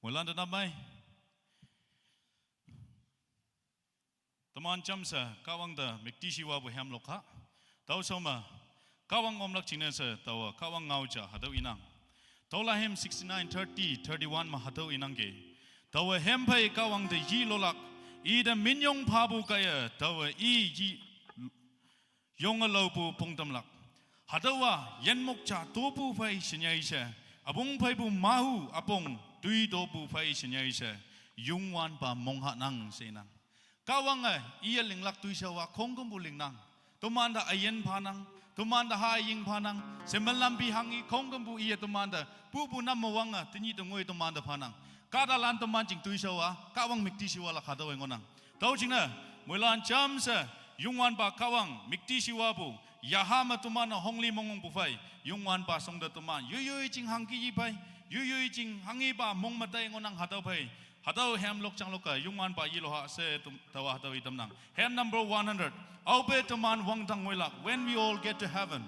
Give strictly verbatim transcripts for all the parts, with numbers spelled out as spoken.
Moilan te namai. Teman jamshe Kahwang te müktishiwa pu hem lokha. Tüo shao me Kahwang omlak jingne she taowe Kahwang ngao ja hatüo inang. Tüola hem sixty-nine, thirty, thirty-one me hatüo inangki. Taowe hem phei Kahwang te yilolak, ite minyong phapu kaiye, taowe i yi yonge laopu pongtamlak. Hatüowa yinmok ja topu phei shenyei she, üpong pheipu mahu üpong toi topu phei shenyei she, Youngwanpa monghanang she inang. Kahwange iye linglak toishaowa khongkümpu lingnang. Tomante üyin phanang, tomante haying phanang, shemelampi hanghi khongkümpu iye tomante pupu namme wange tenyih te ngoi tomante phanang. Kahtalan toman jing toishaowa Kahwang müktishiwalak hatüowe ngohnang. Tüo jingne, moilan jamshe Youngwanpa Kahwang müktishiwapu, yaha me toman-e hongli mongongpu phei, Youngwanpa shongte toman yoiyoi jing hangki yi phei, yoiyoi jing hanghipa mong me tai ngohnang hatüo phei. Hatüo hem lok jang lokke Youngwanpa yiloha she taowa hatüo itamnang. Hem number one hundred. Aope teman wangdang ngoilak, When We All Get to Heaven.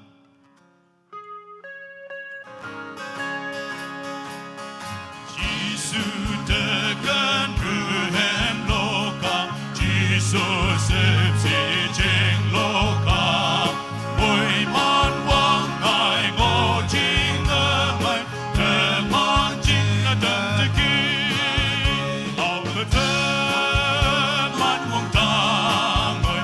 Jesu te kenpu hem loka, Jesu shüpshe jing loka, moiman wangngai ngoh jingne mei, teman jingne tenteki. Aope teman wangdang ngoi,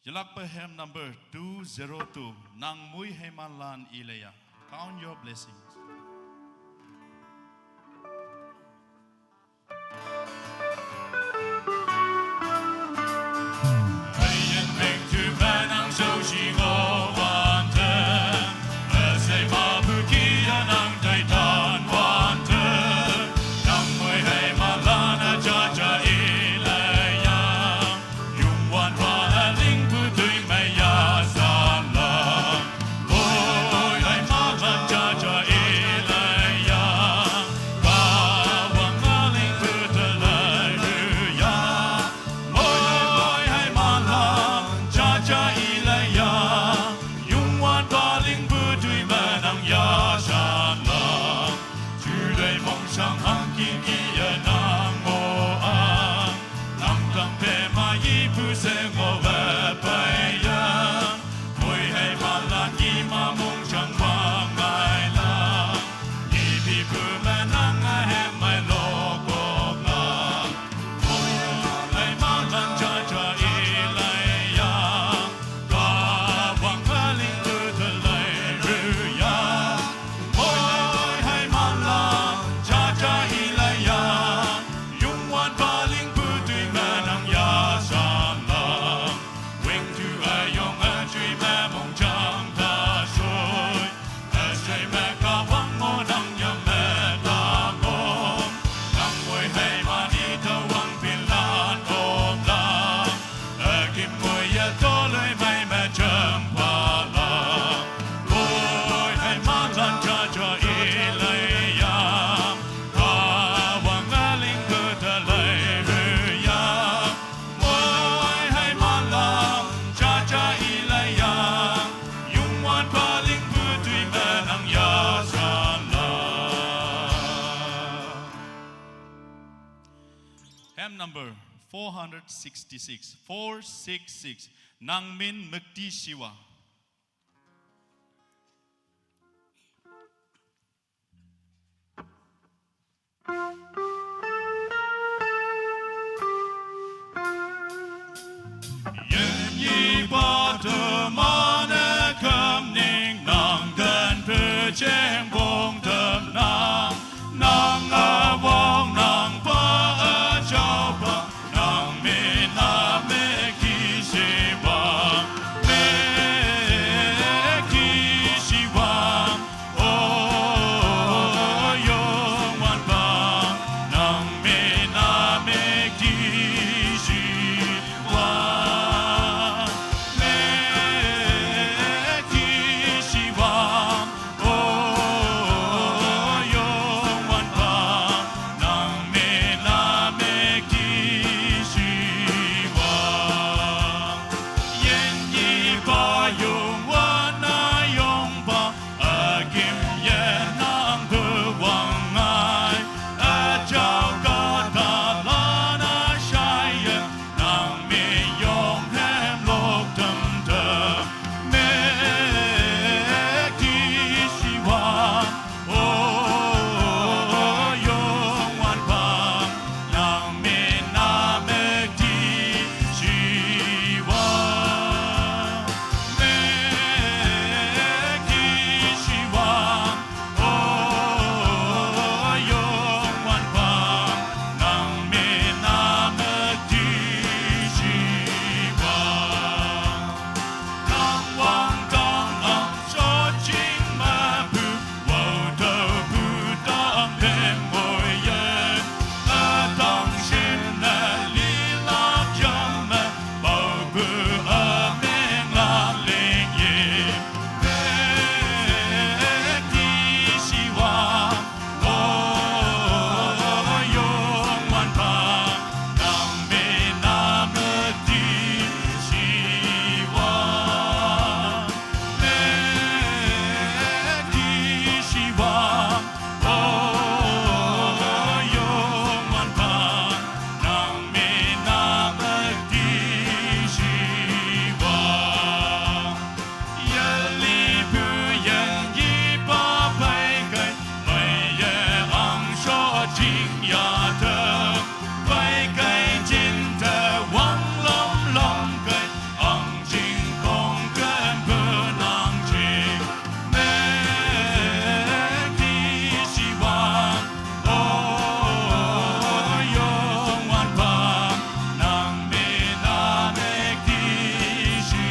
Yelakpe hem number two zero two, nang moi heimanlan ileya. Count your blessings. Hymn number four hundred sixty-six, four six six. Nang min müktishiwa. Yen yi pa te ma ne kam ning nang kan pe cheng bong tem nang, nang a wong nang pa a chao pa, nang me na me ki shi wang, me ki shi wang. O yong wan bang, nang me na me ki shi wang, me ki shi wang. O yong wan bang, nang me na me ki shi wang. Yen yi ba yong wan na yong ba, a kim yen nang bu wang ngai, a chao ka ta la na shai yen, nang me yong hem lok tem tem, me ki shi wang. O yong wan bang, nang me na me ki shi wang, me ki shi wang. O yong wan bang, nang me na me ki shi wang. Tang wang tang ang shot jing ma pu, wo dou pu dang pem mo yen. A dang shin na li la jiang me, bo pu a meng la ling yin. Pe ki shi wang, o yong wan bang, nang me na me ki shi wang, me ki shi wang. O yong wan bang, nang me na me ki shi wang. Yen li pu yen yi ba bai kai, mai ye ang shuo jing ya de, bai kai jin de wang lom lom kai, ang jing kong gen bu nang jing, me ki shi wang. O yong wan bang, nang me na me ki shi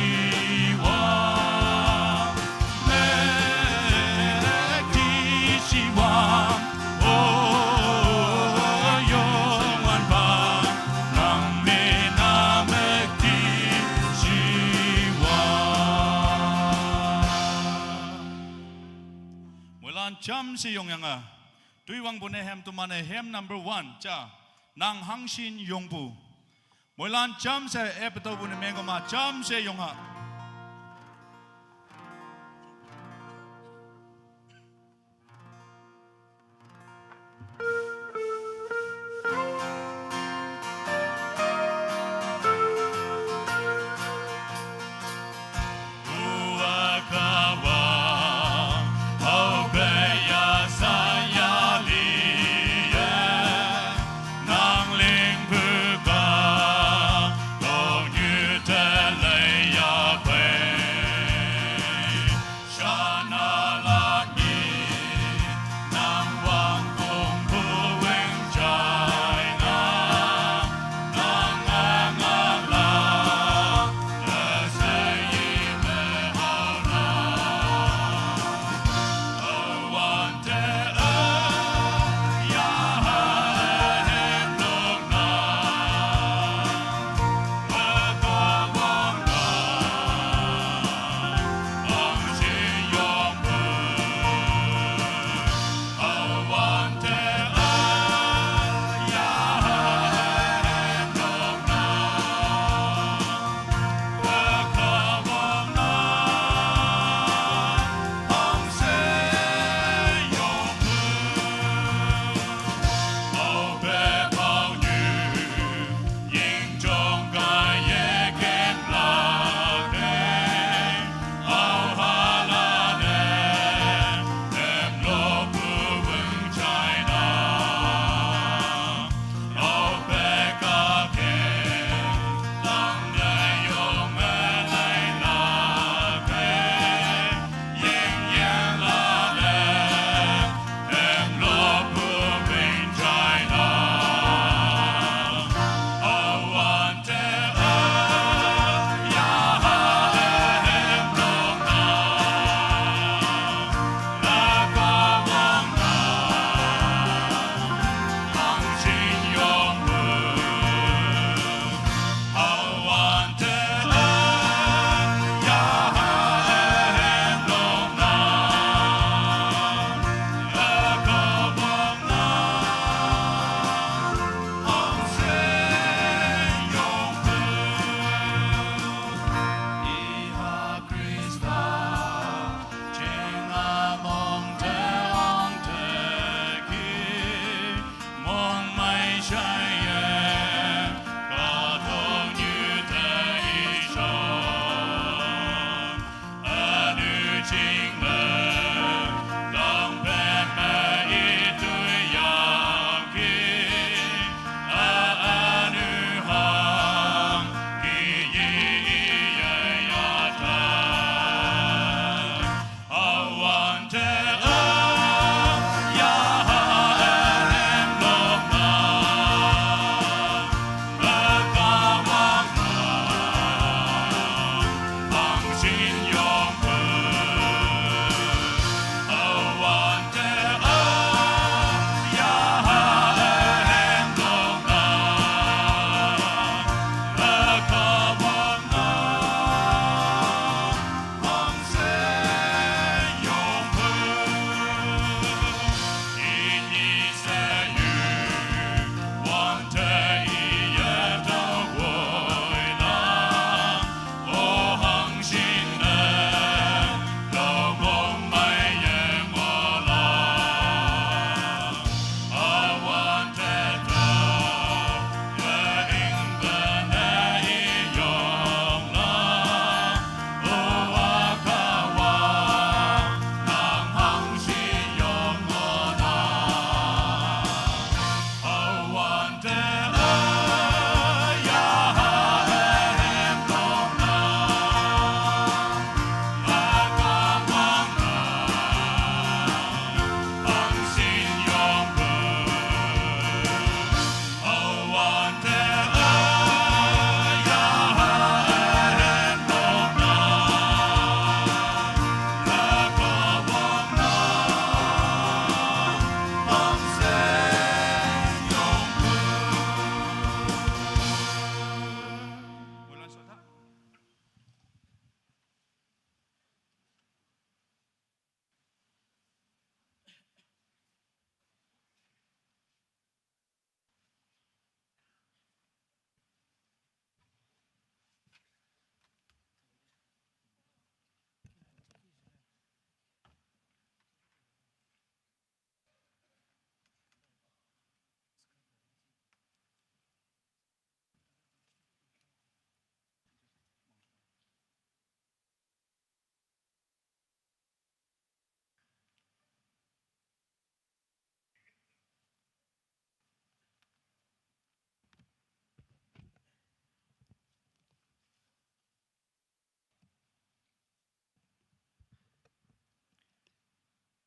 wang, me ki shi wang. O yong wan bang, nang me na me ki shi wang. Moilan jam shi yong yang a. Tui wang bu ne hem tu ma ne hem number one, cha. Nang hang shin yong bu. Moilan jam she e pe tau bu ne meng ko ma jam she yong ha.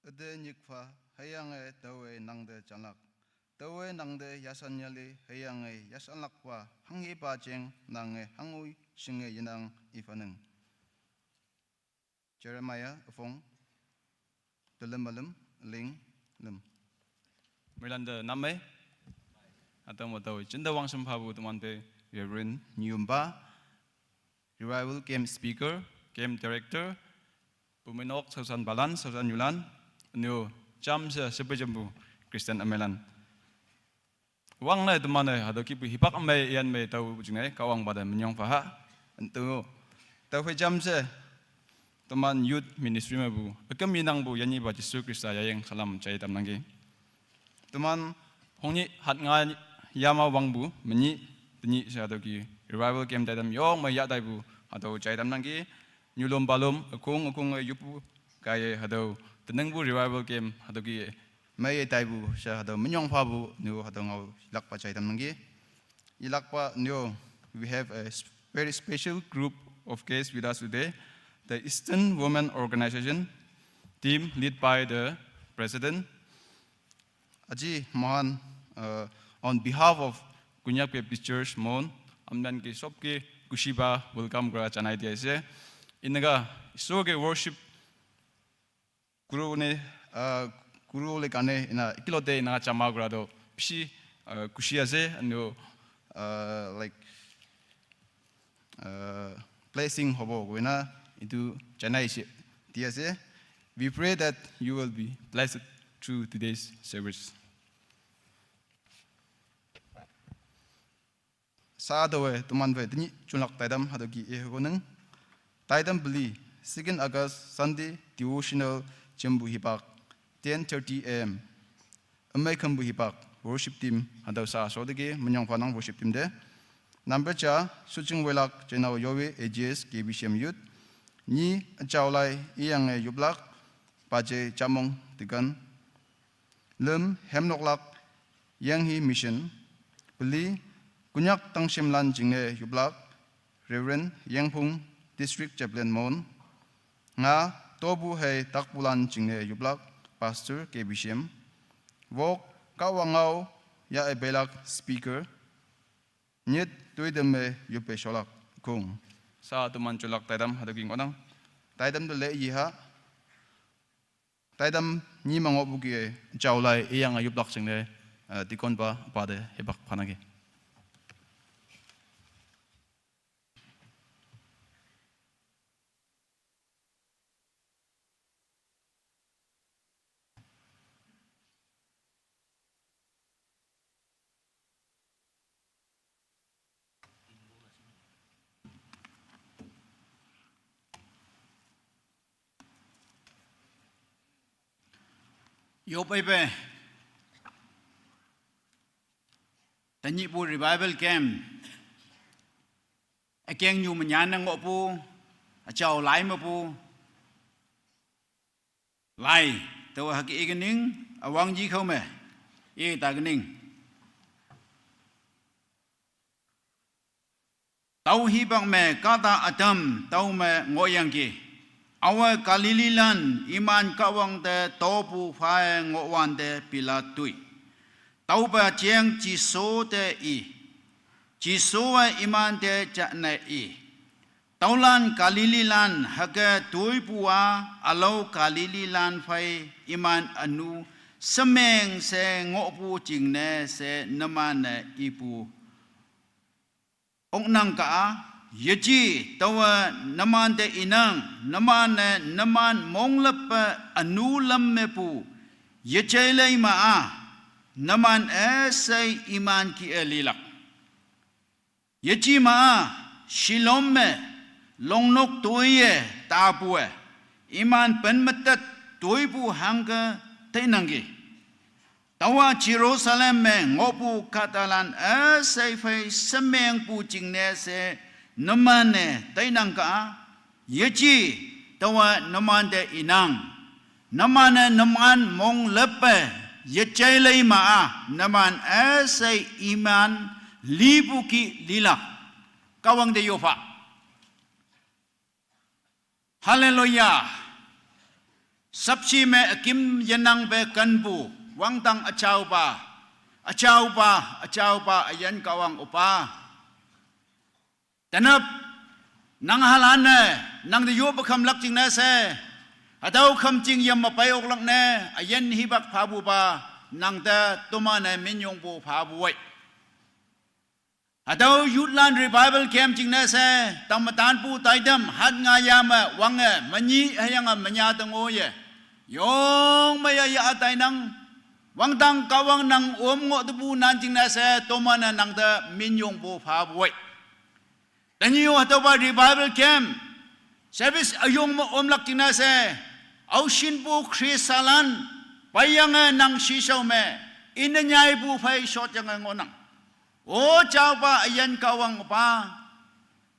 Ede nyikpha hüyange taowe nangte janlak. Taowe nangte yasanyali hüyange yasanlakpa hanghipa jeng nange hangoi shinge yenang iphanang. Jeremiah üpong, telüm malüm, ling lüm. Mirlande namme. Atamo taowe jinda wangshem phapu teman pe Reverend Nyumba, Revival Camp Speaker, Camp Director, Puminok Sausan Balan, Sausan Yulan, nyo jamshe shepe jampu Christian amelan. Wangne teman-e hatüo kihpu hipak ümei iyan mei tao jingne Kahwang pate minyong phaha. Üntu tüophei jamshe teman youth ministry mepu üküm yenangpu yanyipa Jesu Khrista yayeng salam jai tamnangki. Teman hongnyi hat nga yama wangpu menyih tenyih she hatüo ki revival camp taitam yong me yah taipu hatüo jai tamnangki. Nyulom palom ükong ükong-e yoppu kaiye hatüo teningpu revival camp hatüo ki meiye taipu she hatüo minyong phapu nyo hatüo ngao yelakpa jai tamnangki. Yelakpa nyo, we have a s- very special group of guests with us today, the Eastern Women Organization team led by the president. Aji Mohan, uh, on behalf of Konyak Baptist Church Mon, apnanke sobke khushi pha welcome kora janai diya ase. Inaka Ishwar ke worship guru ne, uh, guru le karne ina ekelote ina jama kora toh bishi, uh, khushi ase. Ano, uh, like, uh, blessing hobo koina etu janai ase, di ase. We pray that you will be blessed through today's service. Sa taowe teman phei tenyih junlak taitam hatüo ki-e hekonang. Taitam peli, second August Sunday devotional jempu hipak, ten thirty A M. Ümei khümpu hipak worship team hatüo sa shoteki minyong phanang worship team te. Number ja, Suching Welak Jenao Yowe A G S K B C M Youth. Nyi, Achaolai Iyange Yuplak, Paje Chamong Deacon. Lüm, Hemnoklak Yanghi Mission. Peli, Konyak Tangshimlan jingne Yuplak, Reverend Yangphung, District Chaplain Mon. Nga, Tobu Hei Takpulan jingne Yuplak, Pastor K B C M. Wok, Kahwang ngao ya-e peilak speaker. Nyit, Toitam me yoppe sholak kong. Sa teman junlak taitam hatüo ki ngohnang. Taitam te le yiha. Taitam nyi me ngohpu ki-e, Achaolai Iyange Yuplak jingne, eh, deacon pa, pa te hipak phanangki. Yopeipe. Tenyihpu revival camp. Ükeng nyu me nyanne ngohpu, Achaolai mepu. Lai, taowe hüke ikening, üwangji khao me, ita kening. Tüo hipak me kahta ütam tüome ngohyangki. Aowe Galileelan iman Kahwang te topu phei ngohwante Pilat toi. Tüopa jeng Jesu te i. Jesuwe imante jane i. Tüolan Galileelan hüke toipu-a ülao Galileelan phei iman ünu shemeng she ngohpu jingne she numan-e ipu oknang ka-a, yeje taowe numante inang, numan-e numan mongleppe ünu lam mepu, yejei lei ma-a, numan üshei iman ki-e lilak. Yeje ma-a, Siloam me, longnok toiye tapu-e, iman pen metet toipu hangke teinangki. Taowa Jerusalem me ngohpu kahtalan üshei phei shemengpu jingne she numan-e teinang ka-a, yeje taowe numante inang. Numan-e numan mongleppe yejei lei ma-a, numan üshei iman lipu ki lilak. Kahwang te yopha. Hallelujah. Sapshi me akim yenang pe kanpu, wangtang achaopa, achaopa, achaopa, ayan Kahwang Opa. Tanap, nang halan ne, nang te yope khamlak jingne she, hatüo khamjing yam me pei oklak ne, ayan hipak phapupa, nang te toman-e minyongpu phapu wei. Hatüo Youthlan Revival Camp jingne she, tangmetanpu taitam, hat nga ya me, wange, menyih hüyange menya te ngoiye. Yong me ya ya tainang, wangtang Kahwang nang om ngoh tepu nan jingne she, toman-e nang te minyongpu phapu wei. Tenyih-o hatüopa Revival Camp, service üyong me omlak jingne she, aoshinpu Khristalan, peiyange nang shishao me, ine nyaipu phei shotyange ngohnang. O jaopa üyan Kahwang Opa,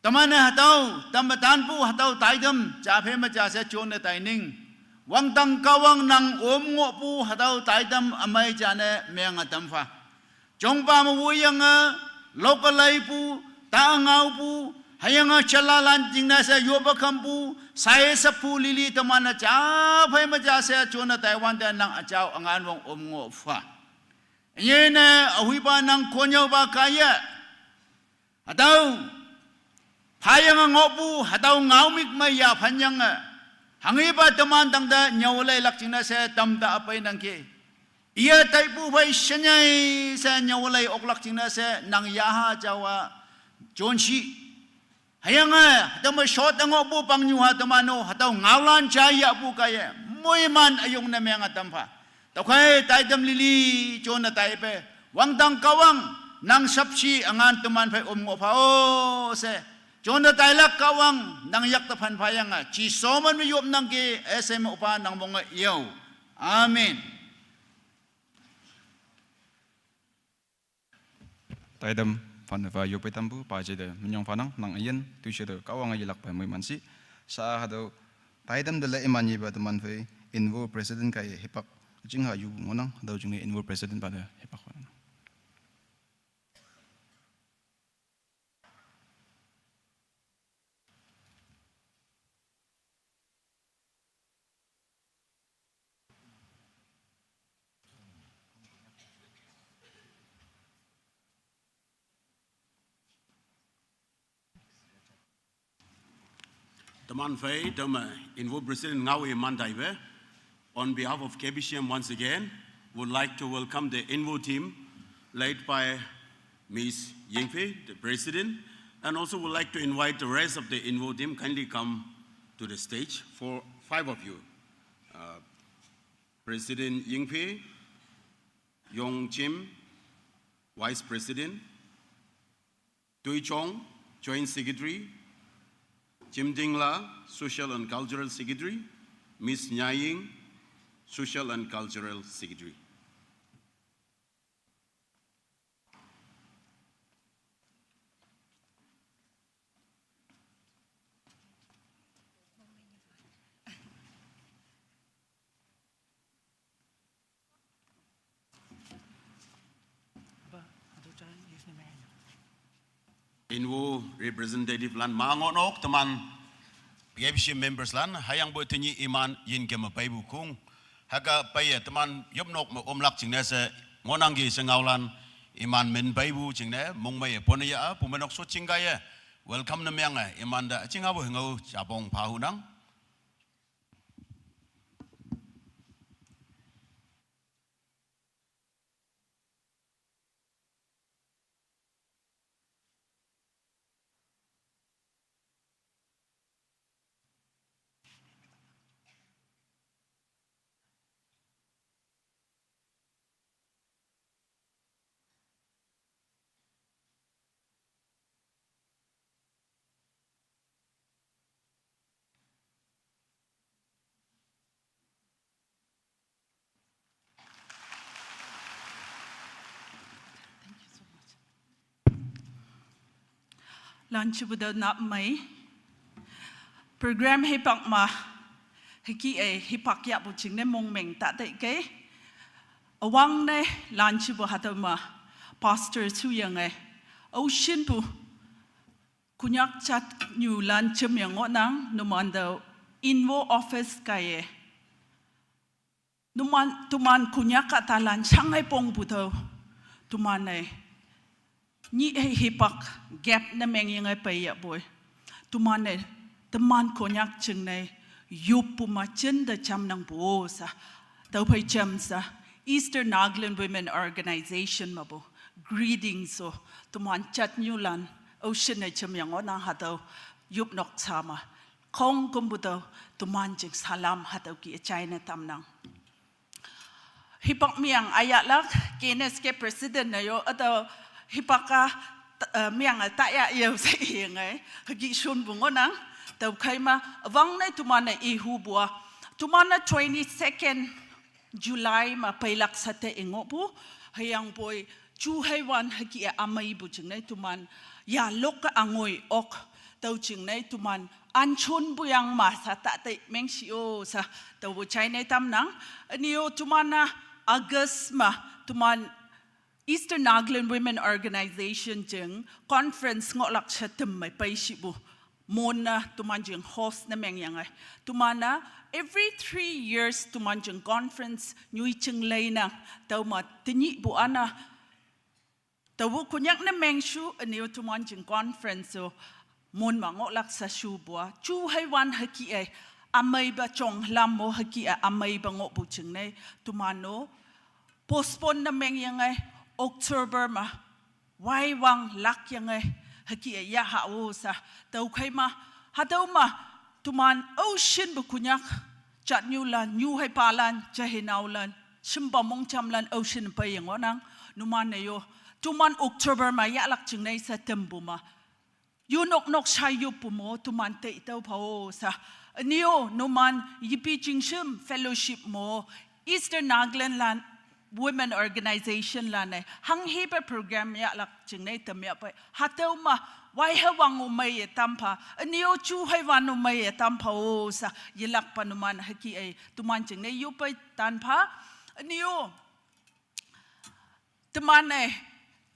teman-e hatüo, tangmetanpu hatüo taitam, ja phei me ja she jonne taining. Wangtang Kahwang nang om ngohpu hatüo taitam ümei jane menge tampha. Jongpa me woiyange, lokalaipu, ta ngaopu, hüyange jalalan jingne she yope khampu, sai sapu lili teman-e ja phei me ja she jonne taiwante nang üjao üngan wong om ngoh pha. Ünyei ne, ahuipa nang konnyüopa kaiye. Hatüo, phayange ngohpu, hatüo ngaomük me yaphanyange. Hanghepa teman tangte nyüo leilak jingne she tamta üpei nangki. Iye taipu phei shenyei she nyüo lei oklak jingne she nang yaha jaowa jonshi. Hüyange, hatüo me shot ngohpu pangnyu ha teman-o, hatüo ngaolan ja yahpu kaiye, moiman üyong ne menge tampha. Tüokhei taitam lili jonne taipe, wangtang Kahwang, nang sapshi üngan teman phei om ngoh pha-o she. Jonne tailak Kahwang, nang yak te phan phayange, ji shoman me yopnangki, üshe me Opa nang monge yo. Amen. Taitam phanne pha yoppei tampu, pa jeite minyong phanang, nang üyin, toishe te Kahwange yelakpe moiman shi. Sha hatüo, taitam te le iman yepa teman phei, Invo President kaiye hipak, jingha yu ngohnang, hatüo jingne Invo President pa te hipak ngohnang. Teman phei, tüome, Invo President ngao iman taipe. On behalf of K B C M, once again, would like to welcome the Invo team, led by Miss Yingfei, the President, and also would like to invite the rest of the Invo team kindly come to the stage for five of you. Uh, President Yingfei, Yong Chim, Vice President, Dui Chong, Joint Secretary, Jim Dingla, Social and Cultural Secretary, Miss Nyaying, Social and Cultural Secretary. Invo representative lan ma ngohnok, teman P F C members lan, hüyangpoi tenyih iman yin keme peipu khong. Hüke peiye teman yopnok me omlak jingne she ngohnangki she ngaolan iman min peipu jingne mongmeiye pone ya-a, pumeinok shotjing kaiye welcome ne menge imante üjinghapu hüngao japong phahunang. Thank you so much. Lanjepu te nap mei. Program hipak me, hüke-e hipak yahpu jingne mongmeng ta teikei. Üwangne lanjepu hatüo me, Pastor shuyange, aoshinpu, Konyak jatnyu lan jemyeng ngohnang, numante Invo office kaiye Numan, teman Konyak atalan shangai pongpu tüo. Teman-e nyih hei hipak gap ne mengyange peiya poi. Teman-e, teman Konyak jingne yoppu ma jinte jamnangpu-o sha. Tüophei jamshe Eastern Nagaland Women Organization mepu greetings-o, teman jatnyulan, aoshinne jamyang ngohnang hatüo yopnok sha me. Khongkümpu tüo, teman jing salam hatüo kih üjaine tamnang. Hipak meang ayahlak, K N S K President ne yo, hatüo hipak-a, eh, meang-e taya yao she iyenge, hüke shonpu ngohnang, tüokhei ma, üwangne teman-e ihupu-a, teman-e twenty-second July me peilak she te-e ngohpu, hüyangpoi, juheiwan hüke-e ümeipu jingne teman, yalok-e angoi ok, tüo jingne teman, anshonpu yang ma sha ta tei mengshi-o sha, tüopu jaine tamnang, üne-o teman-a, August me, teman, Eastern Nagaland Women Organization jing conference ngohlak she temmei peishipu. Mon-a teman jing host ne mengyange. Teman-a every three years teman jing conference nyoijing leinang. Tüoma tenyihpu ana. Tao Konyak ne mengshu üne-o teman jing conference-o mon me ngohlak she shupu-a. Juheiwan hüke-e ümeipa jonglam mo hüke-e ümeipa ngohpu jingne. Teman-o postpone ne mengyange October me. Waiwang lakyange hüke-e yaha-o sha. Tüokhei ma. Hatüo me. Teman aoshinpu Konyak. Jatnyulan, nyuheipalan, jahei naolan. Shimpa mongjamlan aoshin peiye ngohnang. Numan-e yo. Teman October me yahlak jingne she tempu me. Yunok nok sha yoppu mo, teman tei tüo pha-o sha. Üne-o, numan, yipi jingshim fellowship mo, Eastern Nagaland lan, Women Organization lan-e, hanghepa program yahlak jingne temyahpei. Hatüo me, waihe wang-o meiye tampha, üne-o juheiwan-o meiye tampha-o sha, yelakpa numan hüke-e, teman jingne yoppei tanpha, üne-o, teman-e,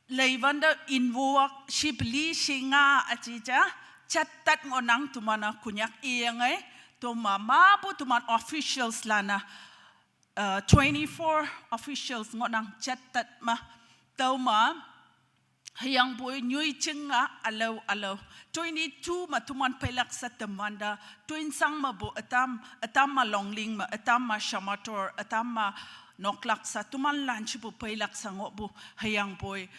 leiwante inwuak shipeli shinga üji ja, jattat ngohnang teman-a Konyak iyange, tüoma mapu teman officials lan-a, eh, twenty-four officials ngohnang jattat me, tüoma, hüyangpoi nyoijing-a ülao ülao. Twenty-two me teman peilak she temwante, Tuensang mepu ütam, ütam me Longling me, ütam me Shamator, ütam me noklak she, teman lanshipu peilak she ngohpu, hüyangpoi.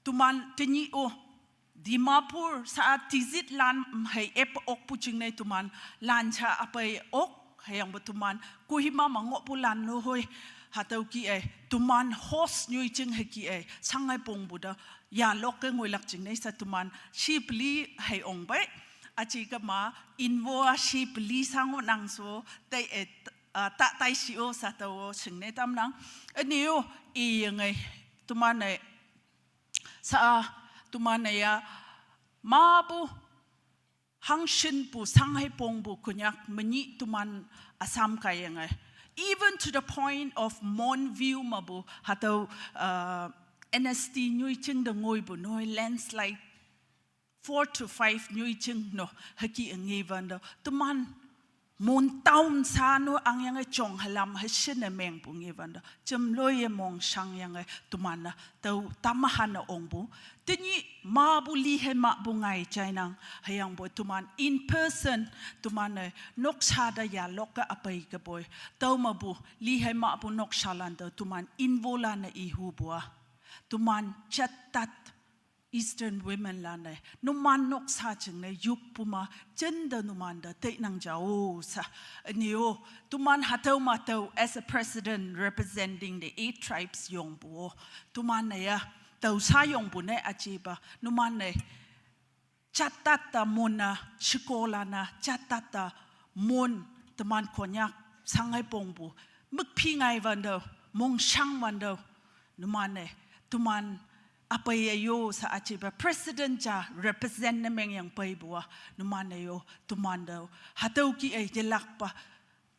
Teman tenyih-o, Dimapur sha-a tizit lan hei ep okpu jingne teman, lansha üpei ok, hüyangpu teman, Kohima me ngohpulan-o hoi, hatüo kih-e, teman host nyoijing hüke-e, shangai pongpu te, yalok-e ngoilak jingne she teman, shipeli hei ongpei, üji kema, inwuak shipeli sha ngohnang sho, tei-e, ah, ta taishi-o sha tüo-o shingne tamnang, üne-o, iyenge, teman-e, sha-a, teman-e ya, mapu, hangshinpu, shanghei pongpu Konyak menyih teman Assam kaiyange. Even to the point of Mon View mepu, hatüo, uh, N S T nyoijing te ngoipu, noi landslide, four to five nyoijing no, hüke ngewante, teman Mon town sha no angyange jong helam heshinne mengpu ngewante, jemloiye mongshangyange teman-e, tüo tamahan-e ongpu. Tenyih mapu lihei mahpu ngai jainang, hüyangpoi teman in person, teman-e, noksha te yalok-e üpei kepoi. Tüo mepu, lihei mahpu nokshalan te, teman inwolan-e ihupu-a. Teman jattat Eastern women lan-e, numan noksa jingne yoppu ma, jinte numan te teinang ja-o sha. Üne-o, teman hatüo ma tüo as a president representing the eight tribes yongpu-o. Teman-e ya, tüo sha yongpu ne üjipa, numan-e, jattat te Mon-a, shekolan-a, jattat te Mon, teman Konyak, shanghei pongpu, mükphi ngaiwante, mongshangwante, numan-e, teman, üpeiye yo sha üjipa, president ja, represent ne mengyang peipu-a, numan-e yo, teman te, hatüo kih-e yelakpa,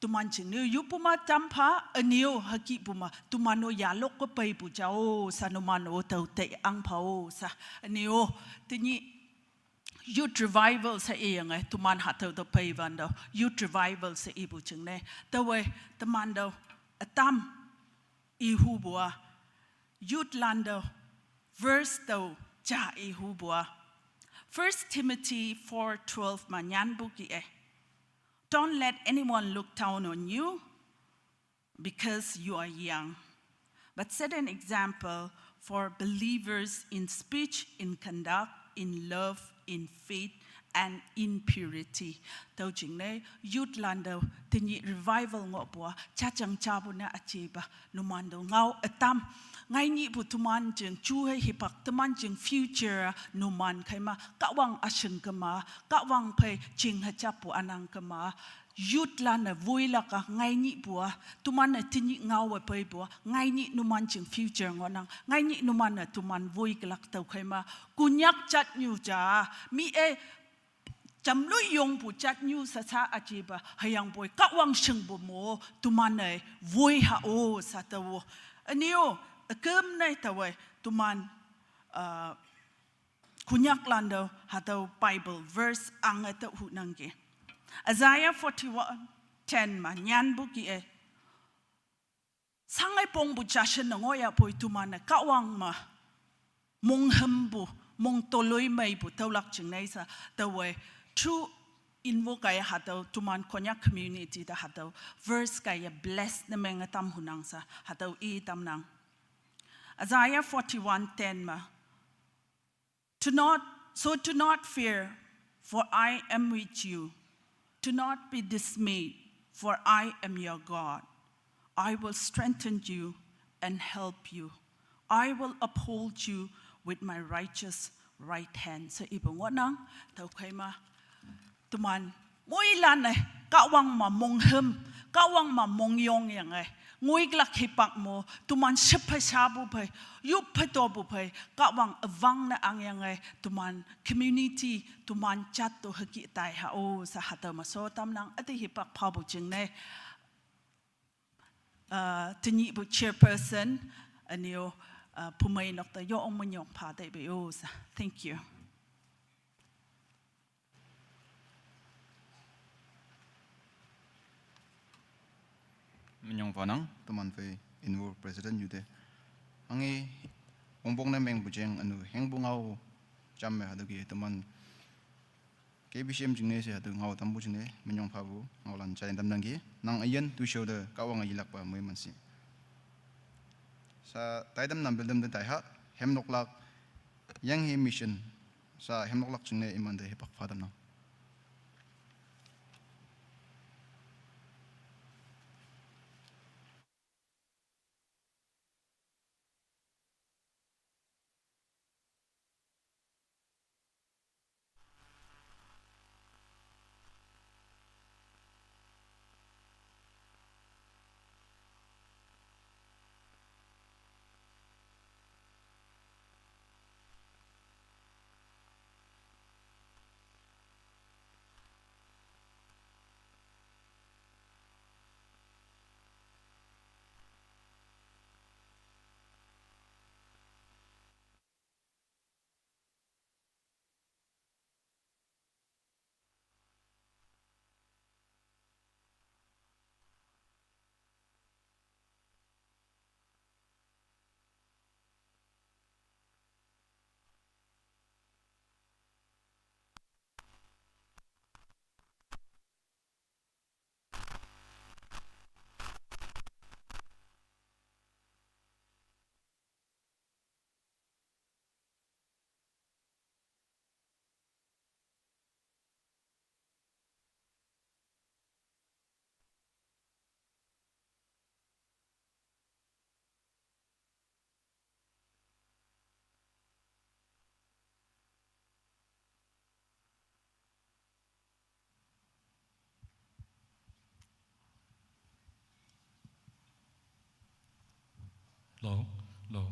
teman jingne-o yoppu ma tampha, üne-o hükihpu ma, teman-o yalok-e peipu ja-o sha numan-o tüo tei angpha-o sha, üne-o, tenyih youth revival she iyange, teman hatüo te peiwante, youth revival she ipu jingne, taowe, teman te atam ihu bua. Youth lando verse tau ja ihu bua. First Timothy four twelve ma nyan buki eh. Don't let anyone look down on you because you are young, but set an example for believers in speech, in conduct, in love, in faith, and in purity. Tau jing ne, youth lando, tini revival ngo bua, chachang chabu na achiba, numando ngau atam. Ngai ni bu tuman jing, chu he hipak tuman jing future, numan kaima, kawang ashing kama, kawang pei jing hachapu anang kama, youth lana vui laka ngai ni bua, tuman na tini ngau wa pei bua, ngai ni numan jing future ngo nang, ngai ni numan na tuman vui kelak tau kaima, kunyak chat nyu ja, mi e, cham lui yong bu chat nyu sa sa aji ba, hayang boi kawang sheng bu mo, tuman na vui ha o sa tau. Anio, akem na tau, tuman, uh, kunyak lando hatau Bible verse ang atau hu nangki. Isaiah forty-one ten ma nyan buki eh. Sangai pong bu jashen na ngoya poi tuman na kawang ma. Mong hem bu, mong toloi mai bu, tau lak jing na isa, tau wai. True invo kaya hatau, tuman Konyak community da hatau. Verse kaya bless na meng atam hunang sa, hatau i tam nang. Isaiah forty-one ten ma. Do not, so do not fear, for I am with you. Do not be dismayed, for I am your God. I will strengthen you and help you. I will uphold you with my righteous right hand. So ibu ngonang, tau kaima, tuman, moi lan eh, kawang ma mong hem, kawang ma mong yong yang eh, ngui glak hipak mo, tuman shepa shabu pai, yup pato bu pai, kawang avang na ang yang eh, tuman community, tuman chat to haki tai ha o sa hatau ma so tam nang ati hipak pa bu jing ne. Uh, tini bu chairperson, anio, uh, pumai nok ta yo ong manyong pa tai be o sa. Thank you. Manyong pa nang, tuman fei invo president yu de. Hangi, ong bong na meng bu jeng anu, heng bu ngau jam me hadu ki, tuman K B C M jing ne se hadu ngau tam bu jing ne, manyong pa bu, ngau lan chai tam nang ki, nang ayan tu show de, kawang ayi lak pa mui man si. Sa tai dam nam bil dam de tai ha, hem nok lak, yang he mission, sa hem nok lak jing ne iman de hipak pa dam nang. Lo, lo.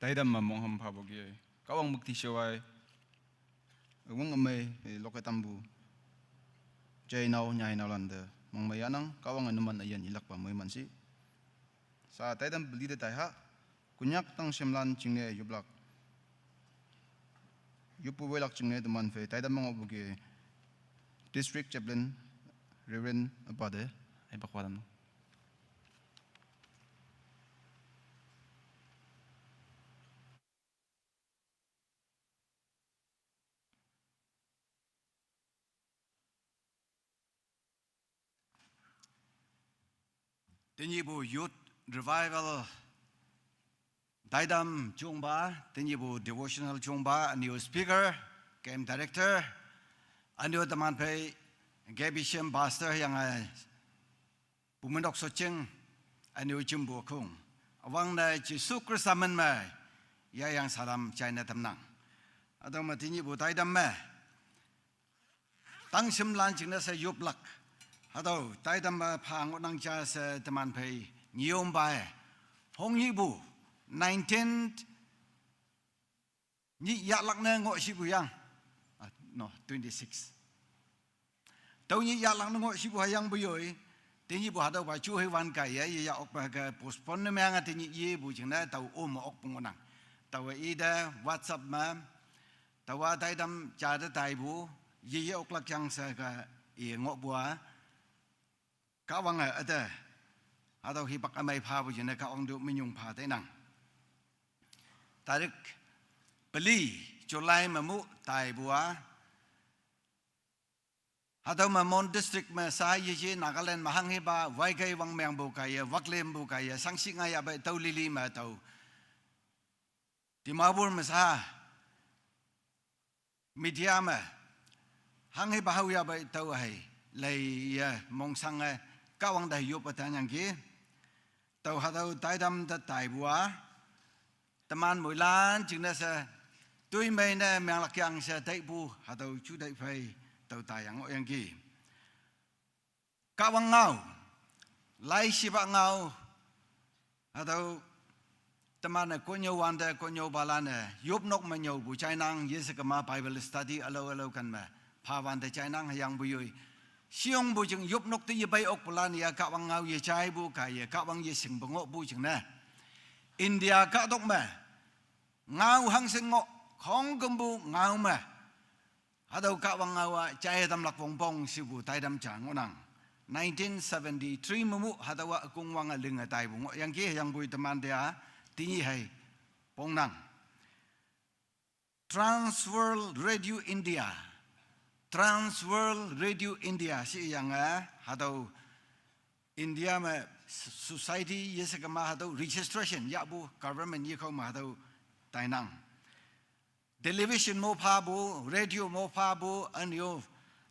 Taidam ma mongham phabu ge. Kahwang mukti shewai. Wang amai, eh, loke tambu. Jai nao, nyai nao lande. Mongmai yanang, kahwang numan ayan ilak pa moi mansi. Sa taidam beli de tai ha. Kunyak tang shemlan chingne yuplak. Yupu welak chingne teman fe taidam mango buge. District Chaplain Reverend Apade. Ai bakwa dam. Tenyibu Youth Revival taidam chungba, tenyibu devotional chungba, aniu speaker, camp director, aniu teman phei, Gaby Shem pastor yang ai, Pumenok Socheng, aniu chimbu kung. Awang na Jisu Krista men mai, ya yang salam china tamnang. Atau ma tenyibu taidam mai. Tang shemlan chingne se yuplak. Hatau, taidam ma pha ngot nang cha se teman phei nyium bai. Hong yibu, nineteen, nyi yaklak ne ngot shibu yang. Ah, no, twenty-six. Tau nyi yaklak ne ngot shibu hayang bu yoi. Tenyibu hatau ba chu hei wan kai ya, ya ok ba ke postpone ne meng a tenyibu chingne tau om ok pung nang. Tau ida WhatsApp ma. Tawa taidam cha de taibu, ye ye oklak yang sa ka ye ngok bua. Kahwang a ade, hatau hibak amai phabu jine kahwang du minyung pha tainang. Tarik peli, July mamu taibua. Hatau ma Mon District ma sa ye ye Nagaland ma hang hiba, wai gai wang meng bu kaiye, wak lem bu kaiye, sang si ngai abai tau lili ma tau. Dimapur ma sa, media ma, hang hiba hau ya bai tau hai, lai ya mong sang ai, kahwang da yup atan yang ki, tau hatau taidam da taibua, teman muilan chingne se, tui mai ne meng lak yang se taibu, hatau chu tai phai, tau tai yang o yang ki. Kahwang ngau, lai shiba ngau, hatau teman ne konyo wande konyo balan ne, yup nok ma nyau bu chainang, ye se kama Bible study alo alo kan ma, pha wande chainang hayang bu yoi. Siong bu jing yup nok te ye bai ok bulan ya kahwang ngau ye chai bu ka ye kahwang ye sing bu ngok bu jing ne. India ka dok ma, ngau hang sing ngok, khong gem bu ngau ma. Hatau kahwang ngau a, chai tam lak pong pong sibu taidam cha ngonang. Nineteen seventy-three mamu hatau a kung wang a ling a taibu ngo yang ki yang bui teman dia, tingi hai pong nang. Trans World Radio India. Trans World Radio India si yang a, hatau India ma society ye se kama hatau registration ya bu government ye khau ma hatau tainang. Television mo pha bu, radio mo pha bu, anyo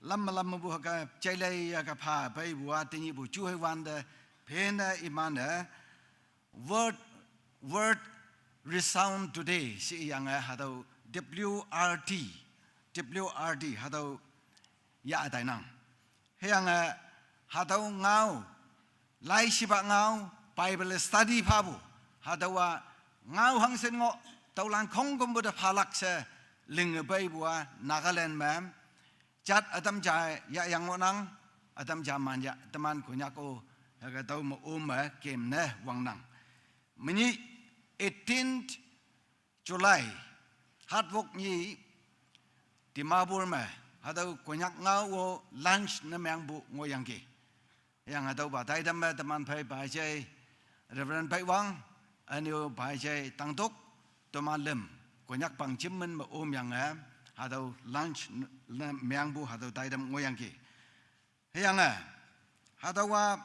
lam lam bu ka chailai ya ka pha pai bu a tingi bu chu hai wan da phe na iman da word, word resound today si yang a hatau W R T, W R T hatau ya tainang. Heyang a hatau ngau, lai shiba ngau, Bible study pha bu. Hatau a ngau hang sen ngo, tau lan khong gom bu da pha lak se, ling bai bu a, Nagaland ma, chat atam cha ya yang ngo nang, atam cha man ya, teman konyak o, ha ka tau ma um ma, kem ne wang nang. Mani eighteenth July, hat wok ni Dimapur ma, hatau konyak ngau wo lunch na meng bu ngo yang ki. Yang hatau ba taidam ma teman phai bai jai, Reverend Pai Wang, anyo bai jai tangtok, teman lem, konyak pang chim men ma um yang a, hatau lunch na meng bu hatau taidam ngo yang ki. Yang a, hatau wa,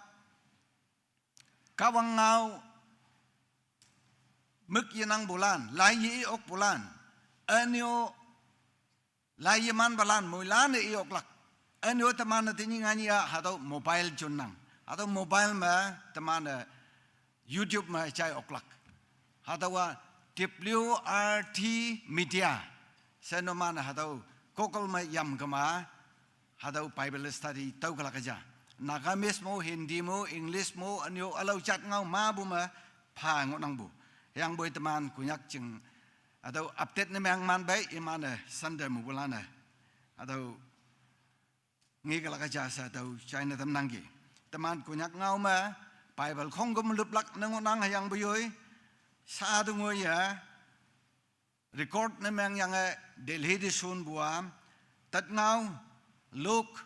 kahwang ngau, mik ye nang bulan, lai ye ok bulan, anyo lai ye man balan, muilan ye ok lak, anyo teman na tingi ngani a, hatau mobile chun nang, hatau mobile ma, teman na YouTube ma chai ok lak, hatau wa W R T media, se no man hatau, Google ma yam kama, hatau Bible study tau kala kaja. Nagamese mo, Hindi mo, English mo, anyo alau chat ngau ma bu ma pha ngo nang bu. Hüyangpoi teman Konyak jing, hatüo update ne meng man pei, iman-e Sunday mepu lan-e, hatüo nge kelak ja she hatüo china tamnangki. Teman Konyak ngao me Bible khongküm lüplak ne ngohnang hüyangpoi yoi, sa te ngoiye, record ne mengyange Delhi te shonpu-a, tat ngao, Luke,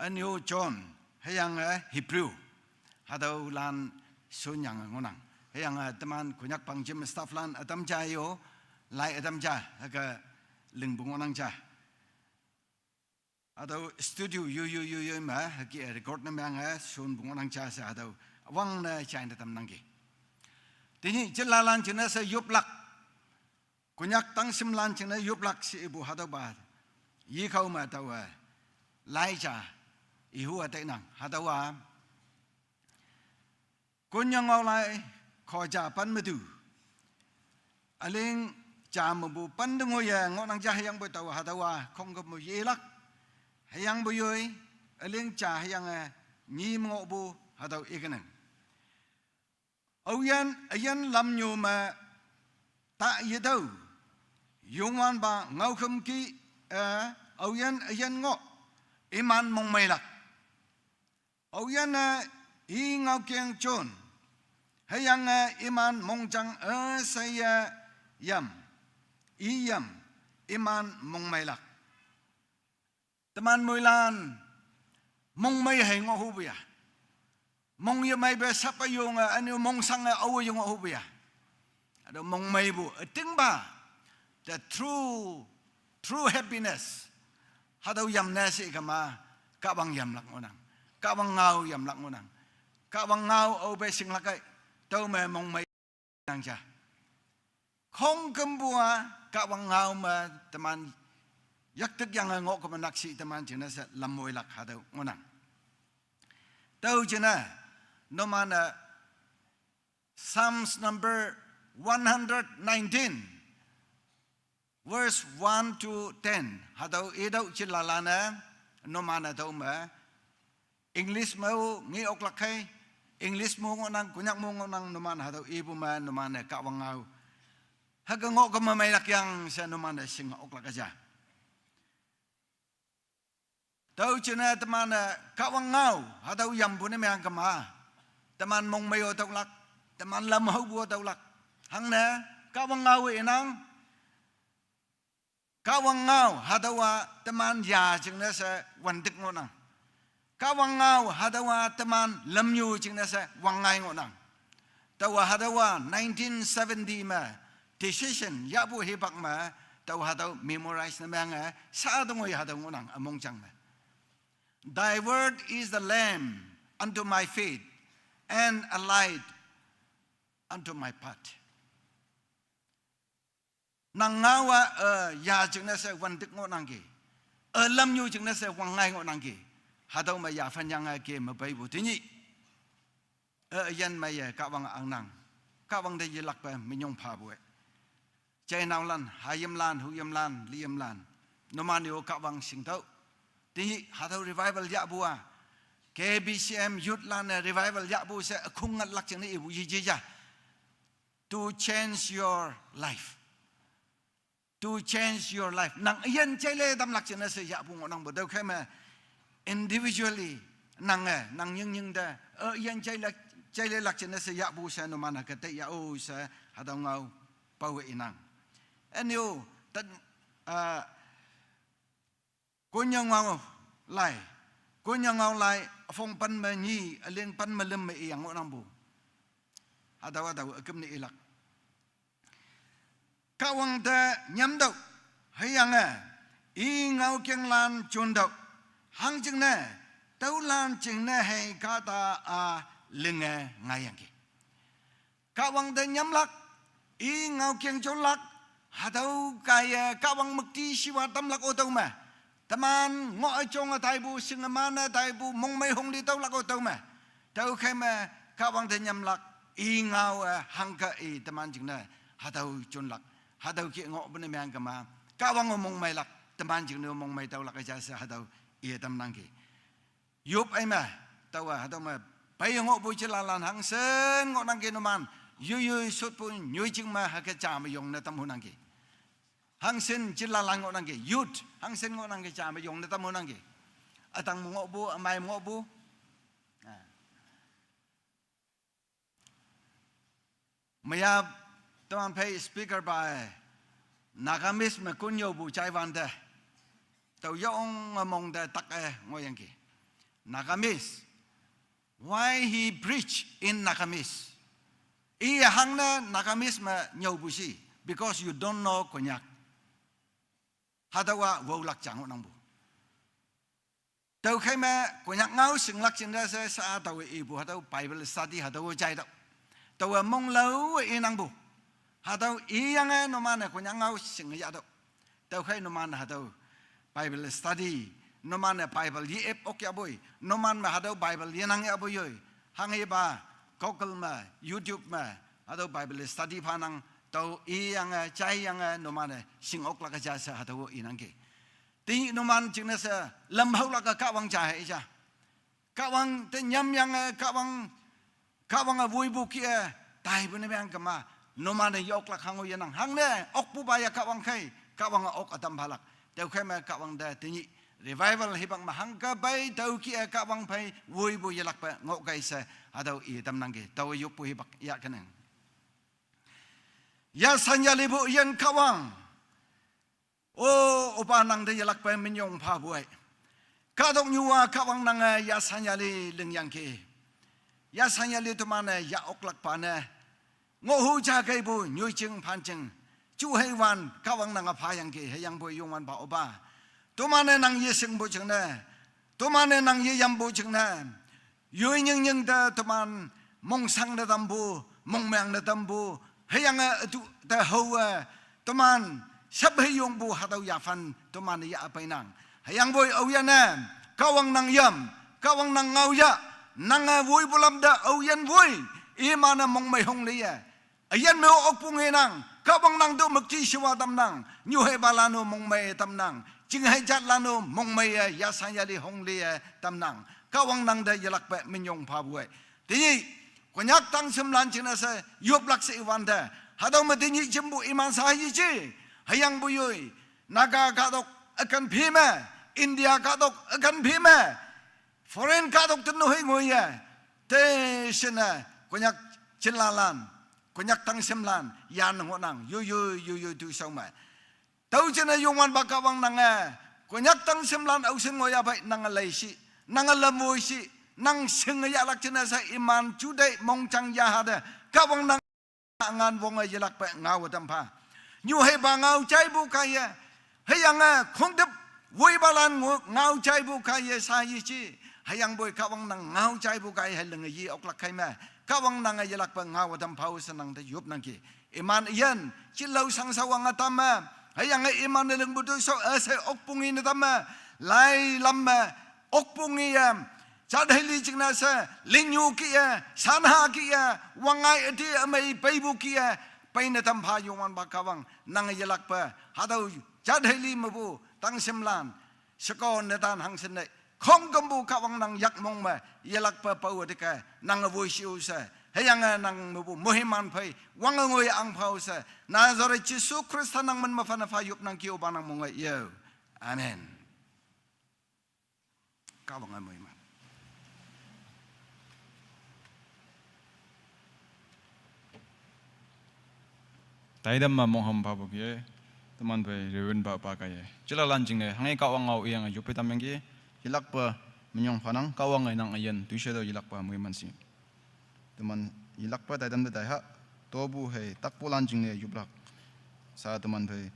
ünyu John, hüyange Hebrew, hatüolan shonyange ngohnang. Hüyange teman Konyak pangjim staff lan ütam ja yo, lai ütam ja, hüke lingpu ngohnang ja. Hatüo studio yo yo yo yo me, hüke record ne menge shonpu ngohnang ja she hatüo wangne china tamnangki. Tenyih jelalan jingne she yoplak, Konyak tangshimlan jingne yoplak she ipu hatüopa, yekao me taowe, lai ja, ihu-a tainang hatüowa, Konyak ngao lai, khoja pen metu, üling ja mepu pen te ngoiye ngohnang ja hüyangpoi taowe hatüowa khongküm mo yelak, hüyangpoi yoi, üling ja hüyange nyi me ngohpu hatüo ikenang. Aoyin üyin lamnyu me ta yetüo, Youngwanpa ngaokhüm kih-e, aoyin üyin ngoh, iman mongmeilak. Aoyin-e i ngaokeng jon, hüyange iman mongjang üsheiye yam, i yam, iman mongmeilak. Teman moilan, mongmei hei ngohhupu ya, mong yemeipe sap-e yonge, ünyu mongshange aowe ye ngohhupu ya, hatüo mongmeipu ütingpa, the true, true happiness, hatüo yam ne she kema, Kahwang yamlak ngohnang, Kahwang ngao yamlak ngohnang, Kahwang ngao aope shinglak kei, tüome mongmei nang ja. Khongkümpu-a Kahwang ngao me teman yaktek yange ngohkeme nakshih teman jingne she lamwoilak hatüo ngohnang. Tüo jingne, numan-e Psalms number one hundred nineteen, verse one to ten, hatüo itüoh jelalan-e, numan-e tüome, English me-o nge oklak khei, English me-o ngohnang, Konyak me-o ngohnang, numan hatüo ipu me numan-e Kahwang ngao, hüke ngohkeme meilak yang she numan-e shinge oklak ja. Tüo jingne teman-e Kahwang ngao hatüo yampu ne meng kema, teman mongmei-o tüolak, teman lam haopu-o tüolak. Hangne, Kahwang ngao inang, Kahwang ngao hatüowa teman ya jingne she wantük ngohnang. Kahwang ngao hatüowa teman lamnyu jingne she wangngai ngohnang. Taowa hatüowa nineteen seventy me decision yahpu hipak me, taowa hatüo memorize ne menge, sa tongoi hatüo ngohnang ümongjang me. Thy word is the lamp unto my feet and a light unto my path. Nang ngao-a, eh, ya jingne she wantük ngohnangki, eh, lamnyu jingne she wangngai ngohnangki, hatüo me yaphan yange ke me peipu tenyih, eh, üyin meiye Kahwang angnang, Kahwang te yelakpe minyong phapu-e. Jeinaolan, hayimlan, huyimlan, liyimlan, numan-e-o Kahwang shingtüoh. Tenyih hatüo revival yahpu-a, K B C M youth lan-e revival yahpu she ükhong ngatlak jingne ipu yeje ja. To change your life. To change your life. Nang üyin jeile tamlak jingne she yahpu ngohnangpu tüokhei me, individually, nange, nang nyingnying te, eh, üyin jeile, jeilelak jingne she yahpu she numan-e ke tei yah-o she, hatüo ngao pawe inang. Ünyu, tat, ah, Konyak ngao lai, Konyak ngao lai, üpong pen me nyi, üling pen me lüm me iyang ngohnangpu. Hatüo hatüo üküm ne ilak. Kahwang te nyamtüoh, hüyange i ngaokenglan jontüoh, hangjingne, tüolan jingne hei kahta-a linge ngaiyangki. Kahwang te nyamlak, i ngaokeng jonlak, hatüo kaiye Kahwang müktishiwa tamlak-o tüome, teman ngoh üjonge taipu, shinge mane taipu, mongmei hongli tüolak-o tüome, tüokhei me, Kahwang te nyamlak, i ngao-e hangke i teman jingne, hatüo jonlak, hatüo ke ngohpu ne meng kema, Kahwang-o mongmeilak, teman jingne-o mongmei tüolak ja she hatüo iye tamnangki. Yop ei me, taowa hatüo me, pei ngohpu jelalan hangshin ngohnangki numan, Yoi yoi sotpu nyoijing me hüke ja me yongne tam hunangki. Hangshin jila lan ngohnangki. Youth, hangshin ngohnangki ja me yongne tam hunangki. Ütang me ngohpu, ümei me ngohpu. Ah. Meya teman phei speaker pa-e, Nagamese me kon nyüopu jaiwante, tao yonge mong te tak-e ngohyangki. Nagamese. Why he preach in Nagamese? Iye hangne Nagamese me nyüopu shi, because you don't know Konyak. Hatüowa wüolak ja ngohnangpu. Tüokhei me Konyak ngao shinglak jingne she sha taowe ipu hatüo Bible study hatüo jaitüoh. Taowe monglaowe inangpu. Hatüo iyange numan-e Konyak ngao shinge yahtüoh. Tüokhei numan hatüo Bible study, numan-e Bible ye-ep ok yahpoi, numan me hatüo Bible yenang yahpoi yoi. Hanghepa Google me, YouTube me, hatüo Bible study phanang, tao iyange, jaiyange numan-e shing oklak ja she hatüo inangki. Tenyih numan jingne she lam haolak-e Kahwang ja hei ja. Kahwang te nyamyange, Kahwang, Kahwange woipu kih-e, taipu ne meang kema, numan-e ye-oklak hango yenang. Hangne okpupa ya Kahwang khei, Kahwange ok ütam phalak. Tüokhei me Kahwang te tenyih revival hipak me hangke pei tüo kih-e Kahwang phei woipu yelakpe ngohkei she, hatüo i tamnangki, taowe yoppu hipak yahkenang. Yasan yalipu üyin Kahwang. O, opa nang te yelakpe minyong phapu ei. Kahtoknyu-a Kahwang nange yasan yali lingyangki. Yasan yali teman-e yah oklakpa ne ngohhu ja keipu nyoijing phanjing, juheiwan Kahwang nange phayangki, hüyangpoi Youngwanpa opa, teman-e nang yeshingpu jingne, teman-e nang yeyampu jingne, yoi nying nying te teman mongshangne tampu, mongmeangne tampu, hüyange ütüo te haowe, teman shap hei yongpu hatüo yaphan teman-e yah peinang. Hüyangpoi aoyinne, Kahwang nang yam, Kahwang nang ngao yah, nange woipu lam te aoyin woi, iman-e mongmei hongli ye üyin me okpu ngenang, Kahwang nang tüo müktishiwa tamnang, nyuheipalan-o mongmei tamnang, jinghei jatlan-o mongmei-e yasan yali hongli-e tamnang, Kahwang nang te yelakpe minyong phapu ei. Tenyih, Konyak tangshimlan jingne she yoplak she iwante, hatüo me tenyih jimpu iman sha yeji, hüyangpoi yoi, Naga kahtok ükan phi me, India kahtok ükan phi me, foreign kahtok te no hei ngoiye, te shinne, Konyak jinlalan, Konyak tangshimlan, yan ngohnang, yoi yoi, yoi yoi tu shao me. Tüo jingne Youngwanpa Kahwang nange, Konyak tangshimlan aoshin ngoiya pei nange leishi, nange lamwoi shi, nang shinge yahlak jingne she iman juteih mongjang yaha te, Kahwang nang ngan wonge yelakpe ngao tam pha. Nyuheipa ngao jaipu kaiye, hüyange khongtüp woipalan ngo-, ngao jaipu kaiye sha yeji, hüyangpoi Kahwang nang ngao jaipu kai hei linge ye oklak kei me, Kahwang nange yelakpe ngao tam phao she nang te yopnangki. Iman üyin, jilao shangshao wange tamme, hüyange iman-e lingpu tu shao üshei okpu ngi ne tamme, lai lam me, okpu ngi ye, jat hei li jingne she, linyu kih-e, shanha kih-e, wangngai üte ümei peipu kih-e, peine tam pha Youngwanpa Kahwang nange yelakpe, hatüo jat hei li mepu tangshimlan, sheko netan hangshin ne, khongkümpu Kahwang nang yak mong me yelakpe paowe teke, nange woishiu she, hüyange nang mepu moiman phei wange ngoi ang phao she, Nazareth Jesu Khrista nang men me phanne pha yopnangki opa nang mong-e yo. Amen. Kahwange moiman. Taitam me mongham phapu kih-e, teman phei Reverend pa pa kaiye, jilalan jingne hanghe Kahwang ngao iyange yoppe tamyangki, yelakpe minyong phanang, Kahwange nang üyin toishe tüo yelakpe moiman shi. Teman yelakpe taitam te taiha, topu hei takpulan jingne yoplak. Sha teman phei,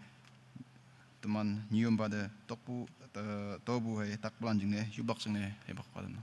teman nyiyompa te tokpu, eh, topu hei takpulan jingne yoplak jingne heipak pa tamnang.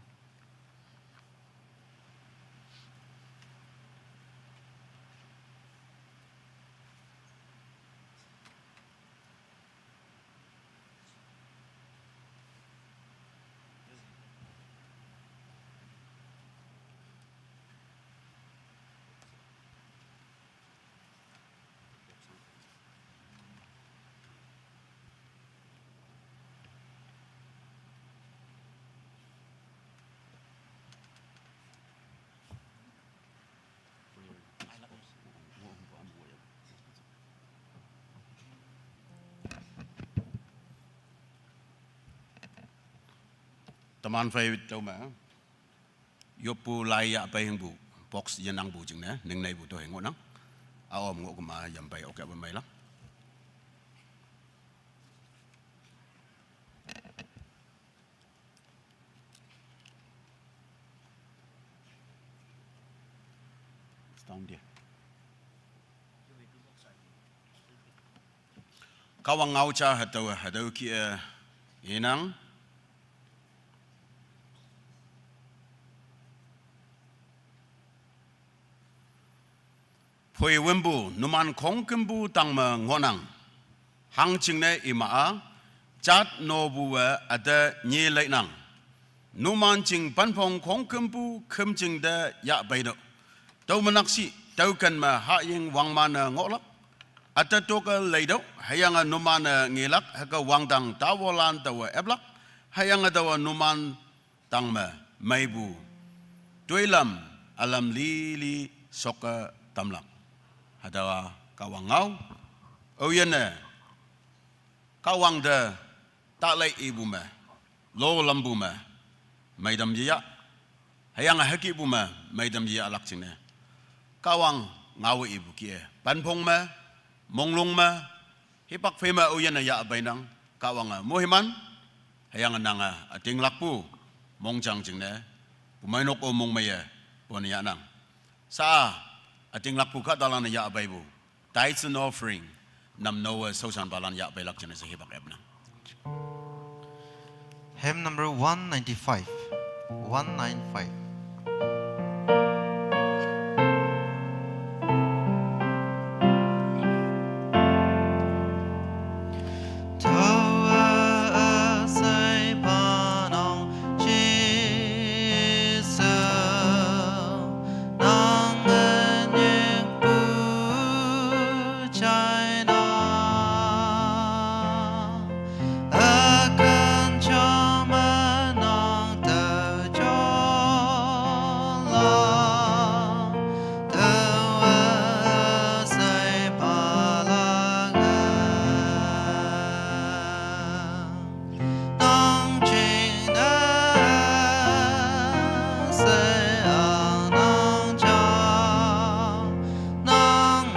Teman phei tüome, yoppu lai yahpei hingpu, box yenangpu jingne, ningneipu to hei ngohnang. Aom ngoh kema yamphei okyahpu meilang. Kahwang ngao ja hatüo, hatüo kih-e inang. Phoi wümpu numan khongkümpu tangme ngohnang. Hangjingne ima-a, jat nopuwe üte nyi leinang. Numan jing penphong khongkümpu khümjing te yahpeitüoh. Tüo me nakshih, tüoken me hahying wangman-e ngohlak. Üte toke leitüoh, hüyange numan-e ngelak, hüke wangdang taowolan taowe eplak, hüyange taowe numan tangme meipu toilam ülam lili shokke tamlak. Hatüowa Kahwang ngao, aoyinne Kahwang te talei ipu me, lolampu me, meitam yeyah, hüyange hükihpu me, meitam yeyahlak jingne, Kahwang ngaowe ipu kih-e penphong me, monglong me, hipak phei me aoyinne yahpeinang. Kahwange moiman, hüyange nange ütinglakpu mongjang jingne, pumeinok-o mongmeiye pone yahnang. Sa-a, ütinglakpu kahtalan-e yahpeipu tithes and offering, namnowe shaoshanpalan yahpeilak jingne she hipak epnang. Hymn number one ninety-five. One nine five. Taowe üshei panang Jesu, nang ünyikpu jainang. Üken ja me nang tao jala, taowe üshei palak-e. Nang jingne she ang nang ja, nang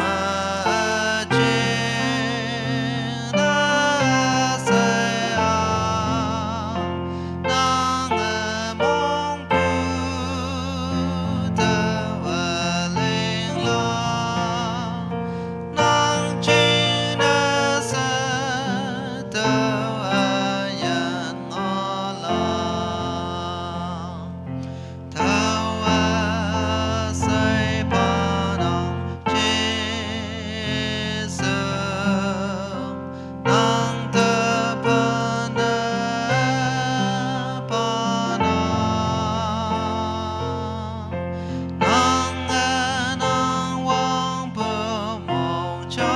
üjingne she ang, nang mongpu taowe linglak. Nang jingne she taowe yin ngohlak. Taowe üshei panang Jesu, nang te pene panang. Nang ünang wangpu mongjang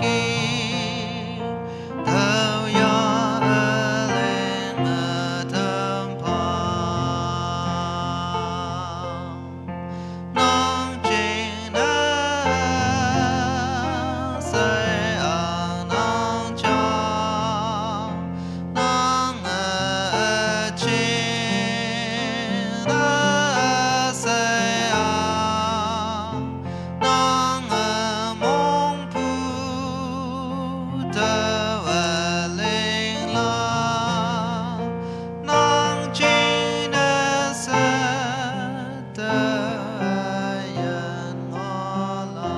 kih, tüoya üling ütam pha. Nang jingne she ang nang ja, nang üjingne she ang, nang mongpu taowe linglak. Nang jingne she taowe yin ngohlak.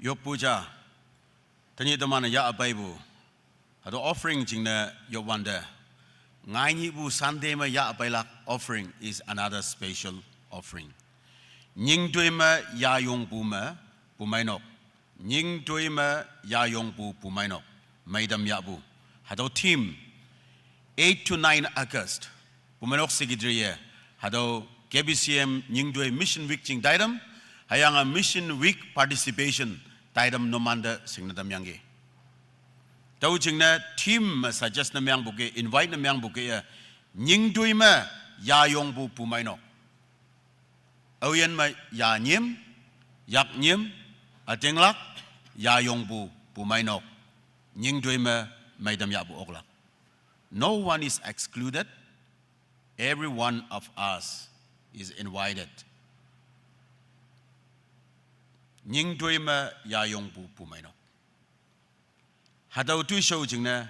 Yoppu ja, tenyih teman-e yahpeipu hatüo offering jingne yopwante, ngainyihpu Sunday me yahpeilak offering is another special offering. Nyingtoi me yayongpu me pumeinok, nyingtoi me yayongpu pumeinok, meitam yahpu. Hatüo theme, eight to nine August, pumeinok secretary-e hatüo K B C M nyingtoi Mission Week jing taitam, hüyange Mission Week participation taitam numante shingne tamyangki. Tüo jingne theme me suggest ne mengpu ke, invite ne mengpu ke, eh, nyingtoi me yayongpu pumeinok. Aoyin me yanyim, yaknyim, ütinglak, yayongpu pumeinok. Nyingtoi me meitam yahpu oklak. No one is excluded. Every one of us is invited. Nyingtoi me yayongpu pumeinok. Hatüo toishao jingne,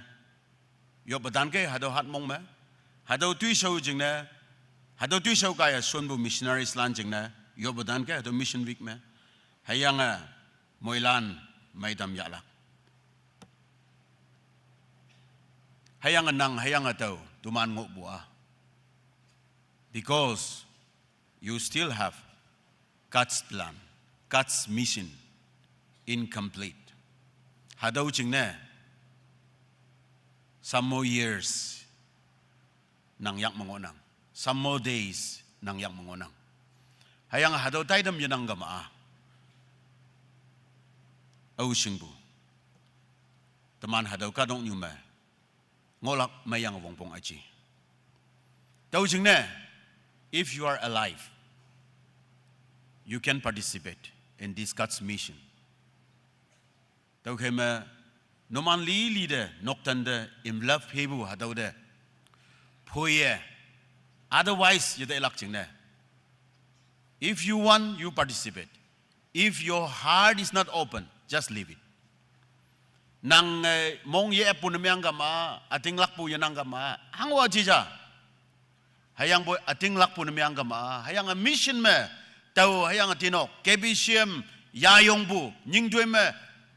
yoppe tanke, hatüo hatmong me. Hatüo toishao jingne, hatüo toishao kaiye shonpu missionaries lan jingne, yoppe tanke, hatüo Mission Week me. Hüyange, moilan, meitam yahlak. Hüyange nang, hüyange tao, teman ngohpu a. Because you still have God's plan, God's mission incomplete. Hatüo jingne, some more years nang yak me ngohnang, some more days nang yak me ngohnang. Hüyange hatüo taitam yenang kama a. Ao shingpu. Teman hatüo kahtoknyu me ngohlak meiyange wongpong aji. Tüo jingne, if you are alive, you can participate in this God's mission. Tüokhei me, numan lili te, noktan te, envelope hepu hatüo te, phoiye, otherwise yetailak jingne, if you want, you participate. If your heart is not open, just leave it. Nang, eh, mong ye-eppu ne meang kama, ütinglakpu yenang kama, hangwa jija. Hüyangpoi ütinglakpu ne meang kama, hüyange mission me, tao hüyange tinok, K B C M yayongpu, nyingtoi me,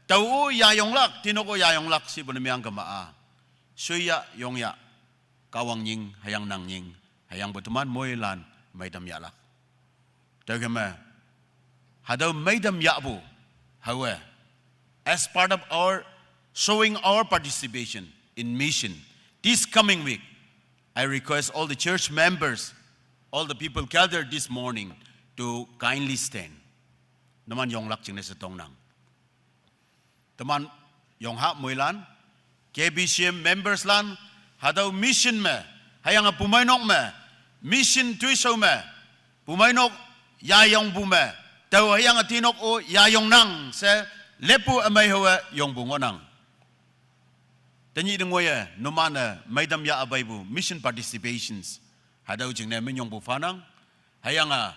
tao-o yayonglak, tinok-o yayonglak shipu ne meang kama a. Shoiya, yongya, Kahwang nying, hüyange nang nying, hüyangpoi teman moilan, meitam yahlak. Tüokhei me, hatüo meitam yahpu, hawe, as part of our showing our participation in mission this coming week, I request all the church members, all the people gathered this morning to kindly stand. Numan yonglak jingne she tongnang. Teman yongha moilan, K B C M members lan, hatüo mission me, hüyange pumeinok me, mission toishao me, pumeinok yayongpu me, tao hüyange tinok-o yayongnang she, leppu ümei hawe yongpu ngohnang. Tenyih te ngoiye, numan-e meitam yah peipu mission participations, hatüo jingne minyongpu phanang, hüyange,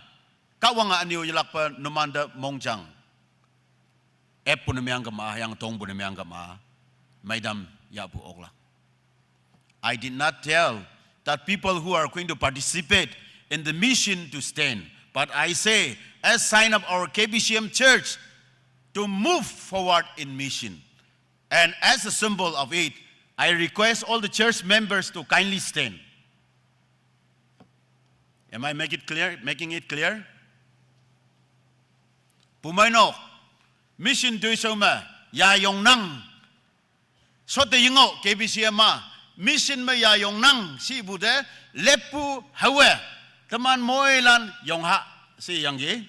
Kahwange ünyu yelakpe numante mongjang eppu ne meang kama, hüyange tongpu ne meang kama, meitam yahpu oklak. I did not tell that people who are going to participate in the mission to stand, but I say, as sign of our K B C M church, to move forward in mission. And as a symbol of it, I request all the church members to kindly stand. Am I make it clear, making it clear? Pumeinok, mission toishao me, yayongnang. Shotte yengoh K B C M a, mission me yayongnang, shipu te, leppu hawe, teman moilan yongha, sheyangki.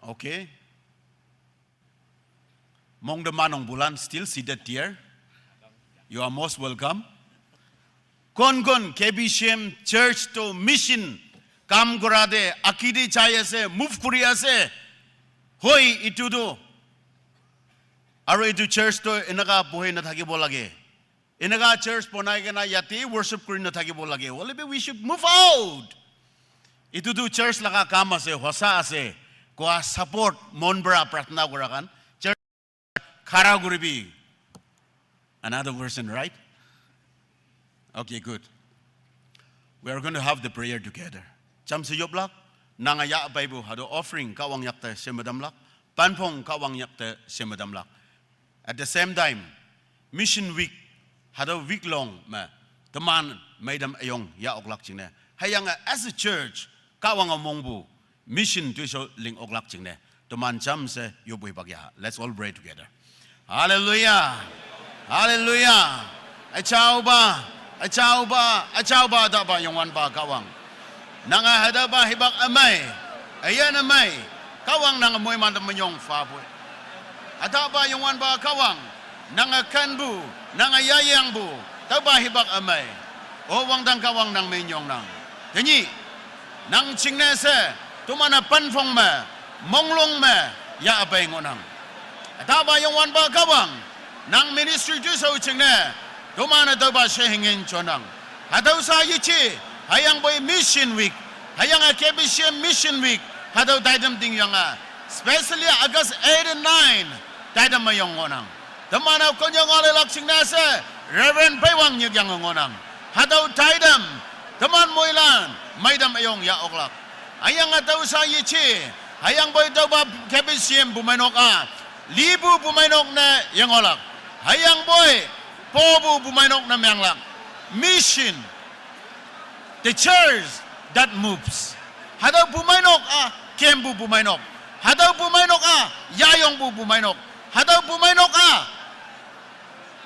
Okay. Mongte manongpulan still seated there. You are most welcome. Kon kon K B C M church to mission kam korate akidi jai ase, move kori ase. Hoi, etu to. Aru etu church to enaka bohi nathakibo lage. Enaka church bonai kena yate worship kori nathakibo lage. Hoile bi we should move out. Etu to church laga kam ase, hosa ase. Koa support, mon para pratna kora khan. Church khara koribi. Another version, right? Okay, good. We are going to have the prayer together. Jamshe yoplak, nanga yah peipu hatüo offering Kahwang yakte shemedamlak, panphong Kahwang yakte shemedamlak. At the same time, Mission Week, hatüo week long me, teman meitam üyong yah oklak jingne. Hüyange as a church, Kahwange mongpu, mission toishao ling oklak jingne. Teman jamshe yoppu hipak yaha. Let's all pray together. Hallelujah. Hallelujah. Üjaopa. Achaopa, achaopa, atahpa Youngwanpa Kahwang. Nange hatüopa hipak ümei, üyin ümei, Kahwang nange moiman te minyong phapoi. Atahpa Youngwanpa Kahwang, nange kenpu, nange yayangpu, tüopa hipak ümei. O wangdang Kahwang nang minyongnang. Tenyih, nang jingne she, toman-e panphong me, monglong me, yahpei ngohnang. Atahpa Youngwanpa Kahwang, nang ministry toishao jingne, toman-e tüopa shehingin jonnang. Hatüo sha yeje, hüyangpoi Mission Week, hüyange K B C M Mission Week, hatüo taitam tingyange, especially August eight and nine, taitam üyong ngohnang. Teman-e konnyüo ngaoleilak jingne she, Reverend Peiwang nyikyange ngohnang. Hatüo taitam, teman moilan, meitam üyong yah oklak. Hüyange tüo sha yeje, hüyangpoi tüopa K B C M bumeinok-a, lipu bumeinok ne yengohlak. Hüyangpoi, popu bumeinok ne menglak. Mission, the church that moves. Hatüo bumeinok-a, kempu bumeinok. Hatüo bumeinok-a, yayongpu bumeinok. Hatüo bumeinok-a,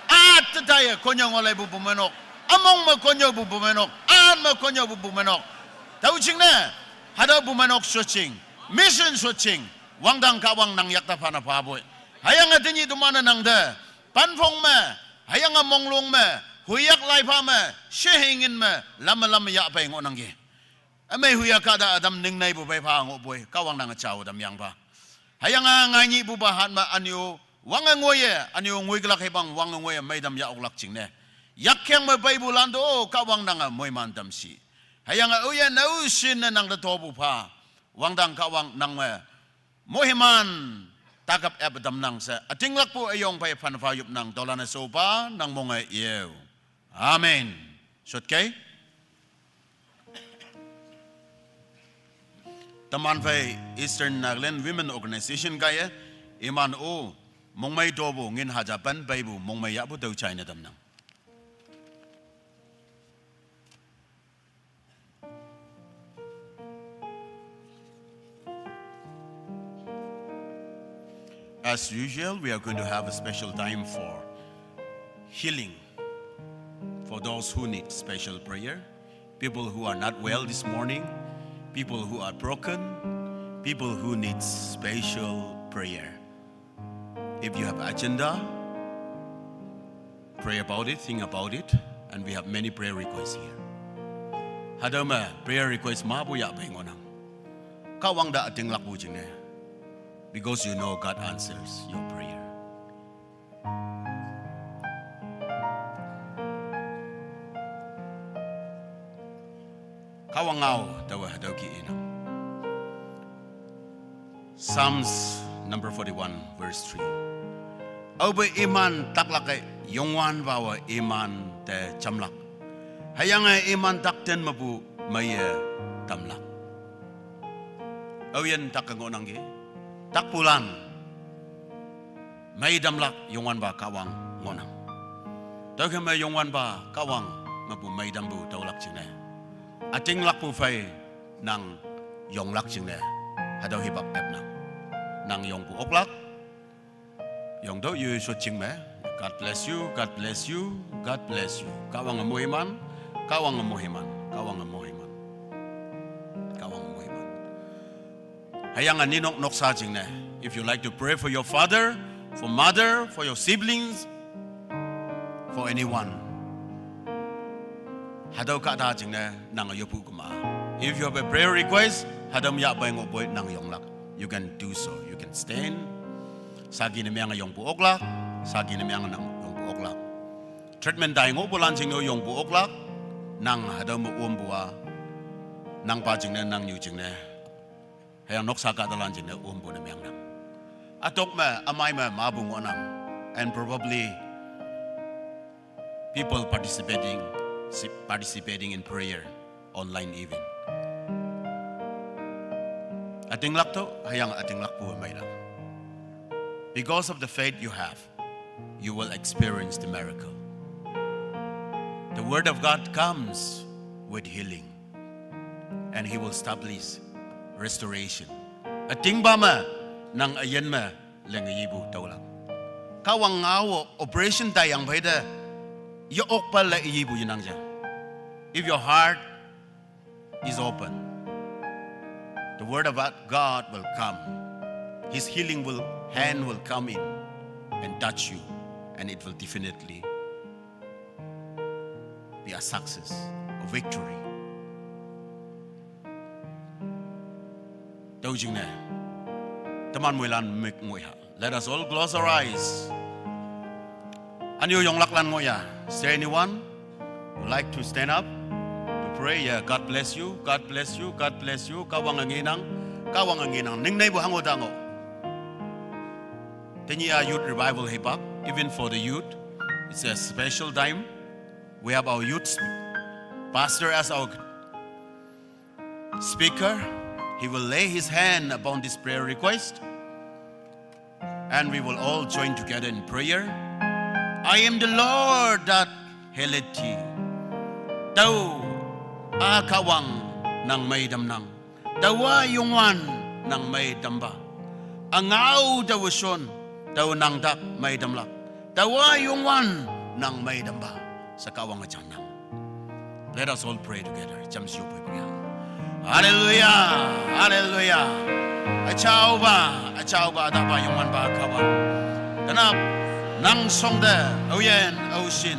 at te taiye konnyüo ngaoleipu bumeinok. Ümong me konnyüopu bumeinok. At me konnyüopu bumeinok. Tüo jingne, hatüo bumeinok shotjing, mission shotjing, wangdang Kahwang nang yakte phane phapoi. Hüyange tenyih toman-e nang te, panphong me, hüyange monglong me, hoiyak laipha me, shehingin me, lamme lamme yahpei ngohnangki. Ümei hoiyak kahta ütam ningneipu pei pha ngohpoi, Kahwang nange jao tam yangpha. Hüyange ngai nyihpupa hat me ünyu, wange ngoiye, ünyu ngoiklak hipang wange ngoiye meitam yah oklak jingne. Yakkeng me peipulan to, Kahwang nange moiman tam shi. Hüyange aoyin aoshin ne nang te topu pha. Wangdang Kahwang nang me moiman, takap ep tamnang she, ütinglakpu üyong phei phanpha yopnang, tüolan-e shopa nang monge yeo. Amen. Shotkei. Teman phei Eastern Nagaland Women Organization kaiye, iman-o, mongmei topu ngin haja pen peipu mongmei yahpu tüo jaine tamnang. As usual, we are going to have a special time for healing, for those who need special prayer, people who are not well this morning, people who are broken, people who need special prayer. If you have agenda, pray about it, think about it, and we have many prayer requests here. Hatüo me prayer request mapu yahpei ngohnang. Kahwang te ütinglakpu jingne, because you know God answers your prayer. Kahwang ngao taowe hatüo ki inang. Psalms number forty-one, verse three. Aope iman taklak-e Youngwanpawe iman te jamlak. Hüyange iman takten mepu meiye tamlak. Aoyin tak-e ngohnangki. Takpulan mei tamlak Youngwanpa Kahwang ngohnang. Tüokhei me Youngwanpa Kahwang mepu mei tampu tüolak jingne, ütinglakpu phei nang yonglak jingne, hatüo hipak epnang. Nang yongpu oklak, yongtüoh yoi shotjing me. God bless you, God bless you, God bless you. Kahwange moiman, Kahwange moiman, Kahwange moiman, Kahwange moiman. Hüyange ninok noksa jingne, if you like to pray for your father, for mother, for your siblings, for anyone, hatüo kahta jingne nange yopu kema. If you have a prayer request, hatüo me yahpei ngohpoi nang yonglak, you can do so. You can stand. Saki ne meange yongpu oklak, saki ne meange nang yongpu oklak. Treatment tai ngohpulan jingne yongpu oklak, nang hatüo me ompu-a, nangpa jingne, nangnyu jingne, hüyange noksa kahtalan jingne ompu ne meangnang. Ütok me, ümei me mapu ngohnang. And probably people participating, si-, participating in prayer online even. Ütinglak to, hüyange ütinglakpu meilak. Because of the faith you have, you will experience the miracle. The word of God comes with healing, and He will establish restoration. Ütingpa me, nang üyin me, leng yipu taolak. Kahwang ngao operation taiyang phei te, ye-okpa le yipu yenang ja. If your heart is open, the word of God will come. His healing will hand will come in and touch you, and it will definitely be a success, a victory. Tau jing ne. Teman muilan mik ngoh ya. Let us all close our eyes. Aniu yong lak lan ngoh ya. Is there anyone who like to stand up to pray? Yeah, God bless you. God bless you. God bless you. Kawang anginang. Kawang anginang. Ning nei bu hango dango. Teni a youth revival hipak. Even for the youth, it's a special time. We have our youth sp- pastor as our speaker. He will lay his hand upon this prayer request, and we will all join together in prayer. I am the Lord that healeth thee. Tau a Kawang nang mai dam nang. Tau a Yungwan nang mai dam ba. Angau tau shon, tau nang dak mai dam lak. Tau a Yungwan nang mai dam ba. Sa Kawang a chang nang. Let us all pray together. Jam siu pui pui ya. Hallelujah. Hallelujah. Achau ba, achau ba, da ba Yungwan ba Kawang. Tanap, nang song de, au yen, au shin.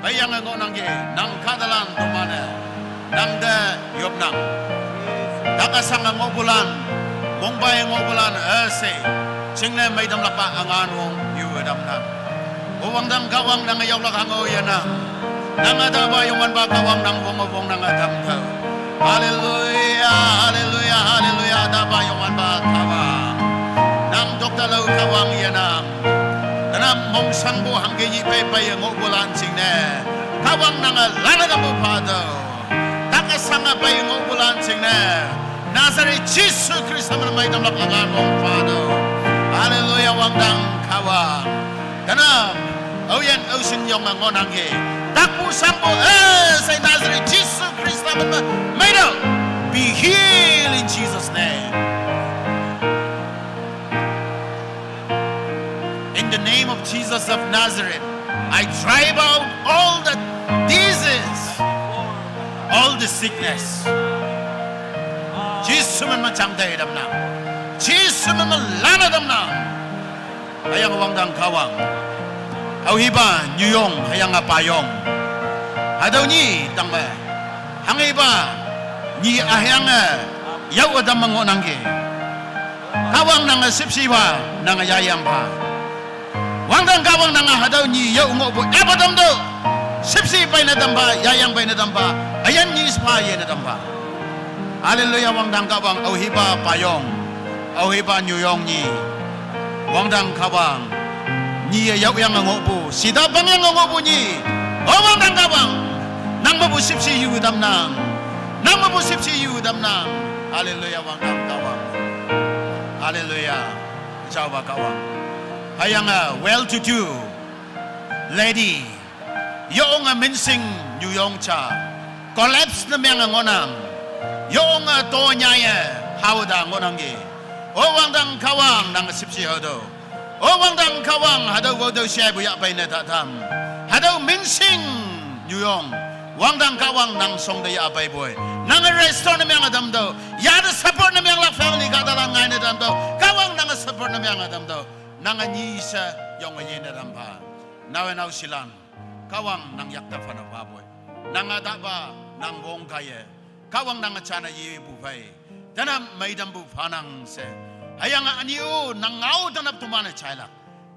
Bai yang ngo nang ge, nang kadalan domane. Nang de yop nang. Daka sang ngo bulan, mong bai ngo bulan, eh se. Ching ne mai dam lak ba angan wong, yu dam nang. Uwang dang Kawang nang yok lak hango ya nang. Nang ada ba Yungwan ba Kawang nang wong wong nang adam tau. Hallelujah, hallelujah, hallelujah, ada ba Yungwan ba Kawang. Nang dokta lau Kawang ya nang. Tanam mong sang bu hang ke yi pai pai ngo bulan ching ne. Kawang nang a lana dam bu pa do. Daka sang a pai ngo bulan ching ne. Nazareth Jisu Krista man mai dam lak angan wong pa do. Hallelujah, wang dang Kawang. Tanam, au yen au shin yong a ngo nang ge. Dak bu sang bu, eh, sai Nazareth Jisu Krista man mai do. Be healed in Jesus' name. In the name of Jesus of Nazareth, I drive out all the disease, all the sickness. Jisu man ma chang dai dam nang. Jisu man ma lana dam nang. Ayang wang dang Kawang. Au hiba nyuyong ayang apa yong. Hadau ni tang me. Hang hiba ni ayang eh. Yau adam ma ngo nang ge. Kawang nang a sipsi ba, nang a yayang ba. Wang dang Kawang nang a hadau ni yau ngo bu, eh, ba dam do. Sipsi bai na dam ba, yayang bai na dam ba. Ayan ni spa ye na dam ba. Hallelujah, wang dang Kawang, au hiba payong. Au hiba nyuyong ni. Wang dang Kawang. Ni yau yang ngo bu, sida bang yang ngo bu ni. Oh, wang dang Kawang. Nang ma bu sipsi yu dam nang. Nang ma bu sipsi yu dam nang. Hallelujah, wang dang Kawang. Hallelujah. Chau ba Kawang. Hayang a well to do lady. Yong a minsing nyuyong cha. Collapse na miang a ngonang. Yong a to nyaya. Hau da ngonang ge. Oh, wang dang Kawang nang sipsi hau do. Oh, wang dang Kawang hadau go dau shai bu ya bai na ta tam. Hadau minsing nyuyong. Wang dang Kawang nang song da ya bai boy. Nang restore na miang adam do. Ya da support na miang lak family ka da lang ngai na dam do. Kawang nang support na miang adam do. Nang ni sa yong ye na dam ba. Nau nau silan. Kawang nang yak da fa na ba boy. Nang ada ba nang wong ka ye. Kawang nang chana ye bu bai. Tanam mai dam bu phanang se. Hayang a aniu nang ngau tanap tumana chailak.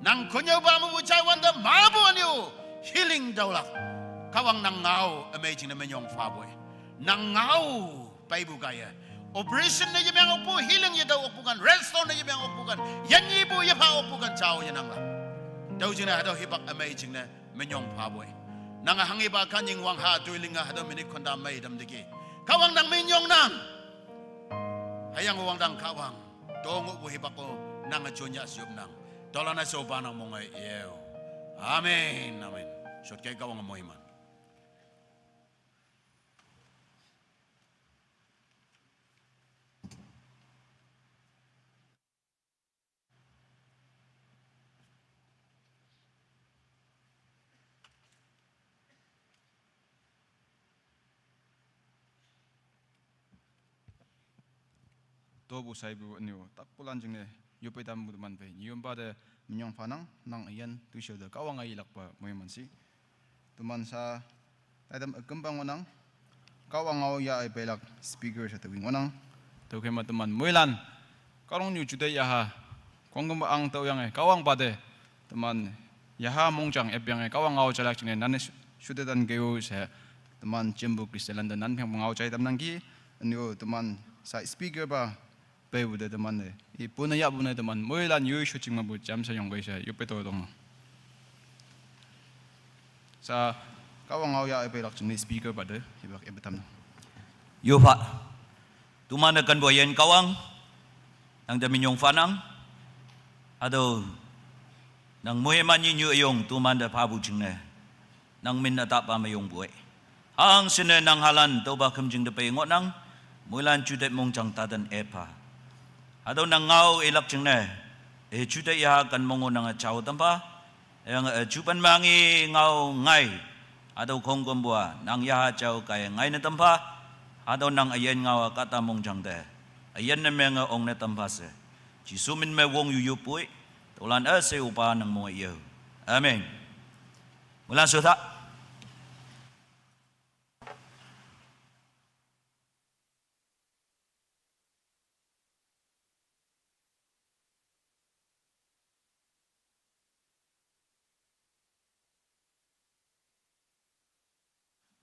Nang kunyau ba mu bu chai wanda ma bu aniu healing daulak. Kawang nang ngau amazing na menyong fa boy. Nang ngau pai bu kaya. Operation na yemeng okpu, healing yedau okpu kan, restore na yemeng okpu kan, yan ye bu yepa okpu kan chao yenang la. Dau jing na hadau hipak amazing na menyong pa boy. Nang a hang iba kan ying wang ha duiling a hadau minute konda mai dam deki. Kawang nang menyong nang. Hayang wang dang Kawang. Dong bu hipak ko nang a junya siup nang. Dola na so ba nang mongai yeu. Amen. Amen. Shot kai Kawang moiman. Tobu saibu anyo takpulan jingne yope tambu teman pe nyiyompa te minyong phanang, nang üyin tüsho te Kahwang-a yelakpa moimanshi. Teman sa taitam ükümpa ngohnang, Kahwang ngao ya-e peilak speaker she taowe ngohnang. Tüokhei me teman moilan kahtoknyu jute yaha khongkümpu ang tüoyange Kahwangpa te teman yaha mongjang epyange Kahwang ngao jailak jingne nan-e shu-, shute tan keo she teman jempu Christianlan te nan phengpu ngao jai tamnangki. Anyo teman sa speaker pa peipu te teman-e ipu ne yahpu ne teman moilan yoi sho jing mepu jamshe yongkei she yoppe to tong. Sa Kahwang ngao ya-e peilak jingne speaker pa te hipak epe tamnang. Yoppha, teman-e kenpu üyin Kahwang, nang te minyong phanang. Hatüo nang moiman nyinyu üyong teman te phapu jingne nang min ütapa me yongpu-e. Hangshinne nang halan tüopa khümjing te pei ngohnang, moilan jute mongjang taten epha. Hatüo nang ngao ilak jingne, e jute yaha ken mong ngohnange jao tampha, hüyange e jupen mangi ngao ngai. Hatüo khongkümpu-a nang yaha jao kaiye ngaine tampha, hatüo nang üyin ngao-a kahta mongjang te üyin ne menge ongne tampha she Jesu min me wong yu yoppoi. Tüolan üshei opa nang mong ye. Amen. Moilan shota.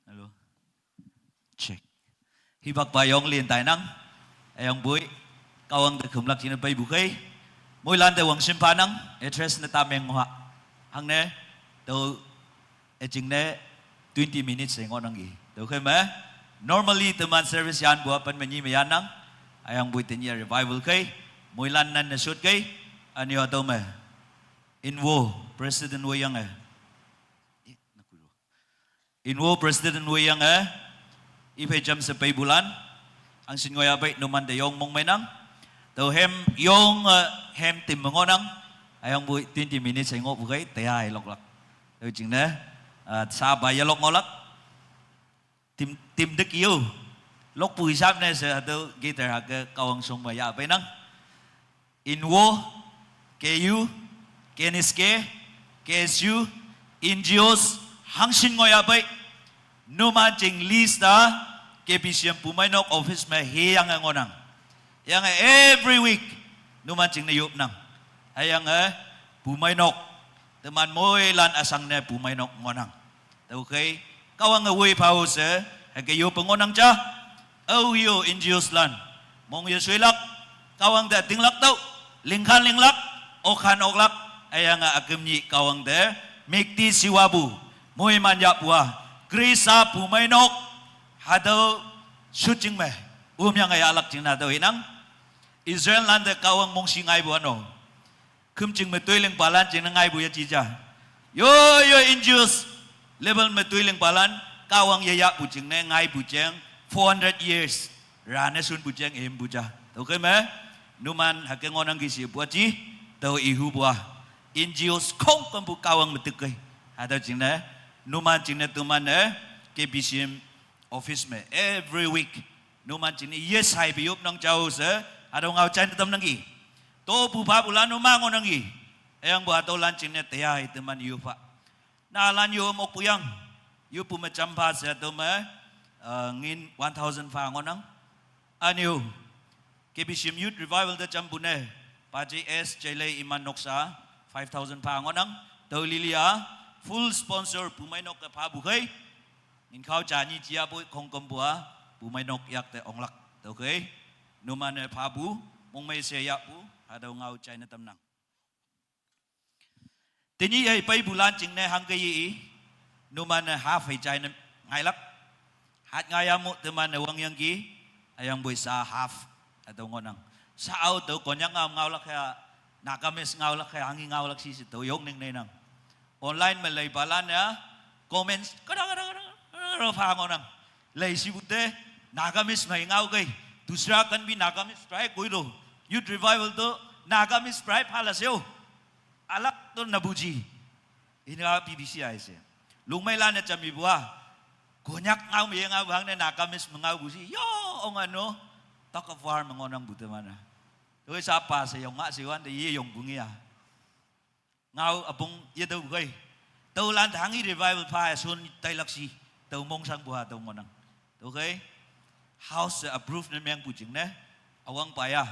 Hello. Check. Hipakpa yong lin tainang. Hüyangpoi Kahwang te khümlak jingne peipu khei, moilan te wangshim phanang, address ne tameng ngoh. Hangne tüo üjingne twenty minutes she ngohnangki. Tüokhei me normally teman service yanpu-a pen me nyi me yannang. Hüyangpoi tenyih-a revival khei, moilan nan ne shot khei. Anyo hatüo me Inwo president woiyange, Inwo president woiyange iphei jamshe peipulan hangshin ngohyah pei numan te yong mongmeinang. Tüo hem yong, eh, hem tim me ngohnang. Hüyangpoi twenty minutes hei ngohpu khei teya-e loklak. Tüo jingne, eh, sapa yelok ngohlak. Tim, tim te kio lokpu hisap ne she hatüo guitar hake Kahwang shong me yah peinang. Inwo, K U, K N S K, K S U, N G Os, hangshin ngohyah pei, numan jing list-a K B C M Pumeinok office me heyange ngohnang. Hüyange every week numan jingne yopnang. Hüyange Pumeinok, teman moilan üshangne Pumeinok ngohnang. Tüokhei Kahwange woi phao she hüke yoppe ngohnang ja. Ao yo N G Os lan mong yeshoilak, Kahwang te ütinglak tüoh, lingkhan linglak, okkhan oklak, hüyange üküm nyih Kahwang te müktishiwapu, moiman yahpu-a Khrista Pumeinok, hatüo shotjing me ümyange yahlak jingne hatüo inang. Israel lan te Kahwang mongshi ngaipu ano, khümjing me toi lingpalan jingne ngaipu yeji ja. Yo, yo, N G Os level me toi lingpalan Kahwang yeyahpu jingne ngaipu jeng four hundred years rane shunpu jeng impu ja. Tüokhei me numan hüke ngohnangki shepu aji, tüo ihupu-a N G Os khongkümpu Kahwang me tükkei. Hatüo jingne numan jingne teman-e K B C M office me every week numan jingne yeshaipe yopnang jao she hatüo ngao jaine tamnangki. Topu phapulan numan ngohnangki. Hüyangpu hatüolan jingne teya-e teman yoppha. Naolan yo mokpu yang, yoppu me jampha she hatüo me, eh, ngin one thousand pha ngohnang. Anyo K B C M Youth Revival te jampu ne, paji S Jailei iman noksa five thousand pha ngohnang. Tüo lili-a full sponsor Pumeinok ke phapu khei, ngin khao ja nyi jia poi khongkümpu-a Pumeinok yak te onglak. Tüokhei numan-e phapu, mongmei she yahpu, hatüo ngao jaine tamnang. Tenyih hei peipulan jingne hangke ye i, numan-e half hei jaine ngailak. Hat ngaiya mo teman-e wangyangki, hüyangpoi sa half hatüo ngohnang. Sa-o tüo Konyak ngao ngaolak hei, Nagamese ngaolak hei, hangi ngaolak shi she tüo yong ning neinang. Online me leipalan-e comments kada kada kada kada pha ngohnang. Lei shipu te Nagamese mei ngaokei, दूसरा कन भी Nagamese try कोई लो, Youth Revival तो Nagamese try pha la seo, अलग तो ना बूझी। Ina B B C I she lungmeilan-e jam ipu-a, Konyak ngao me ye ngao hangne Nagamese me ngaopu shi yo, ong ano. Tug of war me ngohnangpu teman-e. Tüokhei sha pa she yong nga she wante ye yongpu ngi-a. Ngao üpong ye tüopu khei. Tüolan te hanghi revival pha-e shon tailak shi. Tüo mongshangpu hatüo ngohnang. Tüokhei. House she approve ne mengpu jingne. Üwangpa ya.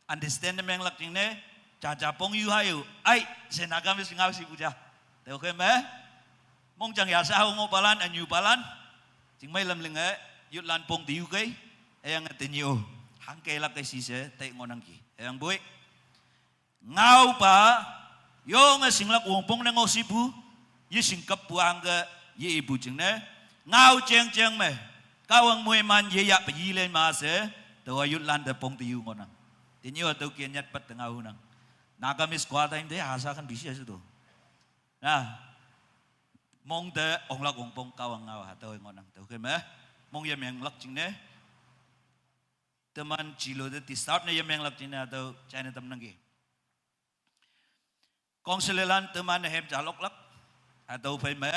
Understand ne menglak jingne. Jaja pong yu hayu. Ai, she Nagamese ngao shipu ja. Tüokhei me. Mongjang ya sha hao ngohpalan, ünyupalan. Chingmei lam linge, youthlan pong te yu khei. Hüyange tenyih-o. Hangkelak kei shi she, tai ngohnangki. Hüyangpoi. Ngaopa, yonge shinglak wongpong ne ngoh shipu, yeshing kappu angke, ye ipu jingne, ngao jeng jeng me, Kahwang moiman yeyahpe yilen ma she, taowa youthlan te pong te yu ngohnang. Tenyih-o tüo ke nyatpat te ngao hunang. Nagamese choir time te, hasha kan bisi she to. Na, mong te onglak wongpong Kahwang ngao hatüo ngohnang tüokhei me, mong ye menglak jingne. Teman jilo te disturb ne yemenglak jingne hatüo jaine tamnangki. Kongshelelan teman-e hem ja loklak. Hatüo phei me,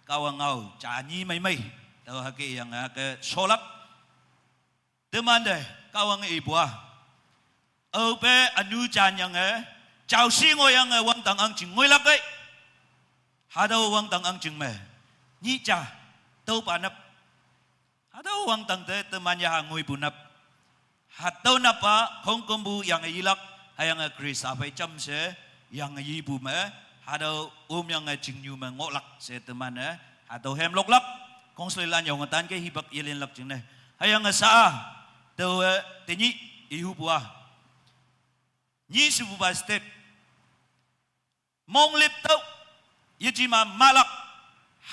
Kahwang ngao, ja nyi mei mei. Tüo hüke yange hüke sholak. Teman te, Kahwange ipu-a. Aope ünu janyange, jaoshi ngohyange wangdang ahngching ngoilak kei. Hatüo wangdang ahngching me. Nyih ja, tüopa nap. Hatüo wangdang te teman yaha ngoipu nap. Hatüo napa khongkümpu yange yilak, hüyange Khrista phei jamshe, yange yipu me, hatüo ümyange chingnyu me ngohlak she teman-e, hatüo hem loklak, kongshelelan yonge tanke hipak yelinlak jingne. Hüyange sha-a, taowe tenyih ihupu-a. Nyi shepupa step. Monglip tüoh, yejema mahlak,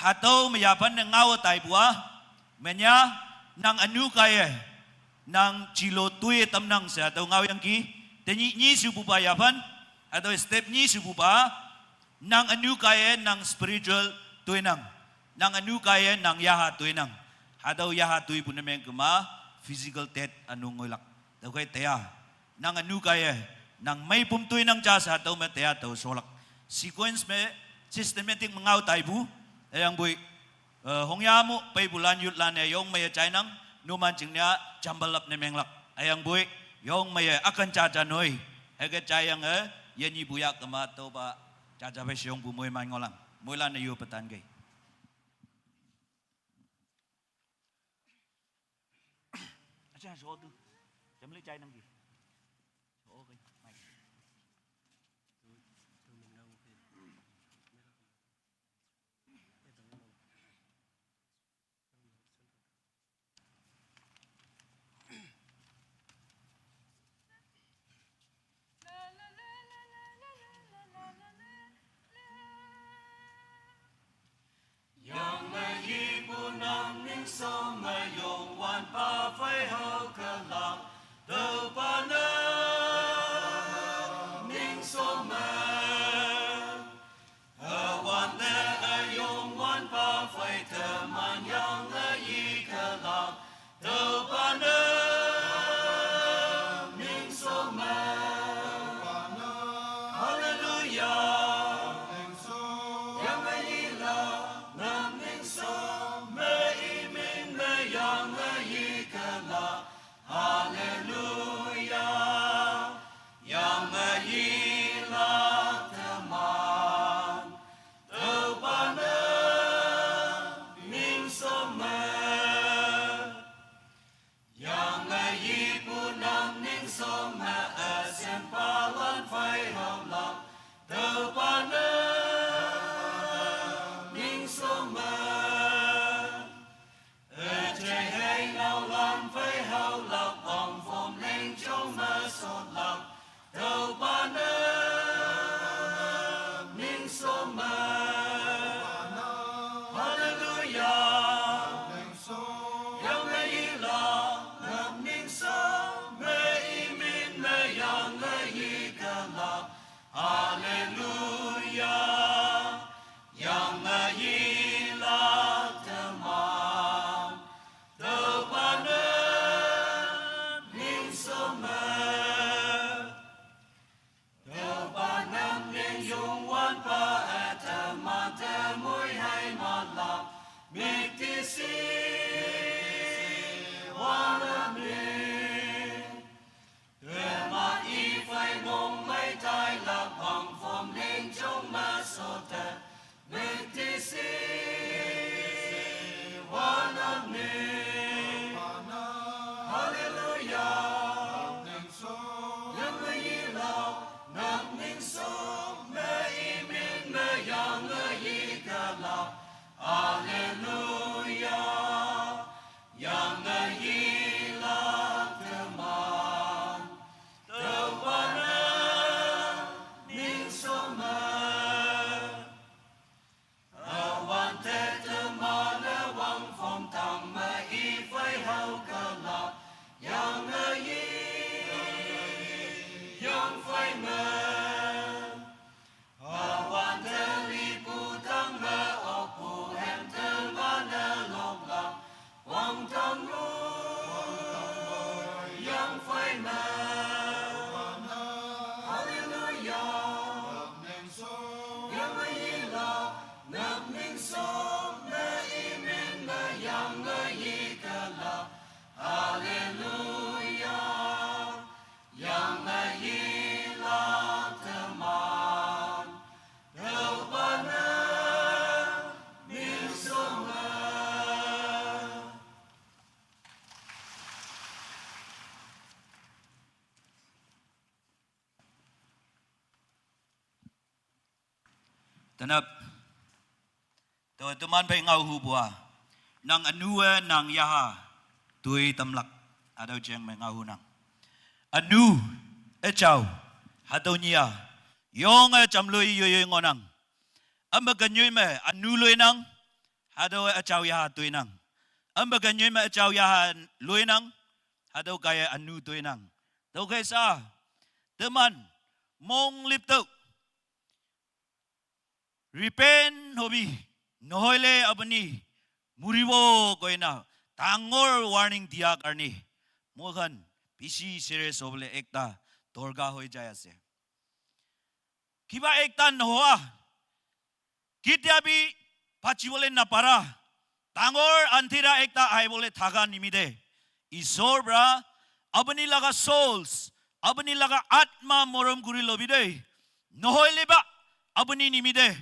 hatüo me yaphan ne ngao taipu-a, menya, nang ünu kaiye, nang jilo toiye tamnang she hatüo ngaoyangki, tenyih nyi shepupa yaphan, hatüo step nyi shepupa, nang ünu kaiye, nang spiritual toinang, nang ünu kaiye, nang yaha toinang, hatüo yaha toipu ne mengkema, physical death ünu ngoilak, tüokhei teya. Nang ünu kaiye, nang meipum toinang ja she hatüo me teya tao sholak. Sequence me systematic me ngao taipu, hüyangpoi, eh, hongya mo peipulan youthlan-e yong meiye jainang, numan jingne-a jambelap ne menglak. Hüyangpoi, yong meiye üken jaja noi, hüke jaiyange, yenyihpu yahkema tüopa, jaja phei sheyongpu moiman ngohlang, moilan-e yoppe tankei. Acha, so tu. Jam le jai nangki. So, okay. Mai. Yangme yipu nang ningso me Youngwanpa phei hao kelak, tüopa ne ningso me. Üwante üyong wanpa phei teman yange ikelak, tüopa ne ningso me. Haleluya. Yange ilak ne ningso me, imin me yange ikelak. Haleluya. Yange ilak teman, tüopa ne ningso me. Yange ipu nang ningso me, üshinpalan phei haolak, tüopa ne ningso me. Üjai hei naolan phei haolak, wangphom lingjong me shotlak, tüopa ne ningso me. Haleluya. Yange ilak ne ningso me, imin me yange ikelak. Haleluya. Yange ilak teman, tüopa ne ningso me. Tüopa nang ning Youngwanpa, eh, teman te moi hei malak, müktishiwa ne mi. Yang ningso, yang yila, nang ningso, me imin me yang yikala. Hallelujah. Yang yila teman, teman ningso me. Awante temane wang fom tang me i fai hau kala, yang me yi, yang fai me. Awante lipu tang me opu hem temane lokla, wang tang lu, yang fai me. Hallelujah. Yang me yila, nang ningso, me imin me yang me yikala. Hallelujah. Yang me yila teman, teman ningso me. Tenap. To teman pai ngau hu bua. Nang anu e nang yaha. Tui tamlak. Adau cheng me ngau hu nang. Anu e chau. Hatau nyia. Yong e cham lui yoi yoi ngonang. Amba kanyui me anu lui nang. Hatau e chau yaha tui nang. Amba kanyui me chau yaha lui nang. Hatau kaya anu tui nang. Tau kaisa. Teman. Mong lip tau. Repent hobi, nohoile apuni muribo koina dangor warning dia karni moikhan bishi serious hobole ekta dorkar hoi jai ase. Kiba ekta nohoa, ketia bi bachibole napara, dangor andhera ekta ahibole thaka nimite, Isor pra apuni laga souls, apuni laga atma morom kuri lobi de. Nohoile ba apuni nimite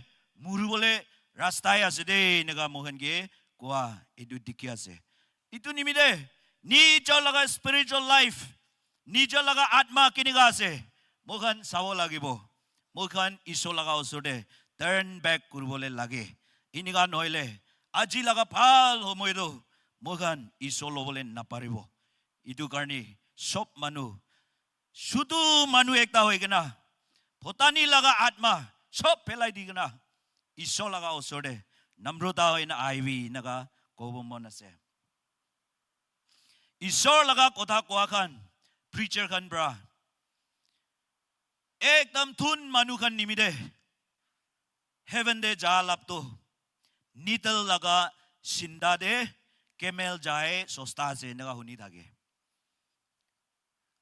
muribole rastai ase de, eneka moikhan ke koa etu dikhi ase. Etu nimite nijor laga spiritual life, nijor laga atma kenika ase, moikhan sabo lagibo. Moikhan Isor laga osor te turn back kuribole lage. Eneka nohoile aji laga bhal homoy to moikhan Isor lobole naparibo. Etu karni sob manu, sudu manu ekta hoi kena, photani laga atma sob phelai di kena, Isor laga osor te namrota hoi na ahibi, eneka kobo mon ase. Isor laga kotha koa khan, preacher khan pra, ekdam thun manu khan nimite heaven te ja lap to needle laga sinda te camel jae sosta ase, eneka huni thake.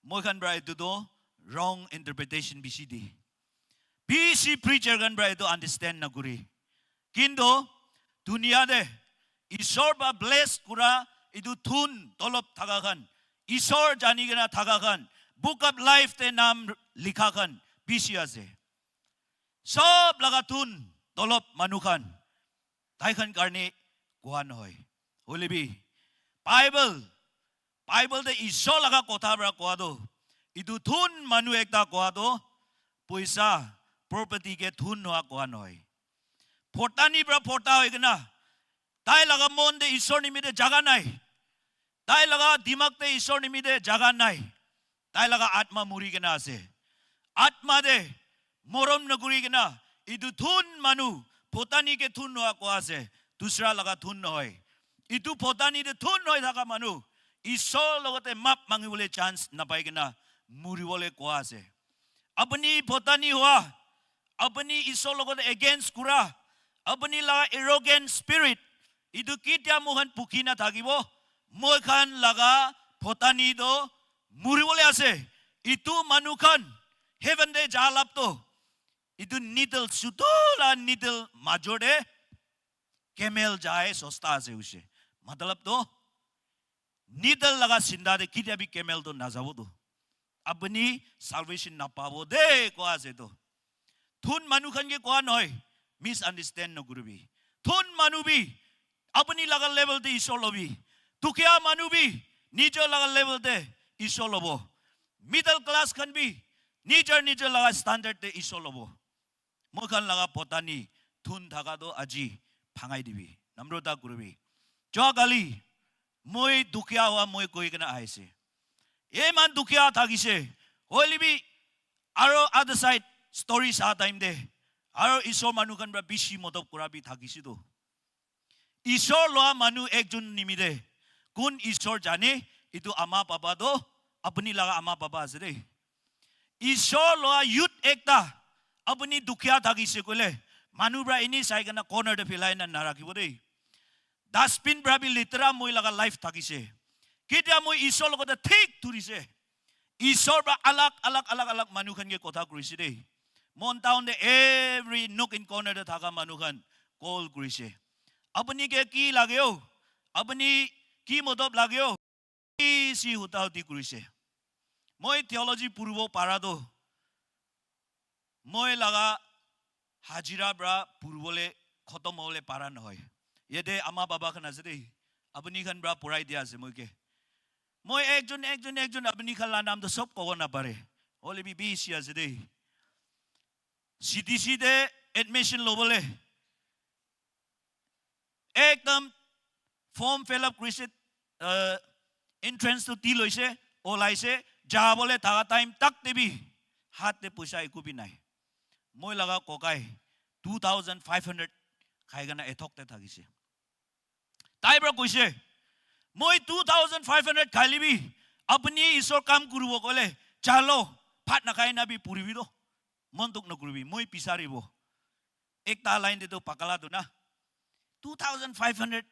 Moikhan pra etu to wrong interpretation bishi di. Bishi preacher khan pra etu understand nakuri. Kintu dunia te Isor pra bless kura etu thun tolop thaka khan, Isor jani kena thaka khan, Book of Life te naam likha khan bishi ase. Sob laga thun tolop manu khan, tai khan karni koa nohoi. Hoile bi Bible, Bible te Isor laga kotha pra koa to, etu thun manu ekta koa to, poisa, property ke thun noa koa nohoi. Photani pra phota hoi kena, tai laga mon te Isor nimite jaga nai. Tai laga dimak te Isor nimite jaga nai. Tai laga atma muri kena ase. Atma te morom nakuri kena, etu thun manu, photani ke thun noa koa ase, dusra laga thun nohoi. Etu photani te thun nohoi thaka manu, Isor logote map mangibole chance napai kena, muribole koa ase. Apuni photani hua, apuni Isor logote against kura, apuni laga arrogant spirit, etu ketia moikhan pukhi na thakibo, moikhan laga photani to muribole ase. Etu manu khan heaven te ja lap to, etu needle sudu la needle major te camel jae sosta ase hoise. Matlab to, needle laga sinda te ketia bi camel to najabo to. Apuni salvation napabo de koa ase to. Thun manu khan ke koa nohoi, misunderstand nakuribi. Thun manu bi apuni laga level te Isor lobi. Dukhia manu bi nijor laga level te Isor lobo. Middle class khan bi nijor nijor laga standard te Isor lobo. Moi khan laga potani thun thaka toh aji bhangai dibi. Namrota kuribi. Joa kali moi dukhia hoa moi koi kena ahise. Iman dukhia thakise. Hoile bi aro other side story sa time te aro Isor manu khan pra bishi modot kura bi thakise toh. Isor loa manu ekjon nimite kun Isor jane, itu ama baba toh apuni laga ama baba ase de. Isor loa youth ekta apuni dukhia thakise koile manu pra ini sai kena corner te philai na narakhibo de. Dustbin pra bi letera moi laga life thakise. Ketia moi Isor logote thik thurise. Isor pra alag alag alag alag manu khan ke kotha kurise de. Mon town te every nook and corner te thaka manu khan call kurise. Apuni ke ki lage ho? Apuni ki modot lage ho? Ki si huta huti kurise. Moi theology puribo para toh moi laga hajira pra puribole khotom hole para nohoi. Yate ama baba khan ase de. Apuni khan pra purai dia ase moi ke. Moi ekjon ekjon ekjon apuni khan la nam toh sob kobo napare. Hoile bi bishi ase de. C D C te admission lobole ekdam form fill up kurise, uh, entrance to ti loise, olaise, jabole thaka time tak te bi hat te poisa eku bi nai. Moi laga kokai two thousand five hundred khai kena ethok te thakise. Tai pra koise, moi two thousand five hundred khaile bi apuni Isor kam kuribo koile chalo, bhat nakhai na bi puribi toh. Mon dukh nokuribi, moi bisaribo. Ekta line te toh pakala toh na. Two thousand five hundred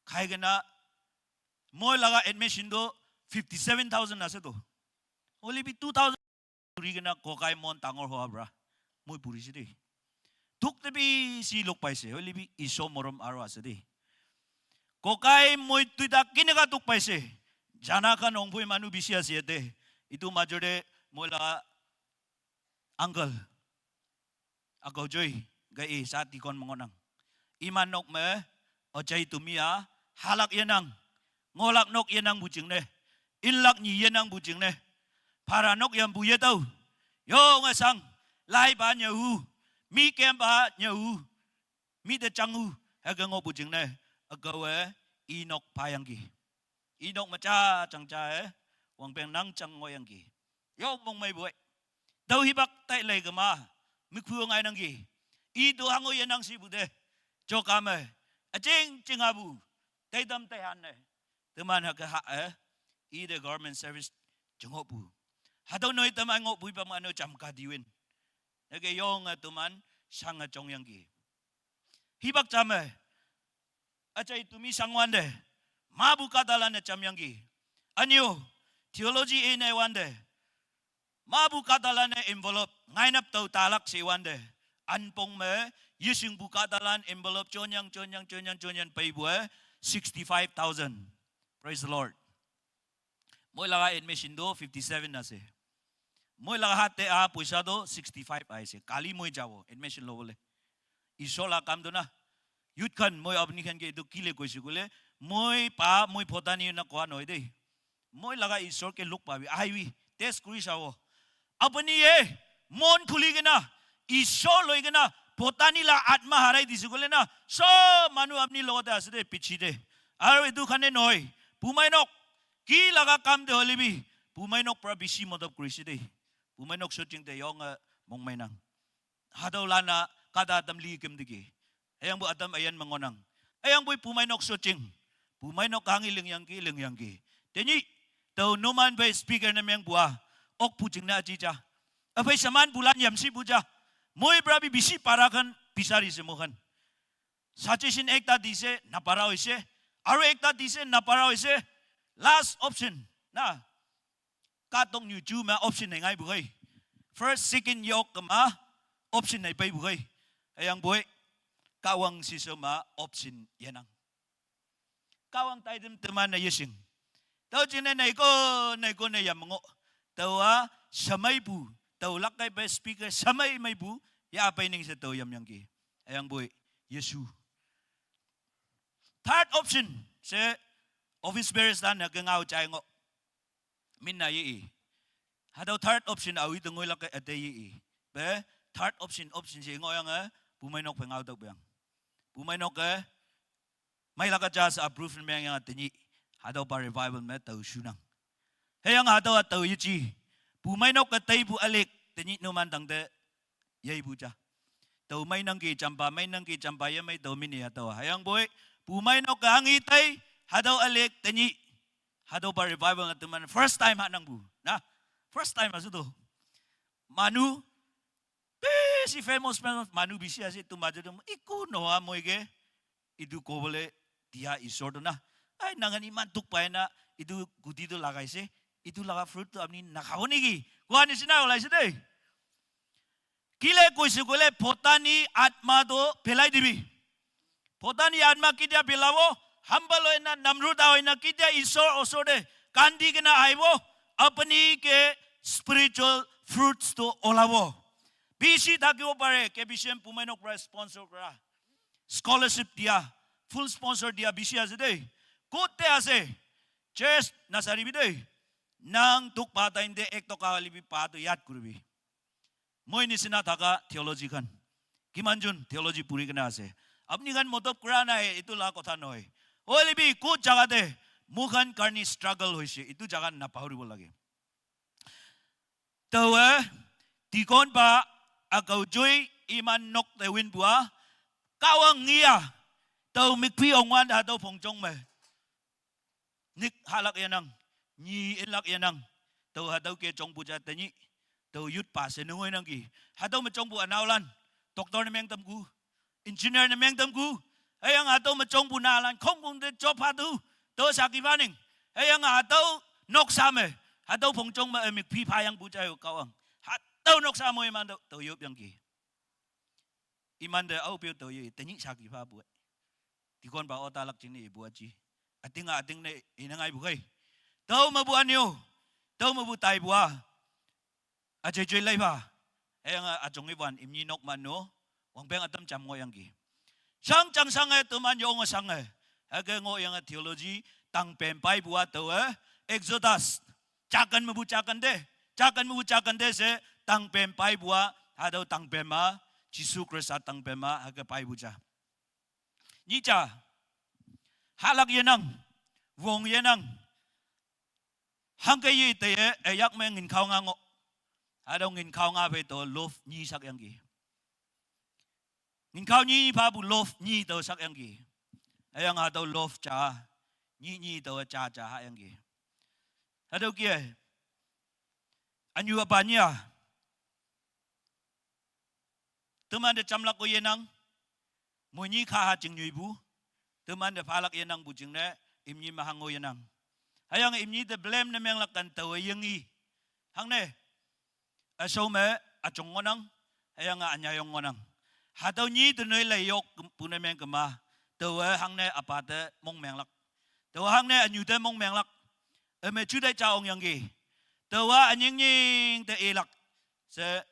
khai kena moi laga admission toh fifty seven thousand ase toh. Hoile bi two thousand puri kena kokai mon dangor hoa pra moi purise de. Dukh te bishi log paise, hoile bi Isor morom aro ase de. Kokai moi duita keneka dukh paise. Jana khan hongpoi manu bishi ase yate. Itu major te moi laga uncle Ako joi ga i sa tikon mangonang. Iman nok me, ochai tumia, halak yenang, ngolak nok yenang bujing ne, inlak ni yenang bujing ne, para nok yam bu yetau, yo ngasang, lai ba nyahu, mi kem ba nyahu, mi de changu, hake ngo bujing ne, agawe, i nok payang ki. I nok macha chang cha e, wang peng nang chang ngo yang ki. Yo mong mai bue. Dau hibak tai lai kama, mikhu ngai nang ki. I do hango ye nang si bu de. Jo ka me. A ching ching abu. Tai dam tai han ne. Teman ha ke ha e. I de government service jong bu. Hadau noi teman ngo bu pa ma no cham ka diwin. Nage yong a teman sang a chong yang ki. Hibak cham e. Achai tumi sangwande, mabu kadalan e chamyangki. Anyo, theology e ne wande, mabu kadalan e envelope, ngainap tau talak si wande. Anpong me, yising bu kadalan envelope chonyang, chonyang, chonyang, chonyang paibu e, sixty-five thousand. Praise the Lord. Moi laga admission do fifty-seven ase. Moi laga hat te aha poisa do sixty-five aise. Kali moi jabo admission lobole. Isor la kam do na. Youth khan moi apni khan ke etu kile koise kule, moi pa moi photani na koa nohoi dei. Moi laga Isor ke luk pabi, ahibi, test kuri sabo. Apni e mon khuli kena Isor loi kena photani la atma harai dise kule na, sob manu apni logote ase de pichi de. Aru etu khan e nohoi, bumai nok ki laga kam te hoile bi, bumai nok pra bishi madad kurise de. Bumai nok shooting te yong a mong mai nang. Hadau lana kada adam li kem digi. Ayang bu adam ayan mangonang. Ayang bu bumai nok shooting. Bumai nok kangi ling yang ki, ling yang ki. Teni, tau numan bai speaker na meng bua. Ok puching na aji ja. Abai saman bulan yam si buja. Moi pra bi bishi para khan bisari se mohan. Suggestion ekta dise, napara hoise. Aru ekta dise, napara hoise. Last option. Na. Katong nyu chu ma option nai ngai bu gai. First, second yok ma option nai pai bu gai. Ayang boy. Kawang si so ma option yanang. Kawang tai dem teman na yesing. Tau jing ne nai ko, nai ko ne yam ngo. Tau a samai bu. Tau lak kai pa speaker samai mai bu. Ya pai ning se tau yam yang ki. Ayang boy. Yesu. Third option se office bearers dan na ke ngau chai ngo. minna ye-i. Hatüo third option aohi te ngoilak-e üte ye-i. Pe third option, option she ngohyange, pumeinok pe ngao tüoh peang. Pumeinok-e, meilak-a just approve ne mengyange tenyih. Hatüopa revival me tao shunang. Hüyange hatüowa tao yeji. Pumeinok-e teipu ülick, tenyih numan tangte yeipu ja. Tao meinangki jampa, meinangki jampa yemei tao mine hatüowa. Hüyangpoi, pumeinok-e hanghi tei, hatüo ülick tenyih. Hatüopa revival ne teman first time hanangpu. Na, first time ashe to. Manu, bisi famous, famous, manu bisi ashe, tuma jetem, iku noa moike, itu kobole dia Isor to na. Ai, nange iman dukh paina, itu guti to lagaise, itu laga fruit to apuni nakhao neki. Koa nisina olaise dei. Kile koise koile, Potani atma to pelai dibi. Potani atma ketia pelabo, humble hoina, namrud hoina, ketia Isor osor te kandi kena ahibo, apuni ke spiritual fruits to olabo. Bisi thakibo pare, K B C M pumeinok pora sponsor kora. Scholarship dia, full sponsor dia bisi ashe dei. Kote ashe, church nasaribi dei. Nang dukh pa time te ek toka hoilebi pa to yaad koribi. Moi nisina thaka theology khan. Kiman jon theology puri kena ashe. Apuni khan motob kora nahi, itu laga kotha nohoi. Hoilebi kot jaga te, moikhan karni struggle hoise, itu jaga napahoribo lage. Taowe, deacon pa, akao joi, iman nok te winpu a, Kahwang ngi a, tao mikphi ongwan hatüo phongjong me. Nyik hahlak yenang, nyi inlak yenang, tao hatüo ke jongpu ja tenyih, tao youth pa she nungoinangki. Hatüo me jongpu anaolan, doctor ne meng tamku, engineer ne meng tamku, hüyange hatüo me jongpu naolan, khongkong te job hatu, tao saki phaning, hüyange hatüo noksa me, hatüo phongjong me, eh, mikphi phayangpu ja yo Kahwang. Hatüo noksa moiman tüo, tao yopyangki. Imante aopeo tao ye, tenyih saki phapu-e. Deacon pa otalak jingne ipu aji. Üting a üting ne ine ngaipu khei. Tüo mepu ünyo, tüo mepu taipu a. Üjei jei lei pha. Hüyange üjong iwan imni nok man no. Wangpeng ütam jam ngohyangki. Shang jang shange teman yonge shange. Hüke ngohyange theology tangpem paipu a taowe. Exodus. Jaken mepu jaken te. Jaken mepu jaken te she tangpem paipu a. Hatüo tangpem a. Jesu Khrista tangpem a. Hüke paipu ja. Nyi ja. Hahlak yenang. Wong yenang. Hangke ye teye, eh, yak me ngin khao nga ngoh. Hatüo ngin khao nga phei to love nyi shakyangki. Ngin khao nyi phapu love nyi tao shakyangki. Hüyange hatüo love ja, nyi nyi tao ja ja hahyangki. Hatüo ke, ünyu üpa nyi a. Temante jamlak ko yenang, moinyi khaha jing nyoipu, temante phalak yenangpu jingne, imni me hango yenang. Hüyange imni te blame ne menglak kan taowe yengi. Hangne, üshao me üjong ngohnang, hüyange ünyayong ngohnang. Hatüo nyi te noi lei yokpu ne meng kema, taowe hangne üpa te mongmenglak. Taowe hangne ünyu te mongmenglak. Üme jutai ja ongyangki. Taowa ünying nying te ilak. She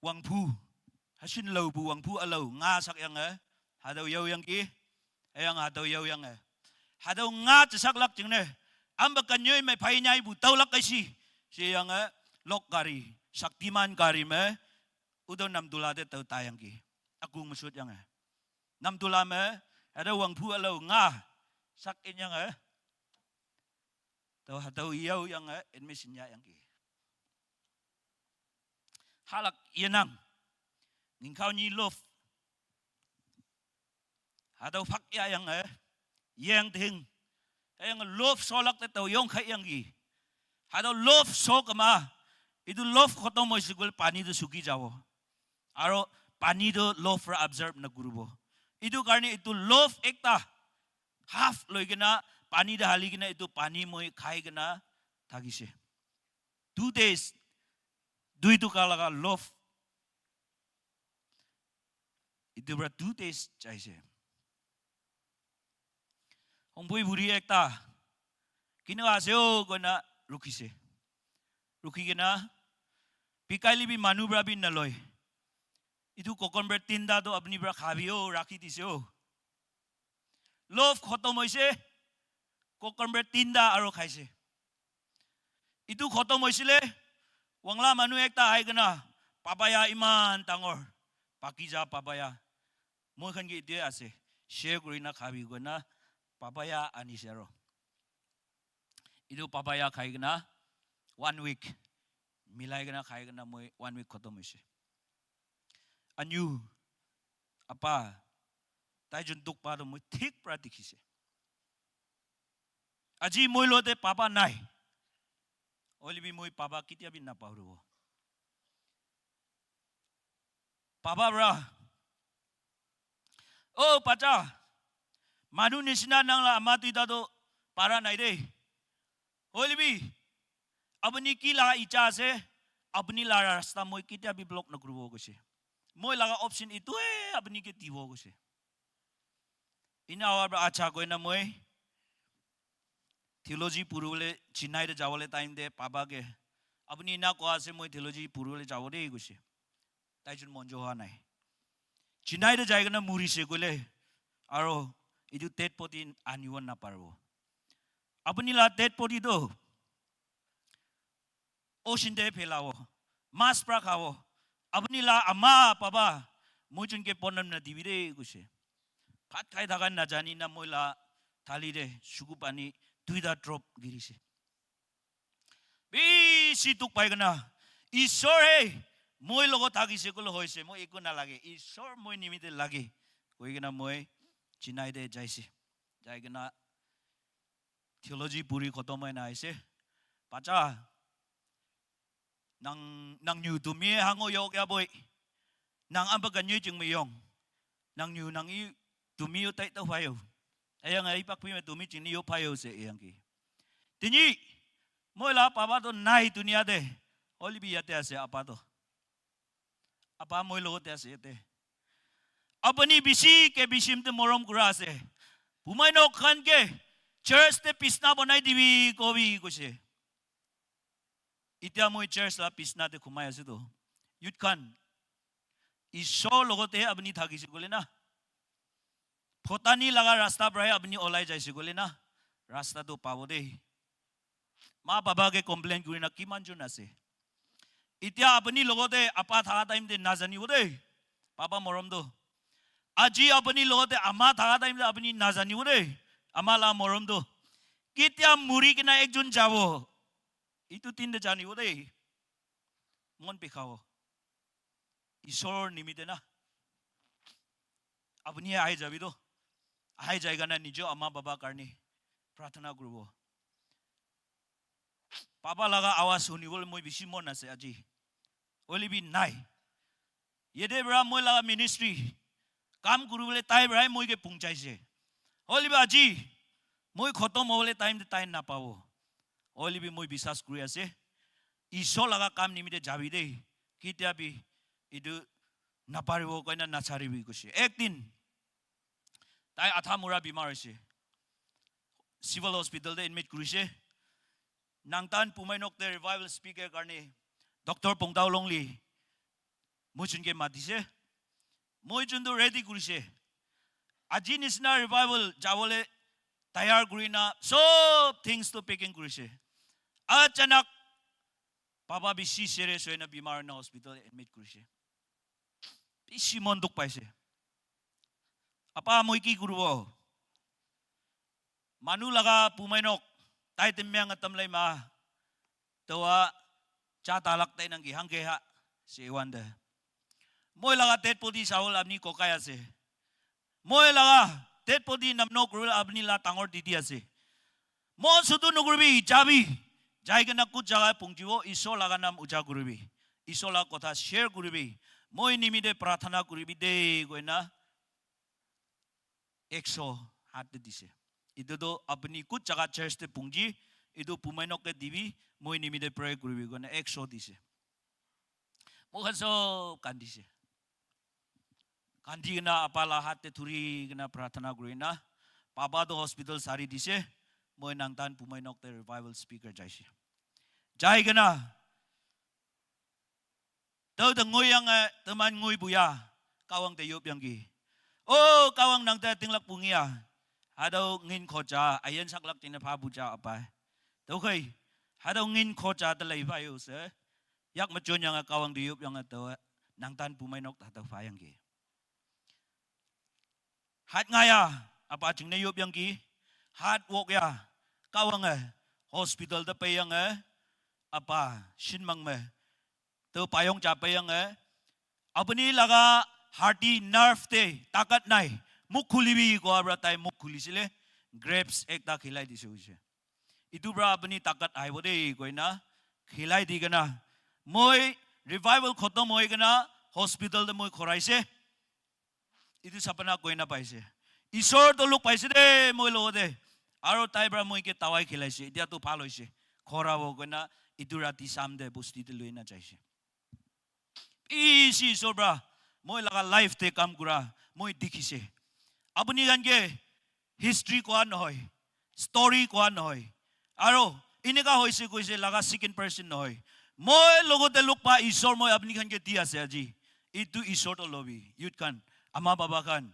wangphu. Hashin laopu wangphu ülao nga shakyange. Hatüo yaoyangki. Hüyange hatüo yaoyange. Hatüo nga je shaklak jingne. Ampa kenyoi me phei nyaipu taolak kaishi. Sheyange lok gari, Shaktiman gari me. Ütüo Namtola te tao taiyangki. Ükong me shotyange. Namtola me, hatüo wangphu ülao nga shak inyange. Tao hatüo yaoyange, admission yahyangki. Hahlak yenang. Ngin khao nyi love. Hatüo phak yahyange, yeng ting. Hüyange love sholak te tao yong khaiyangki. Hatüo love sho kema. Itu love khotom hoi shekul pani to suki jabo. Aru pani to love ra absorb na kuribo. Itu karne itu love ekta half loi kena, pani te hali kena, itu pani moi khai kena thakise. Two days, dui toka laga love. Itu pora two days jaise. Hongpoi buri ekta, kino ase o koina rukhise. Rukhi kena, bikai lebi manu pora bi naloi. Itu cucumber tinta to apuni pora khabi o, rakhi dise o. Love khotom hoise, cucumber tinta aru khaise. Etu khotom hoisile, wangla manu ekta ahi kena, papaya iman dangor, pakija papaya. Moi khan ke etu ase, share kuri na khabi koi na, papaya anise aro. Etu papaya khai kena, one week, milai kena khai kena moi one week khotom hoise. Anyu, apa, tai jun dukh pa toh moi thik pra dikhise. Aji moi logote papa nai. Hoile bi moi papa ketia bi napahuribo. Papa pra, "Oh, bacha, manu nishina nang la ama duita toh para nai de. Hoile bi, apuni ki la icha ase, apuni la rasta moi ketia bi block nakuribo," koise. "Moi laga option etu e apuni ke dibo," koise. Ena awa pra acha koina moi theology puribole Chennai te jabole time te papa ke, "Apuni ena koa ase, moi theology puribole jabo de," koise. Tai jun monjo hoa nai. Chennai te jai kena murise koile, aro etu dead body anibo naparibo. Apuni la dead body toh ocean te phelabo, mas pra khabo. Apuni la ama papa, moi jun ke bonam nadibi de koise. Bhat khai thaka najani na moi la thali te suku pani duita drop girise. Bishi dukh pai kena, "Ishwar he, moi logot thakise koile hoise, moi eku nalage, Ishwar moi nimite lage," koi kena moi Chennai te jaise. Jai kena theology puri khotom hoina aise. "Bacha, nang, nang nyu tumi hango yok ya boy. Nang ampa ka nyu jing mi yong. Nang nyu nang i tumi yo tai tau phayo. Ayang ai pak pi me tumi jing ni yo phayo se ayang ki." Tini, moi la papa toh nai dunia te. Hoile bi yate ase apa toh. Apa moi logote ase yate. "Apuni bishi ke bishi te morom kura ase. Bumai nok khan ke church te bisna banai dibi kobi," koise. Etia moi church la bisna te khumai ase toh. Youth khan, Ishwar logote apuni thakise koile na, photani laga rasta pra he apuni olai jaise koile na, rasta toh pabo de. Ma papa ke complain kuri na kiman jun ase. Etia apuni logote apa thaka time te najanibo de, papa morom toh. Aji apuni logote ama thaka time te apuni najanibo de, ama la morom toh. Ketia muri kena ekjun jabo, etu din te janibo de. Mon bikhabo. Ishwar nimite na. Apuni ahi jabi toh. Ahi jai kena nijo ama papa karne prarthana kuribo. Papa laga awaz sunibole moi bishi mon ase aji. Hoile bi nai. Yate pra moi laga ministry kam kuribole tai pra he moi ke punchaise. Hoile bi aji moi khotom hobole time te tai napabo. Hoile bi moi biswas kuri ase, Ishwar laga kam nimite jabi de. Ketia bi etu naparibo koina nacharibi koise. Ek din tai atha mura bimar hoise. Civil hospital te admit kurise. Nangtan Pumai nok te revival speaker karne Doctor Pongdao Longli moi jun ke matise. Moi jun tu ready kurise. Aji nisina revival jabole tayar kuri na sob things tu packing kurise. Achanak papa bishi serious hoina bimar hoina hospital admit kurise. Bishi mon dukh paise. Apa moi ki kuribo? Manu laga Pumai nok, tai temyang atam lai ma. Tawa cha talak tai nang ki hang ke ha, se wan de. Moi laga dead body sawol apni kokai ase. Moi laga dead body namno kuribole apni la dangor didi ase. Mon sutu nukuribi, jabi. Jai kena kut jaga pungjibo, Ishwar laga nam uja kuribi. Ishwar laga kotha share kuribi. Moi nimite prarthana kuribi de, koina ekso hat te dise. Etu toh apni kut jaga church te pungji, etu Pumai nok ke dibi, moi nimite pray kuribi, koina ekso dise. Moi khan sob kandise. Kandi kena apa la hat te thuri kena prarthana kuri na, papa toh hospital sari dise, moi nangtan Pumai nok te revival speaker jaise. Jai kena, tau ta ngoi yang, eh, teman ngoi buya, kawang te yop yang ki. Oh, kawang nang ta tinglak pungia. Hadau ngin khoja, ayan saklak tina pha buja apai. Tau khai, Hatüo ngin khoja te lei pha yo she. Yak me jonyange Kahwang te yopyange taowe. Nangtan pumeinok ta hatüo phayangki. Hat ngaiya, apa jingne yopyangki. Hat wok ya, Kahwange, hospital te peiyange, apa, shinmang me. Tüo payong ja peiyange. Apuni laga hardi nerve te takat nai. Muk khuli bi ko abra tai muk khuli sile. Grapes ekta khilai dise hoise. Itu pra apuni takat aibo de koina. Khilai di kena. Moi revival khotom hoi kena hospital te moi khoraise. Itu sapna koina paise. Isor to luk paise de moi logote. Aro tai pra moi ke tawai khilaise. Etia to bhal hoise. Khorabo koina itu rati sam de bosti te loina jaise. Isi Isor pra moi laga life te kam kura moi dikhise. Apuni khan ke history koa nohoi, story koa nohoi. Aro eneka hoise koise laga second person nohoi. Moi logote luk pa Isor moi apuni khan ke di ase aji. Itu Isor to lobi, youth khan, ama baba khan.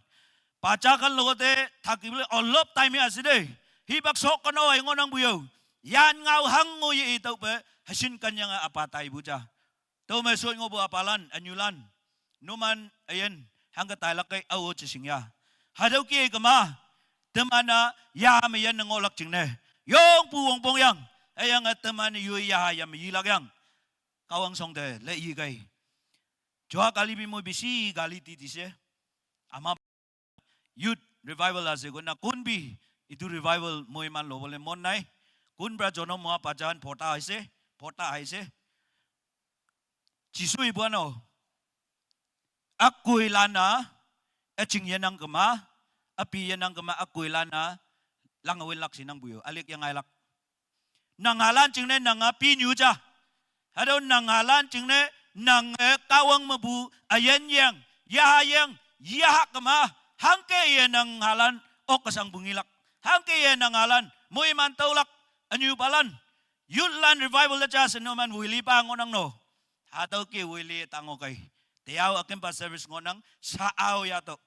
Bacha khan logote thakibole olop time he ase de. Hibak sok kono ai ngonang buyo. Yan ngao hang ngo ye itau pe, hasin kanyang apa tai buja. Tüo me soi ngohpu apalan, anyulan. Numan üyin, hangke tailak kei ao cheshing ya. Hatüo ke kema, teman-a, ya me yan ngohlak jingne. Yongpu wongpong yang, hüyange teman yoi ya ya me yilak yang. Kahwang shong te, le yi kei. Jua kali bi moi bisi kali ti ti she. Ama Youth revival ase kona, kunbi itu revival moiman lobole mon nai. Kunbra jonom hoa pajan phota aise, phota aise. Jisu ibuano. Akui lana, aching yenang kema, api yenang kema, akui lana, lang awin lak sinang buyo, alik yang ailak. Nanghalan jingne nanga pi nyu ja. Hatüo nanghalan jingne nang, eh, Kahwang mepu üyin yang, yaha yang, yaha kema, hangke ye nanghalan ok kesang bungilak. Hangke ye nanghalan moiman taolak, anyupalan. Youthlan revival le ja se numan wili pa ngohnang no. Hatüo ke wili tango kai. Teyao akempa service ngohnang, sa ao ya to.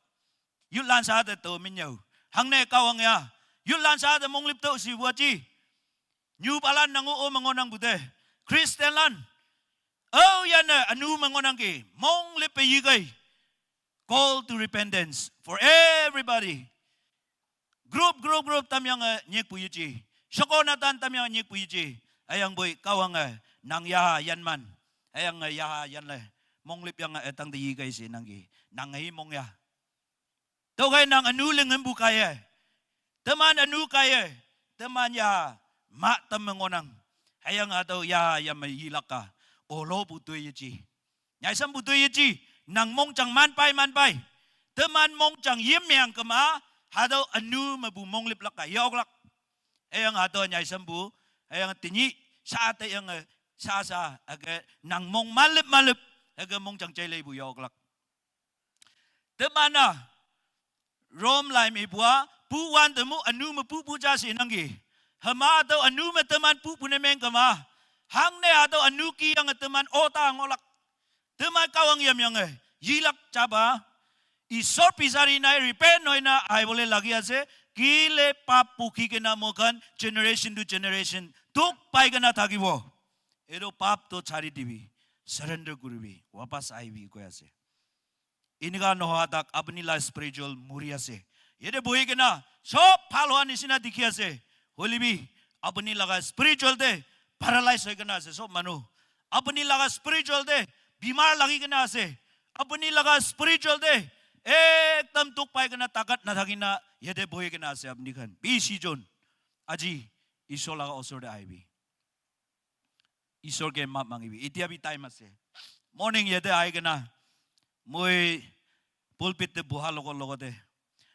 Youthlan sa te to minyao. Hangne Kahwang ya. Youthlan sa te monglip to si waji. Nyupalan nang o mengonang bute. Christianlan. Oh, yane anu mengonang ki. Monglip pe yikai. Call to repentance for everybody. Group, group, group tam yang, eh, nyik pu yichi. Shoko natan tam yang nyik pu yichi. Ayang boi Kahwang, eh, nang ya yan man. Ayang, eh, ya yan le. Monglip yang, eh, tang te yikai si nang ki. Nang, eh, mong ya. Tüokhei nang ünu lingem pu kaiye. Teman ünu kaiye. Teman ya ma tam me ngohnang. Hüyange hatüo ya ya me yilak ka. Olo pu toi yeji. Nyaisam pu toi yeji. Nang mongjang manpai manpai. Teman mongjang yimyang kema. Hatüo ünu mepu monglip lak ka. Yoklak. Hüyange hatüo nyaisam pu. Hüyange tenyih. Sa te yange. Sa sa. Hüke nang mong malip malip. Hüke mongjang jailei pu yoklak. Teman-a, Rome lai me pua, pu wan te mu ünu me pu pu ja si nangki. Hüma tüo ünu me teman pu pu ne meng kema. Hangne hatüo ünu ki yange teman ota ngohlak. Teman Kahwang yam yange, yilak japa. Isor pisari nai repent noi na ai bole lagi ase. Kile pap pu ki kena mokan generation to generation. Tuk pai kena thakibo. Eto pap to chari dibi. Surrender kuribi. Wapas aibi koi ase. Eneka nohoa tak apuni la spiritual muri ase. Yate bohi kena sob bhal hoa nisina dikhi ase. Hoilebi apuni laga spiritual te paralyze hoi kena ase sob manu. Apuni laga spiritual te bimar lagi kena ase. Apuni laga spiritual te ekdam dukh pai kena takat nathaki na yate bohi kena ase apuni khan. Bisi jon aji Isor laga osor te ahibi. Isor ke map mangibi. Etia bi time ase. Morning yate ahi kena. Moi pulpit te boha logo logo te.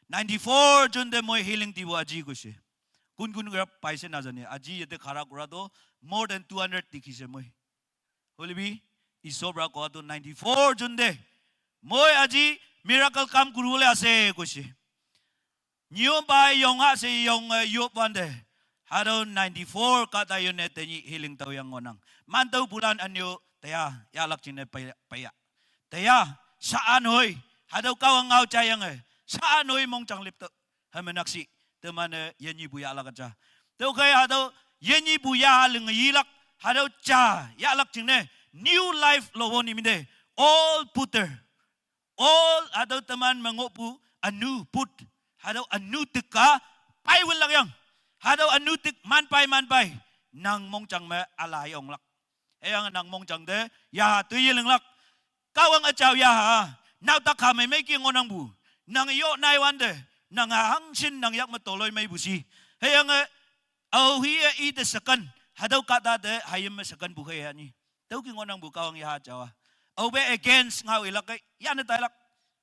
Ninety-four jon te moi healing dibo aji koise. Kun kun kora paise najane. Aji yate khara kora to more than two hundred dikhise moi. Hoilebi, Isor pra koa to ninety-four jon te. Moi aji miracle kam kuribole ase koise. Nyo bai yong ha se yong, eh, yop wan de. Hatüo ninety-four kata yone tenyih healing tao yang ngohnang. Man tüo pulan anyo teya, yalak jingne paya, paya. Teya, saan hoi. Hatüo Kahwang ngao jayange. Saan hoi mongjang lip to. Hame nakshi. Teman-e yenyi pu yalak ja. Tüokhei hatüo yenyi pu ya ling yilak. Hatüo ja yahlak jingne, new life lobo nimite, old putter. Old, hatüo teman me ngohpu ünu put. Hatüo ünu tek-a paiwinlak yang. Hatüo ünu tek manpai manpai. Nang mongjang me üla yonglak. Hüyange nang mongjang te yaha toiye linglak. Kahwang üjao yaha. Nao tak ha mei mei ki ngohnangpu. Nang yo nai wante. Nang hangshin nang yak me toloi meipu shi. Hüyange aohi-e ite seken. Hatüo kahta te hayim me sekenpu khei yani. Tüo ki ngohnangpu Kahwang yaha jao-a. Aope against ngao ilak-e, yane tailak.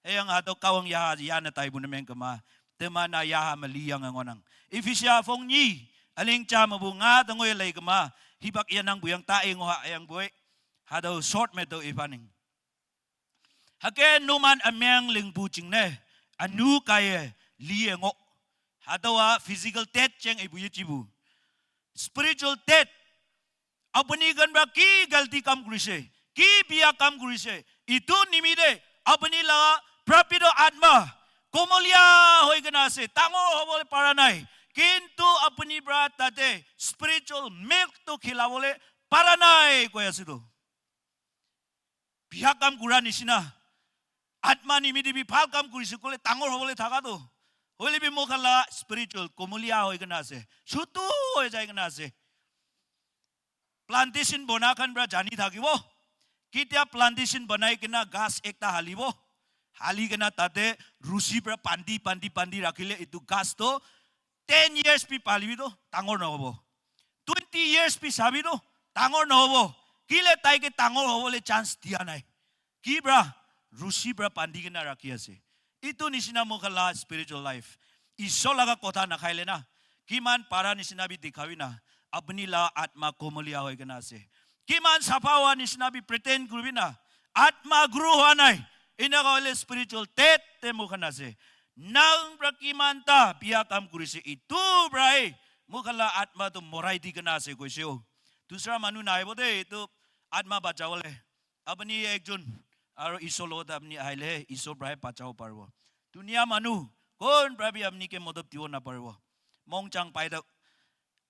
Hüyange hatüo Kahwang yaha yane taipu ne meng kema. Teman-a yaha me liyange ngohnang. Ephesia phong nyi, üling ja mepu nga te ngoi lei kema. Hipak yenangpu yang ta-e ngoh ha hüyangpoi. Hatüo short me tüo iphaning. Hüke numan ümeng lingpu jingne, ünu kaiye, liye ngoh. Hatüowa physical death jeng ipu yejipu. Spiritual death. Apuni kenpa ki galti kam kurise, ki biya kam kurise, itu nimite apuni laga prapito atma komolia hoi kena ase, dangor hobole para nai. Kintu apuni pra tate spiritual milk to khilabole para nai koi ase to. Biya kam kura nisina. Atma nimite bi bhal kam kurise kole dangor hobole thaka to. Hoile bi moikhan la spiritual komolia hoi kena ase. Chutu hoi jai kena ase. Plantation bona khan pra jani thakibo. Ketia plantation banai kena ghas ekta halibo. Hali kena tate rusi pra bandi, bandi, bandi rakhile itu ghas to ten years bi palibi to dangor nohobo. Twenty years bi sabi to dangor nohobo. Kile taike dangor hobole chance dia nai. Ki pra? Rusi pra bandi kena rakhi ase. Itu nisina moikhan la spiritual life. Isor laga kotha nakhaile na. Kiman para nisina bi dikhabi na. Apuni la atma komolia hoi kena ase. Kiman sapha hoa nisina bi pretend kuribi na. Atma grow hoa nai. Eneka hoile spiritual death te moikhan ase. Nang pra kiman ta biya kam kurise itu pra e. Moikhan la atma to morai di kena ase koise o. Dusra manu naibo de itu atma bachawole. Apuni ekjon aru Isor logot apuni ahile, Isor pra he bachabo paribo. Dunia manu, kon pra bi apuni ke modot dibo naparibo. Mongjang paidok.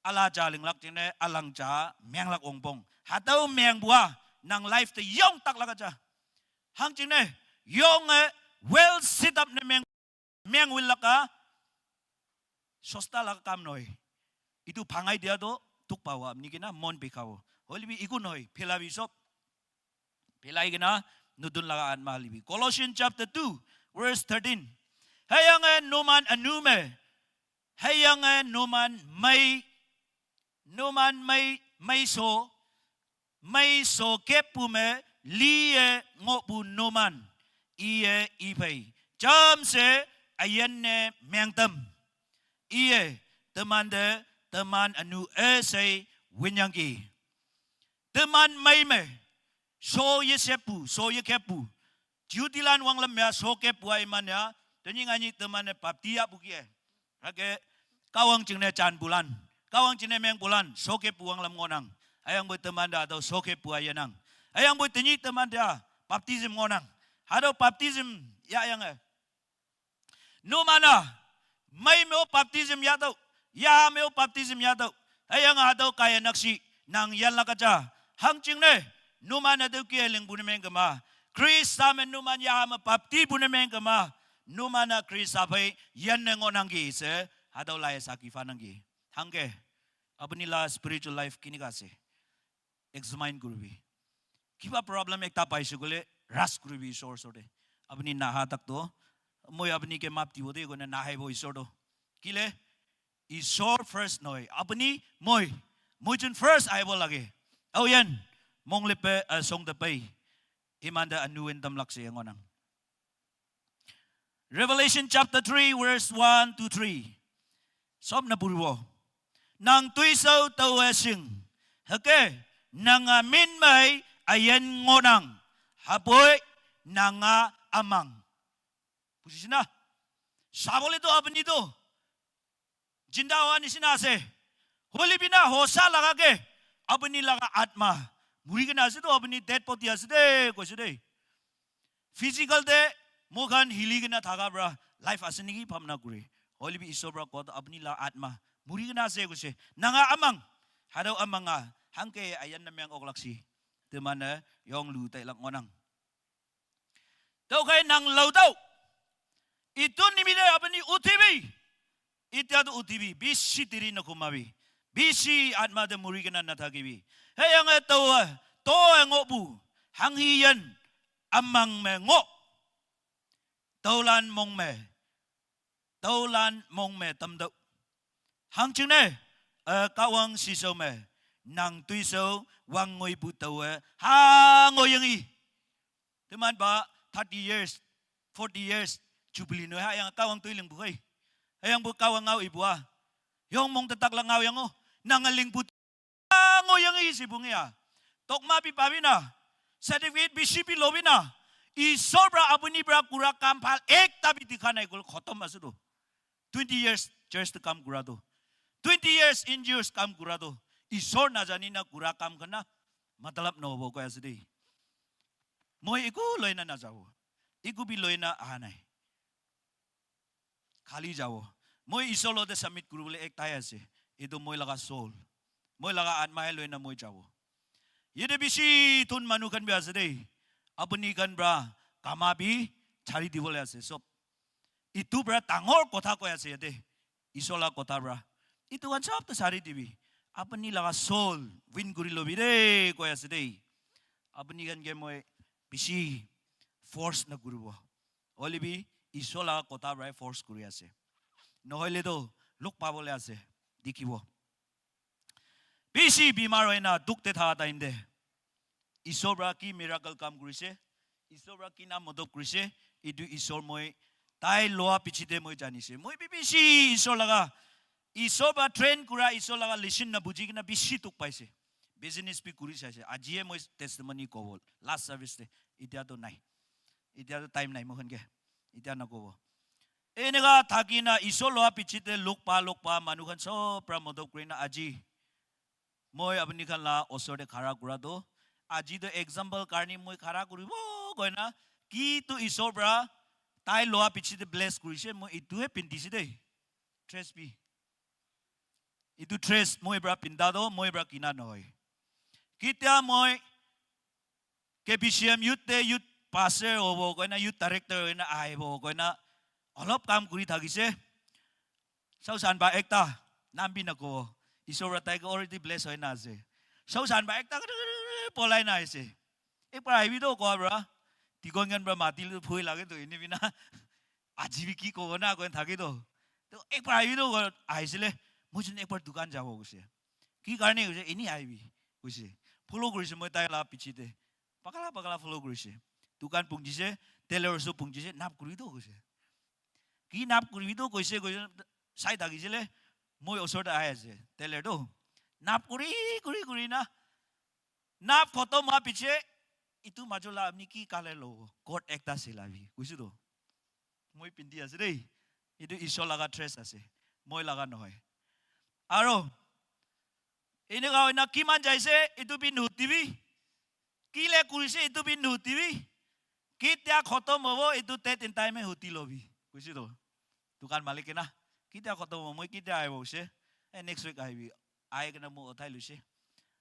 Ala ja linglak jingne, alang ja menglak ongpong. Hatüo mengpu-a, nang life te yong tak lak ja. Hangjingne, yonge, well set up ne meng meng will laka, sosta laka kam noi. Itu phangai dia to, tukpa wa, apuni kena mon bikhawo. Hoilebi iku noi, phela bi sob. Phelai kena, nutun laga atma libi. Colossians chapter two, verse thirteen. Hüyange numan ünu me. Hüyange numan mei, numan mei, mei so, mei so keppu me liye ngohpu numan, iye iphei jamshe üyin ne mengtam. Iye temante teman ünu üshei winyangki. Teman mei me, so yesheppu, so yekeppu. Jihudi lan wanglam me-a so keppu-a iman ya, tenyih nganyih teman-e bapti yahpu ki-e. Hüke, Kahwang jingne janpulan, Kahwang jingne mengpulan, so keppu wanglam ngohnang. Hüyangpoi temante hatüo so keppu-a yenang. Hüyangpoi tenyih temante-a baptism ngohnang. Hatüo baptism yahyange numan-a, mei me-o baptism yahtüoh, yaha me-o baptism yahtüoh. Hüyange hatüo kaiye nakshih, nang yanlak ja. Hangjingne, numan hatüo kih-e lingpu ne meng kema. Khrista me numan yaha me baptipu ne meng kema. Numan-a Khrista phei yanne ngohnangki she, hatüo lai saki phanangki. Hangke, apuni la spiritual life kinika ase. Examine kuribi. Kiba problem ekta paise koile, rush kuribi Isor osorte. Apuni naha tak to, moi apuni ke map dibo de koine nahaibo Isor to. Kile, Isor first noi. Apuni, moi. Moi jun first ahibo lage. Aoyin, mongle pe, eh, song te pei. Imante ünu win tamlak she ngohnang. Revelation chapter three, verse one to three. Sob ne puribo. Nang toishao taowe shing. Hüke, nanga min mei üyin ngohnang. Hüpoi, nanga ümang. Bujishe na? Sabole to apuni to jinda hoa nisina ase. Hoilebi na hosa laga ke, apuni laga atma muri kena ase to, apuni dead body ase de, koise de. Physical te moikhan hili kena thaka pra life ase neki bhabna kuri. Hoilebi Isor pra kowa to apuni la atma muri kena ase koise. Nanga ümang, hatüo ümang-a, Hangke ayan na meng oklak si. Temane yong lu tailak ngonang. Tau kai nang lau tau. Itu nimite apuni uthibi. Itya tu uthibi. Bisi tiri na kumabi. Bisi atma te muri kena na thakibi. Heyange tau e. To e ngobu. Hanghi yan. Amang me ngo. Taulan mong me. Taulan mong me tamdau. Hangching ne. Eh, kawang sisau me. Nang tuisau. Wang ngoi bu tau e. Ha ngoi yang i. Teman ba thirty years, forty years, jubilee no, ha yang kawang tui ling bu hei. Ha yang bu kawang ngau ibu a. Yong mong tetak la ngau yang o. Nang a ling bu ha ngoi yang i si bu ngi a. Tokma pi pa bina. Certificate bisi pi lo bina. Isor pra apuni pra kura kam phal ekta bi dikha nai kul khotom asu do. Twenty years church te kam kura do. Twenty years N G Os kam kura do. Isor na jani na kura kam kana matlab no hobo koi asu de. Moi eku loina na jabo. Eku bi loina aha nai. Khali jabo. Moi Isor lote submit kuribole ektai ase. Etu moi laga soul. Moi laga atma he loina moi jabo. Yate bisi thun manu khan bi ase de. Apuni khan pra kama bi chari dibole ase sob. Itu pra dangor kotha koi ase yate. Isor laga kotha pra. Itu khan sob to chari dibi. Apuni laga soul win kuri lobi de koi ase de. Apuni khan ke moi bisi force na kuribo. Hoile bi Isor laga kotha pra force kuri ase. Nohoile to log pabole ase. Dikhibo. Bisi bimar hoina dukh te thaka time te. Isor pra ki miracle kam kurise. Isor pra ki na modot kurise. Etu Isor moi tai loa piche te moi janise. Moi bi bisi Isor laga, Isor pra train kura Isor laga lesson na buji kena bisi dukh paise. Business bi kuri saise. Ajiye moi testimony kobo. Last service te. Itya to nai. Itya to time nai moi khan ke. Itya na kobo. Eneka thaki na Isor loa piche te log pa log pa manu khan sob pra modot kuri na aji. Moi apuni khan la osor te khara kura to. Aji to example karni moi khara kuribo koi na. Ki to Isor pra tai loa piche te bless kurise moi itu he pindise de. Dress bi. Itu dress moi pra pinda to, moi pra kina nohoi. Kitya moi K B C M youth te youth pastor hobo koi na, youth director koi na ahibo koi na. Olop kam kuri thakise. Sausan ba ekta, nam bi na kobo. Isor pra tai ke already bless hoi na ase. Sausan ba ekta polai na ase. Ekbar ahibi to koa pra. Tikon khan pra mati le phui lage to ini bina. Aji bi ki kobo na koi thaki to. To ekbar ahibi to koi ahisile. Moi jun ekbar dukan jabo koise. Ki karne koise, ini ahibi koise. Follow kurise moi tai la piche te. Pakala pakala follow kurise. Dukan pungjise, tailor shop pungjise, nap kuri to koise. Ki nap kuri to koise, koise, sai thakisile, moi osor te ahi ase, tailor to. Nap kuri, kuri, kuri na. Nap khotom hoa piche, itu major la apni ki color lobo, coat ekta silabi, koise to. Moi pindi ase dei. Itu Isor laga dress ase. Moi laga nohoi. Aro, eneka hoina kiman jaise, itu bi nuhutibi. Kile kurise, itu bi nuhutibi. Kitya khotom hobo, itu date and time he huti lobi. Koise to. Dukan malik ke na. Kitya khotom hobo, moi kitya ahibo koise. Eh, next week ahibi. Ahi kena moi uthai loise.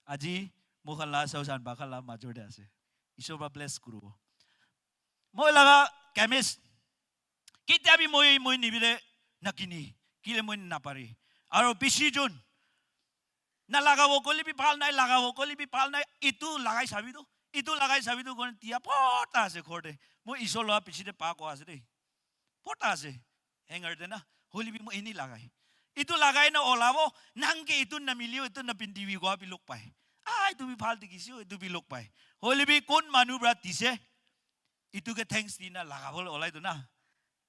Aji, moi khan la, sausan ba khan la, major te ase. Isor pra bless kuribo. Moi laga chemist. Kitya bi moi, moi nibile nakini. Kile moi napari. Aro bisi jun. Na lagabo koile bi bhal nai, lagabo koile bi bhal nai. Itu lagai sabi to. Itu lagai sabi to koi dia bhorta ase ghor te. Moi Isor loa piche te pa koa ase dei. Bhorta ase. Hanger te na. Hoile bi moi ini lagai. Itu lagai na olabo. Nang ke itu na milio, itu na pindibi koa bi log pai. Ah, itu bi bhal dikhise, itu bi log pai. Hoile bi kon manu pra dise. Itu ke thanks di na lagabole olai to na.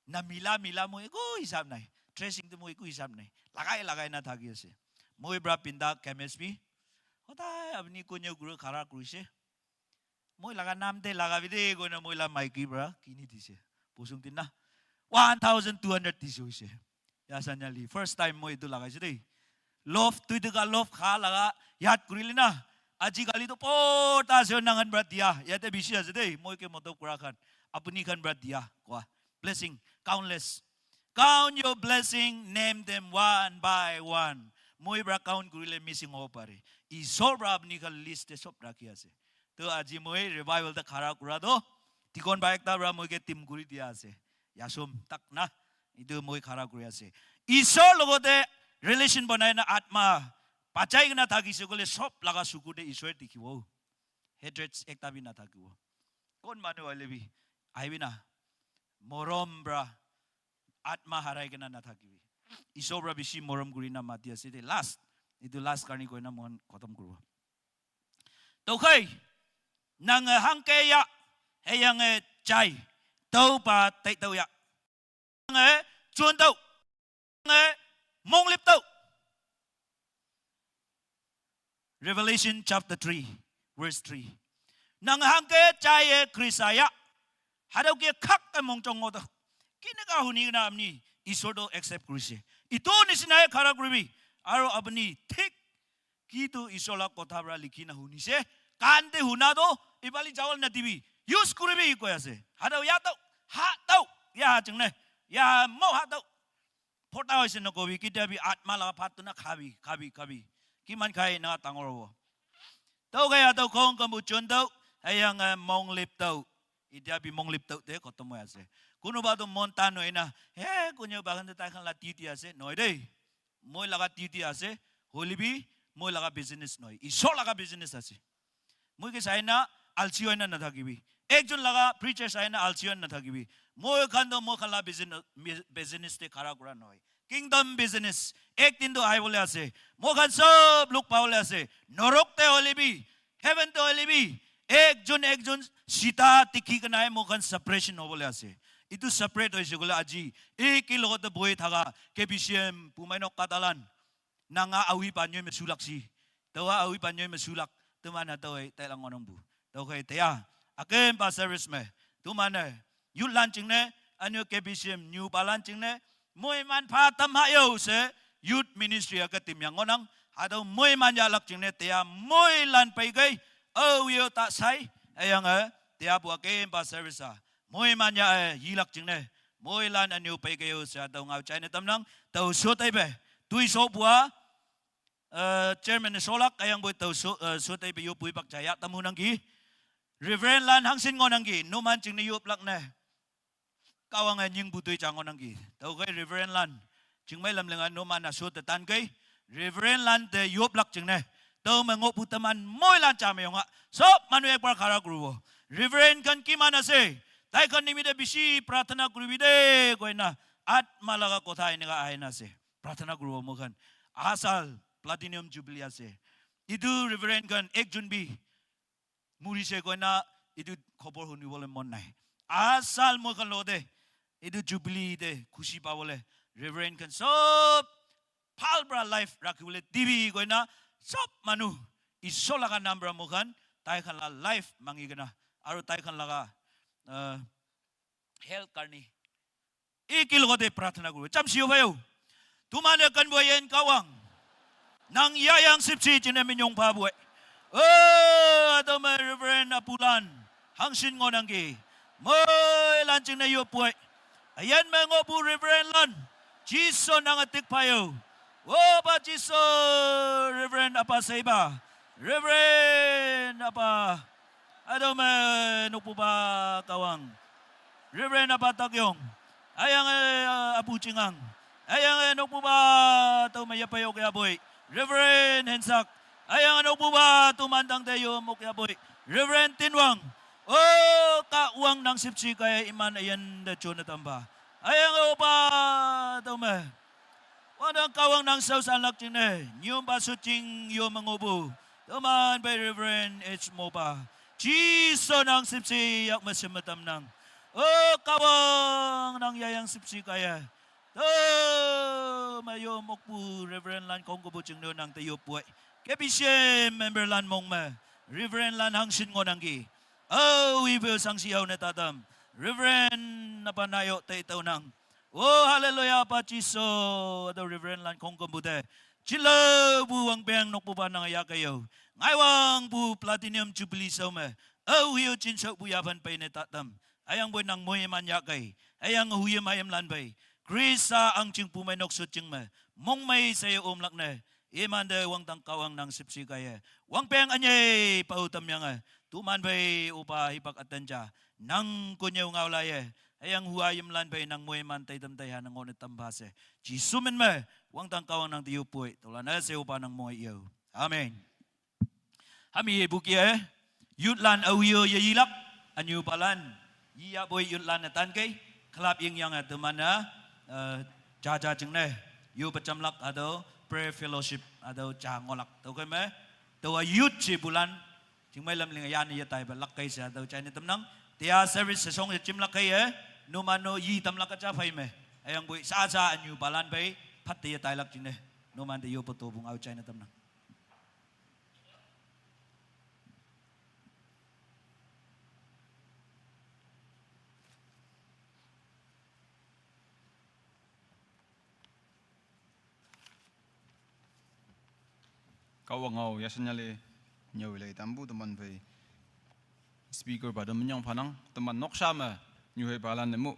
Na mila mila moi eku hisab nai. Dressing to moi eku hisab nai. Lagai lagai na thaki ase. Moi pra pinda chemist bi. Hodai apni konyo guru khara kurise. Moi laga nam te lagabi de koi na moi la maiki pra kini dise. Pusung tin na. One thousand two hundred dise hoise. Ya sanyali. First time moi itu lagaise dei. Love, tui tu ka love kha laga yat kurile na. Aji kali to bhorta ase nang khan pra dia. Yate bisi ase dei. Moi ke modot kura khan. Apuni khan pra dia. Koa. Blessing. Countless. Count your blessing. Name them one by one. Moi pra count kurile missing hobo pare. Isor pra apni khan list te sob rakhi ase. To aji moi revival te khara kura to deacon bhai ekta pra moi ke team kuri dia ase. Yashom tak na. Etu moi khara kuri ase. Isor logote relation banai na atma bachai kena thakise koile sob laga suku te Isor dikhibo. Hatred ekta bi nathakibo. Kon manu hoile bi ahibi na. Morom pra atma harai kena nathakibi. Isor pra bishi morom kuri na mati ase de last. Etu last karni koi na mohan khatam kuribo. Tokhai, nang hangke ya, heyange chai, tau pa tai tau ya. Nge chon tau, nge monglip tau. Revelation chapter three, verse three. Nang hangke chai e Krista ya. Hadau ke khak ke mongchong ngo tau. Kine ka huni na amni Isor to accept kurise. Itu nisina e khara kuribi. Aro apni thik kitu Isor la kotha pra likhi na hunise. Kan te huna to, ibali jawal na dibi. Use kuribi koi ase. Hadau ya tau, ha tau, ya ha chingne. Ya mo ha tau. Phota hoise nokobi, ketia bi atma laga phat tu na khabi, khabi, khabi. Kiman khai na dangor hobo. Tau kaya tau khong kambu chon tau, hayang eh, monglip tau. Itia bi monglip tau te khotom hoi ase. Kunuba tu mon tan hoi na, he kunyo bagan tu tai khan la titi ase, noi dei. Moi laga titi ase, hoile bi moi laga business noi. Isor laga business ase. Moi ke sai na alsi hoi na nathakibi. Ekjon laga preacher sai na alsi hoi na nathakibi. Moi khan to moi khan la business, business te khara kura noi. Kingdom business. Ek din to ahi bole ase. Moi khan sob lok pa bole ase. Norok te hoile bi, heaven te hoile bi. Ekjon ekjon sita tikhi kena hai moi khan separation hobole ase. Itu separate hoise koile aji. Ek hi logote bohi thaka. K B C M, Pumai Nok Katalan. Nanga awi pa nyoi me sulak si. Tawa awi pa nyoi me sulak. Tumana tawa tai lang ngonong bu. Tawa kai taya. Akem pa service me. Tumana. Youth launching ne. Anyo K B C M new pa launching ne. Moi man pha tam ha yo se. Youth ministry aka tim yang ngonang. Hado moi man ya lak ching ne. Taya moi lan pai gai. Awi yo ta sai. Ayang eh. Taya bu akem pa service a. Moi man ya eh. Yi lak ching ne. Moi lan anyo pai gai yo se. Hado ngau chai ne tam nang. Tau so tai be. Tui so bua. Eh, chairman ne solak ayang boi tau so, eh, so tai pe yo pui bak chaya tamu nangki. Reverend lan hangsin ngo nangki, numan ching ne yop lak ne. Kawang eh nying bu tui cha ngo nangki. Tau kai Reverend lan. Ching mai lam lenga numan na so te tan kai. Reverend lan te yop lak ching ne. Tau me ngo bu taman moi lan cha me yonga. Sob manu ek bar khara kuru bo. Reverend khan ki man ase. Tai khan nimite bishi prarthana kuribi de koi na. Atma laga kotha eneka ahi na ase. Prarthana kuribo moi khan. Aha sal platinum jubilee ase. Itu Reverend khan ekjon bi murise koina itu khobor hunibole mon nai. Aha sal moi khan logote itu jubilee te khushi pabole Reverend khan sob bhal pra life rakhibole dibi koina sob manu Isor laga nam pra moi khan tai khan la life mangi kena aru tai khan laga, uh, health karni Iki logote prarthana kuribo. Cham siyo bhayo. Tumane kan bo yen kawang. Nang ya yang sip si chine minyong pa bue. Oh, adome Reverend Apulan. Hangsin ngo nangki. Moi lan ching na yo pue. Ayan me ngo bu Reverend lan. Jiso nang atik payo. Oh, ba Jiso Reverend Apa Seiba. Reverend Apa. Adome nukpu ba kawang. Reverend Apa Takyong. Ayang eh, Apu Chingang. Ayang eh, nokpu ba tau ma yapa yok ya boy. Reverend Hensak. Ayang eh, nokpu ba tu mantang te yo mok ya boy. Reverend Tinwang. Oh, ka uang nang sipsi kaya iman ayan da chona tamba. Ayang eh, opa tau ma. Wadang kawang nang sau san lak ching ne. Nyum ba su ching yo mangobu. Tuman by Reverend H Mopa. Jiso nang sipsi yak masim matam nang. Oh, kawang nang yayang sipsi kaya. To mayo mokpu Reverend Lan kongko bu ching nang te yo pue. K B C M member Lan mong ma. Reverend Lan hangsin ngo nangki. Oh, we will sang si ne tatam. Reverend napa nayo te tau nang. Oh, hallelujah, pa Jiso. Ado Reverend Lan kongko bu te. Chilo bu wang beng nokpu ba nang ya kayo. Ngai wang bu platinum jubilee so me. Oh, hiyo chin so bu ya ban pai ne tatam. Ayang boy nang moy man ya kai. Ayang huye mayam lan bai. Krista ang ching pu mai nok sut ching me. Mong mai sayo om lak ne. Imante wangdang Kahwang nang shüpshe kaiye, wangpeng ünyei pao tamyange, toman phei opa hipak ütan ja nang konnyüo ngaolaiye, hüyange hua yimlan phei nang moiman teitam taiha nang ngohne tampha she, Jesu min me wangdang Kahwang nang te yopoi. Tüolan üshei opa nang mong-e yo. Amen. Hami yepu kih-e, youthlan aoyo yeyilak, ünyupalan yiyahpoi, youthlan-e tankei, club yingyange teman-e, eh, jaja jingne yope jamlak hatüo prayer fellowship hatüo ja ngohlak. Tüokhei me taowa youth shepulan jingmei lam linge yanne yetaipe lakkei she hatüo jaine tamnang. Tea service sheshong ye jimlak kaiye, numan-o yi tamlak üja phei me, hüyangpoi sha sha ünyupalan phei phatte yetailak jingne numante yope topu ngao jaine tamnang. Kahwang ngao yashan yale nyüo lei tampu teman phei speaker pa te minyong phanang. Teman noksha me nyuheipalan-e mu,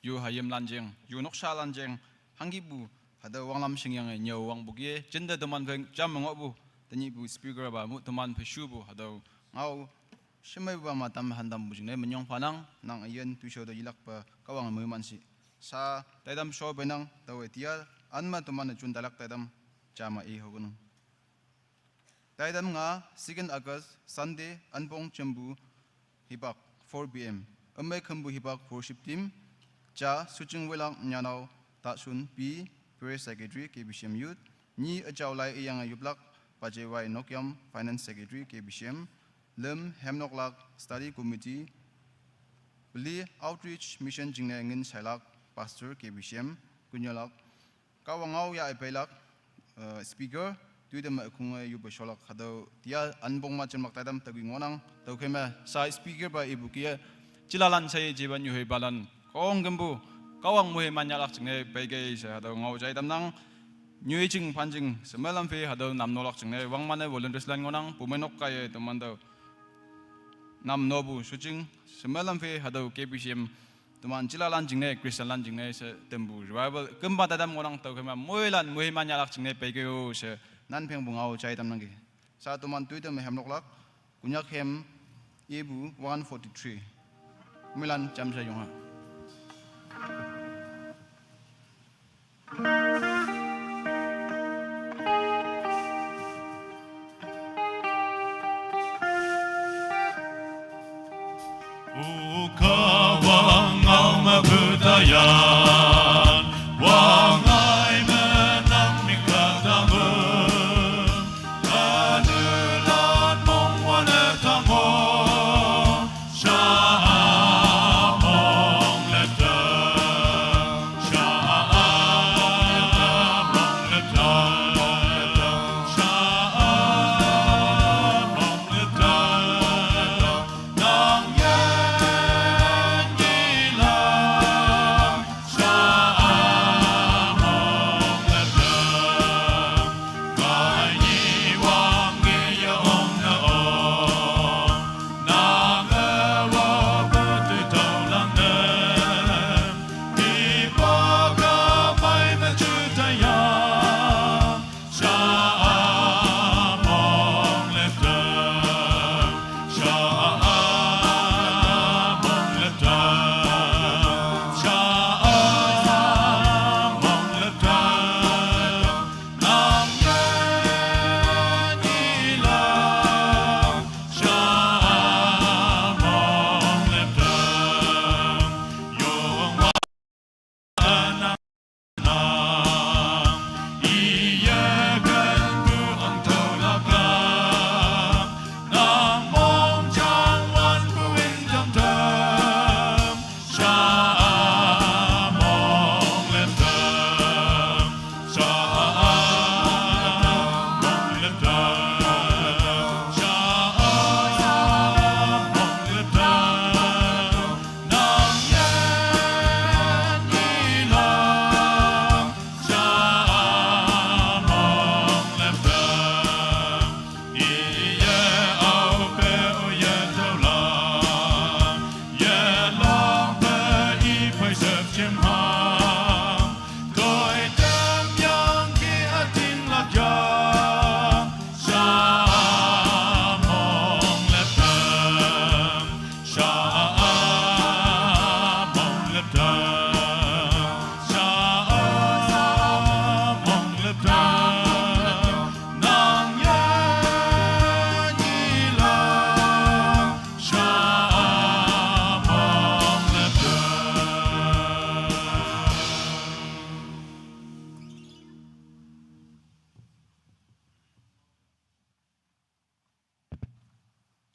yu hayimlan jeng, yu nokshalan jeng, hangkipu hatüo wanglam shingyange nyüo wangpu kih-e jinte teman phei jam me ngohpu, tenyihpu speaker pa mu teman phei shupu hatüo ngao shemeipupa ma tam hantampu jingne minyong phanang. Nang üyin toishao te yilakpe Kahwange moiman shi. Sha taitam sho peinang, taowe tea ün me teman-e jun tailak taitam ja me i hokenang. Taitam nga, second August, Sunday, ünpong jempu hipak four P M, ümei khümpu hipak worship team, ja Suching Welak Nyanao Tashun P, Prayer Secretary, K B C M Youth, nyi üjao lai iyange yoplak Pajewai Nokyam, Finance Secretary, K B C M, lüm hemnoklak Study Committee, peli Outreach Mission jingne ngin shailak Pastor, K B C M, kunyolak Kahwang ngao ya-e peilak, eh, speaker, toite me ükhunge yope sholak hatüo tea ünpong ma jemlak taitam tüoki ngohnang. Tüokhei me sha speaker pa ipu kih-e, jilalan sheye jepa nyuheipalan khongkümpu Kahwang moiman yahlak jingne peikei she hatüo ngao jai tamnang. Nyoijing phanjing shemelam phei hatüo namnolak jingne wangman-e volunteerslan ngohnang, pumeinok kaiye teman tüo namnopu Suching shemelam phei hatüo K B C M teman jilalan jingne, Christianlan jingne she tempu revival kümpa taitam ngohnang. Tüokhei me moilan moiman yahlak jingne peikei-o she nan phengpu ngao jai tamnangki. Sha toman toite me hemnoklak Konyak hem ipu one forty-three. Moilan jamshe yong ha. O Kahwang ngao me petayan, wangngai me nang mik tangme, kanulan mong wane tangmo, sha-a mong leta, sha-a mong leta, sha-a mong leta, nang yen yilang, sha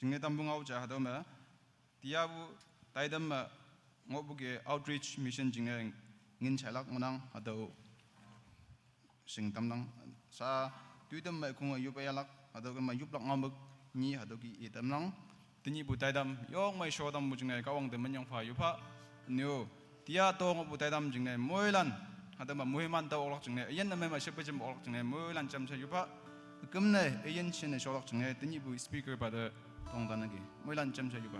jingne tampu ngao ja hatüo me. Tiapu taitam me ngohpu ke outreach mission jingne ngin shailak ngohnang hatüo shing tamnang. Sa toitam me khonge yop yahlak, hatüo ke me yoplak ngaomük nyi hatüo ke i tamnang. Tenyihpu taitam, yong mei sho tampu jingne Kahwang te minyong pha yop pha. Nyo, tia to ngohpu taitam jingne moilan, hatüo me moiman tao oklak jingne, üyin ne mei me shepe jim oklak jingne, moilan jamshe yop pha. Kümne üyin shinne sholak jingne, tenyihpu speaker pa te tongtan nangki. Moilan jamshe yop pha.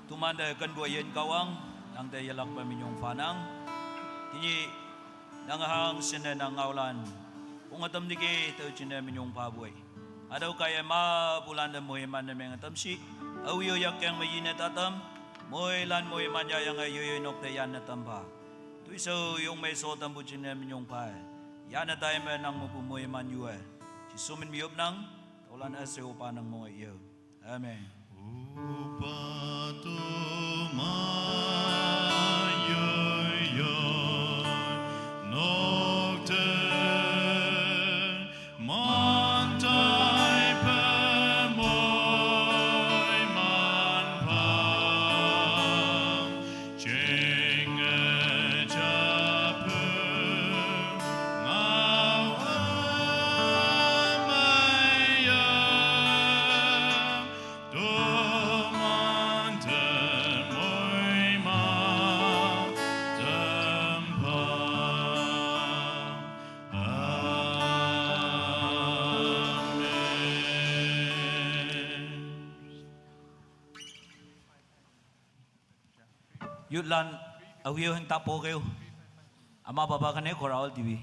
Tomante kenpu yin Kahwang, nangte yelakpe minyong phanang. Tenyih nang hangshinne nang ngaolan, pung ütam tiki tao jingne minyong phapu-e. Hatüo kaiye mapulante moiman ne meng ütam shi, aoyo yakkeng me yine tatam, moilan moiman yayange yoiyoi nok te yanne tam pha. Toishao yong mei sho tampu jingne minyong pha-e. Yanne tai me nang mepu moiman yu-e. Jesu min me yopnang, tüolan üshei opa nang mong-e yo. Amen. Opa toman yoiyoi nok te man tai pe moiman pha. Jinge japu ngao ümei ye, tomante moiman tam pha. Amen. Youthlan, aoyo heng tapo keo. Ama papa kane khora ol T V.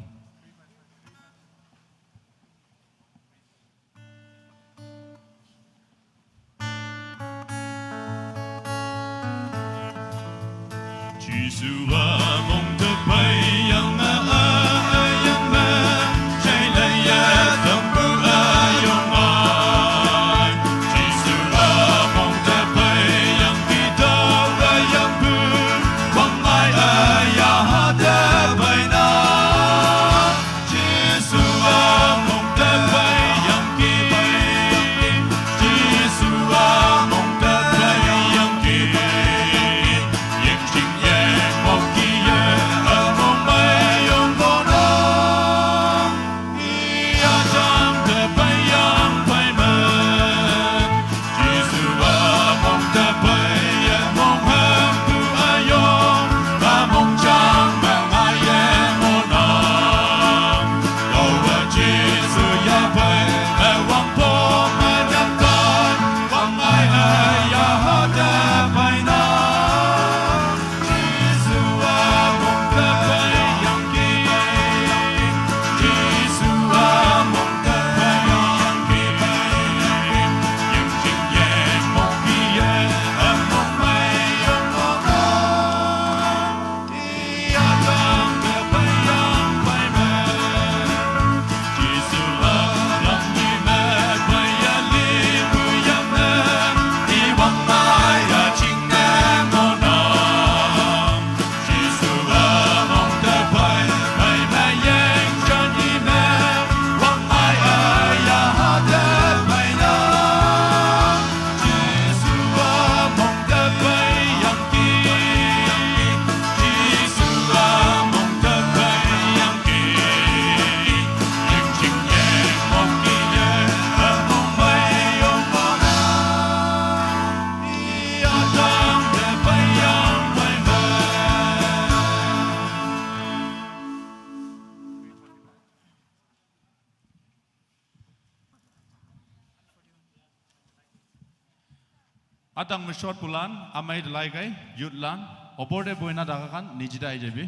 Jesu a mong te peiyang a, a, a, yang me, jai le ye tampu a yong ai. Jesu a mong te peiyang ki tao le yangpu, wang ai a ya ha te pei na. Jesu a mong te peiyang ki, Jesu a mong te peiyang ki, yeng jing yeng mok ki Adang me short pulan amai delai kai youth lan. Opor te boina daga khan niche te ahi jabi.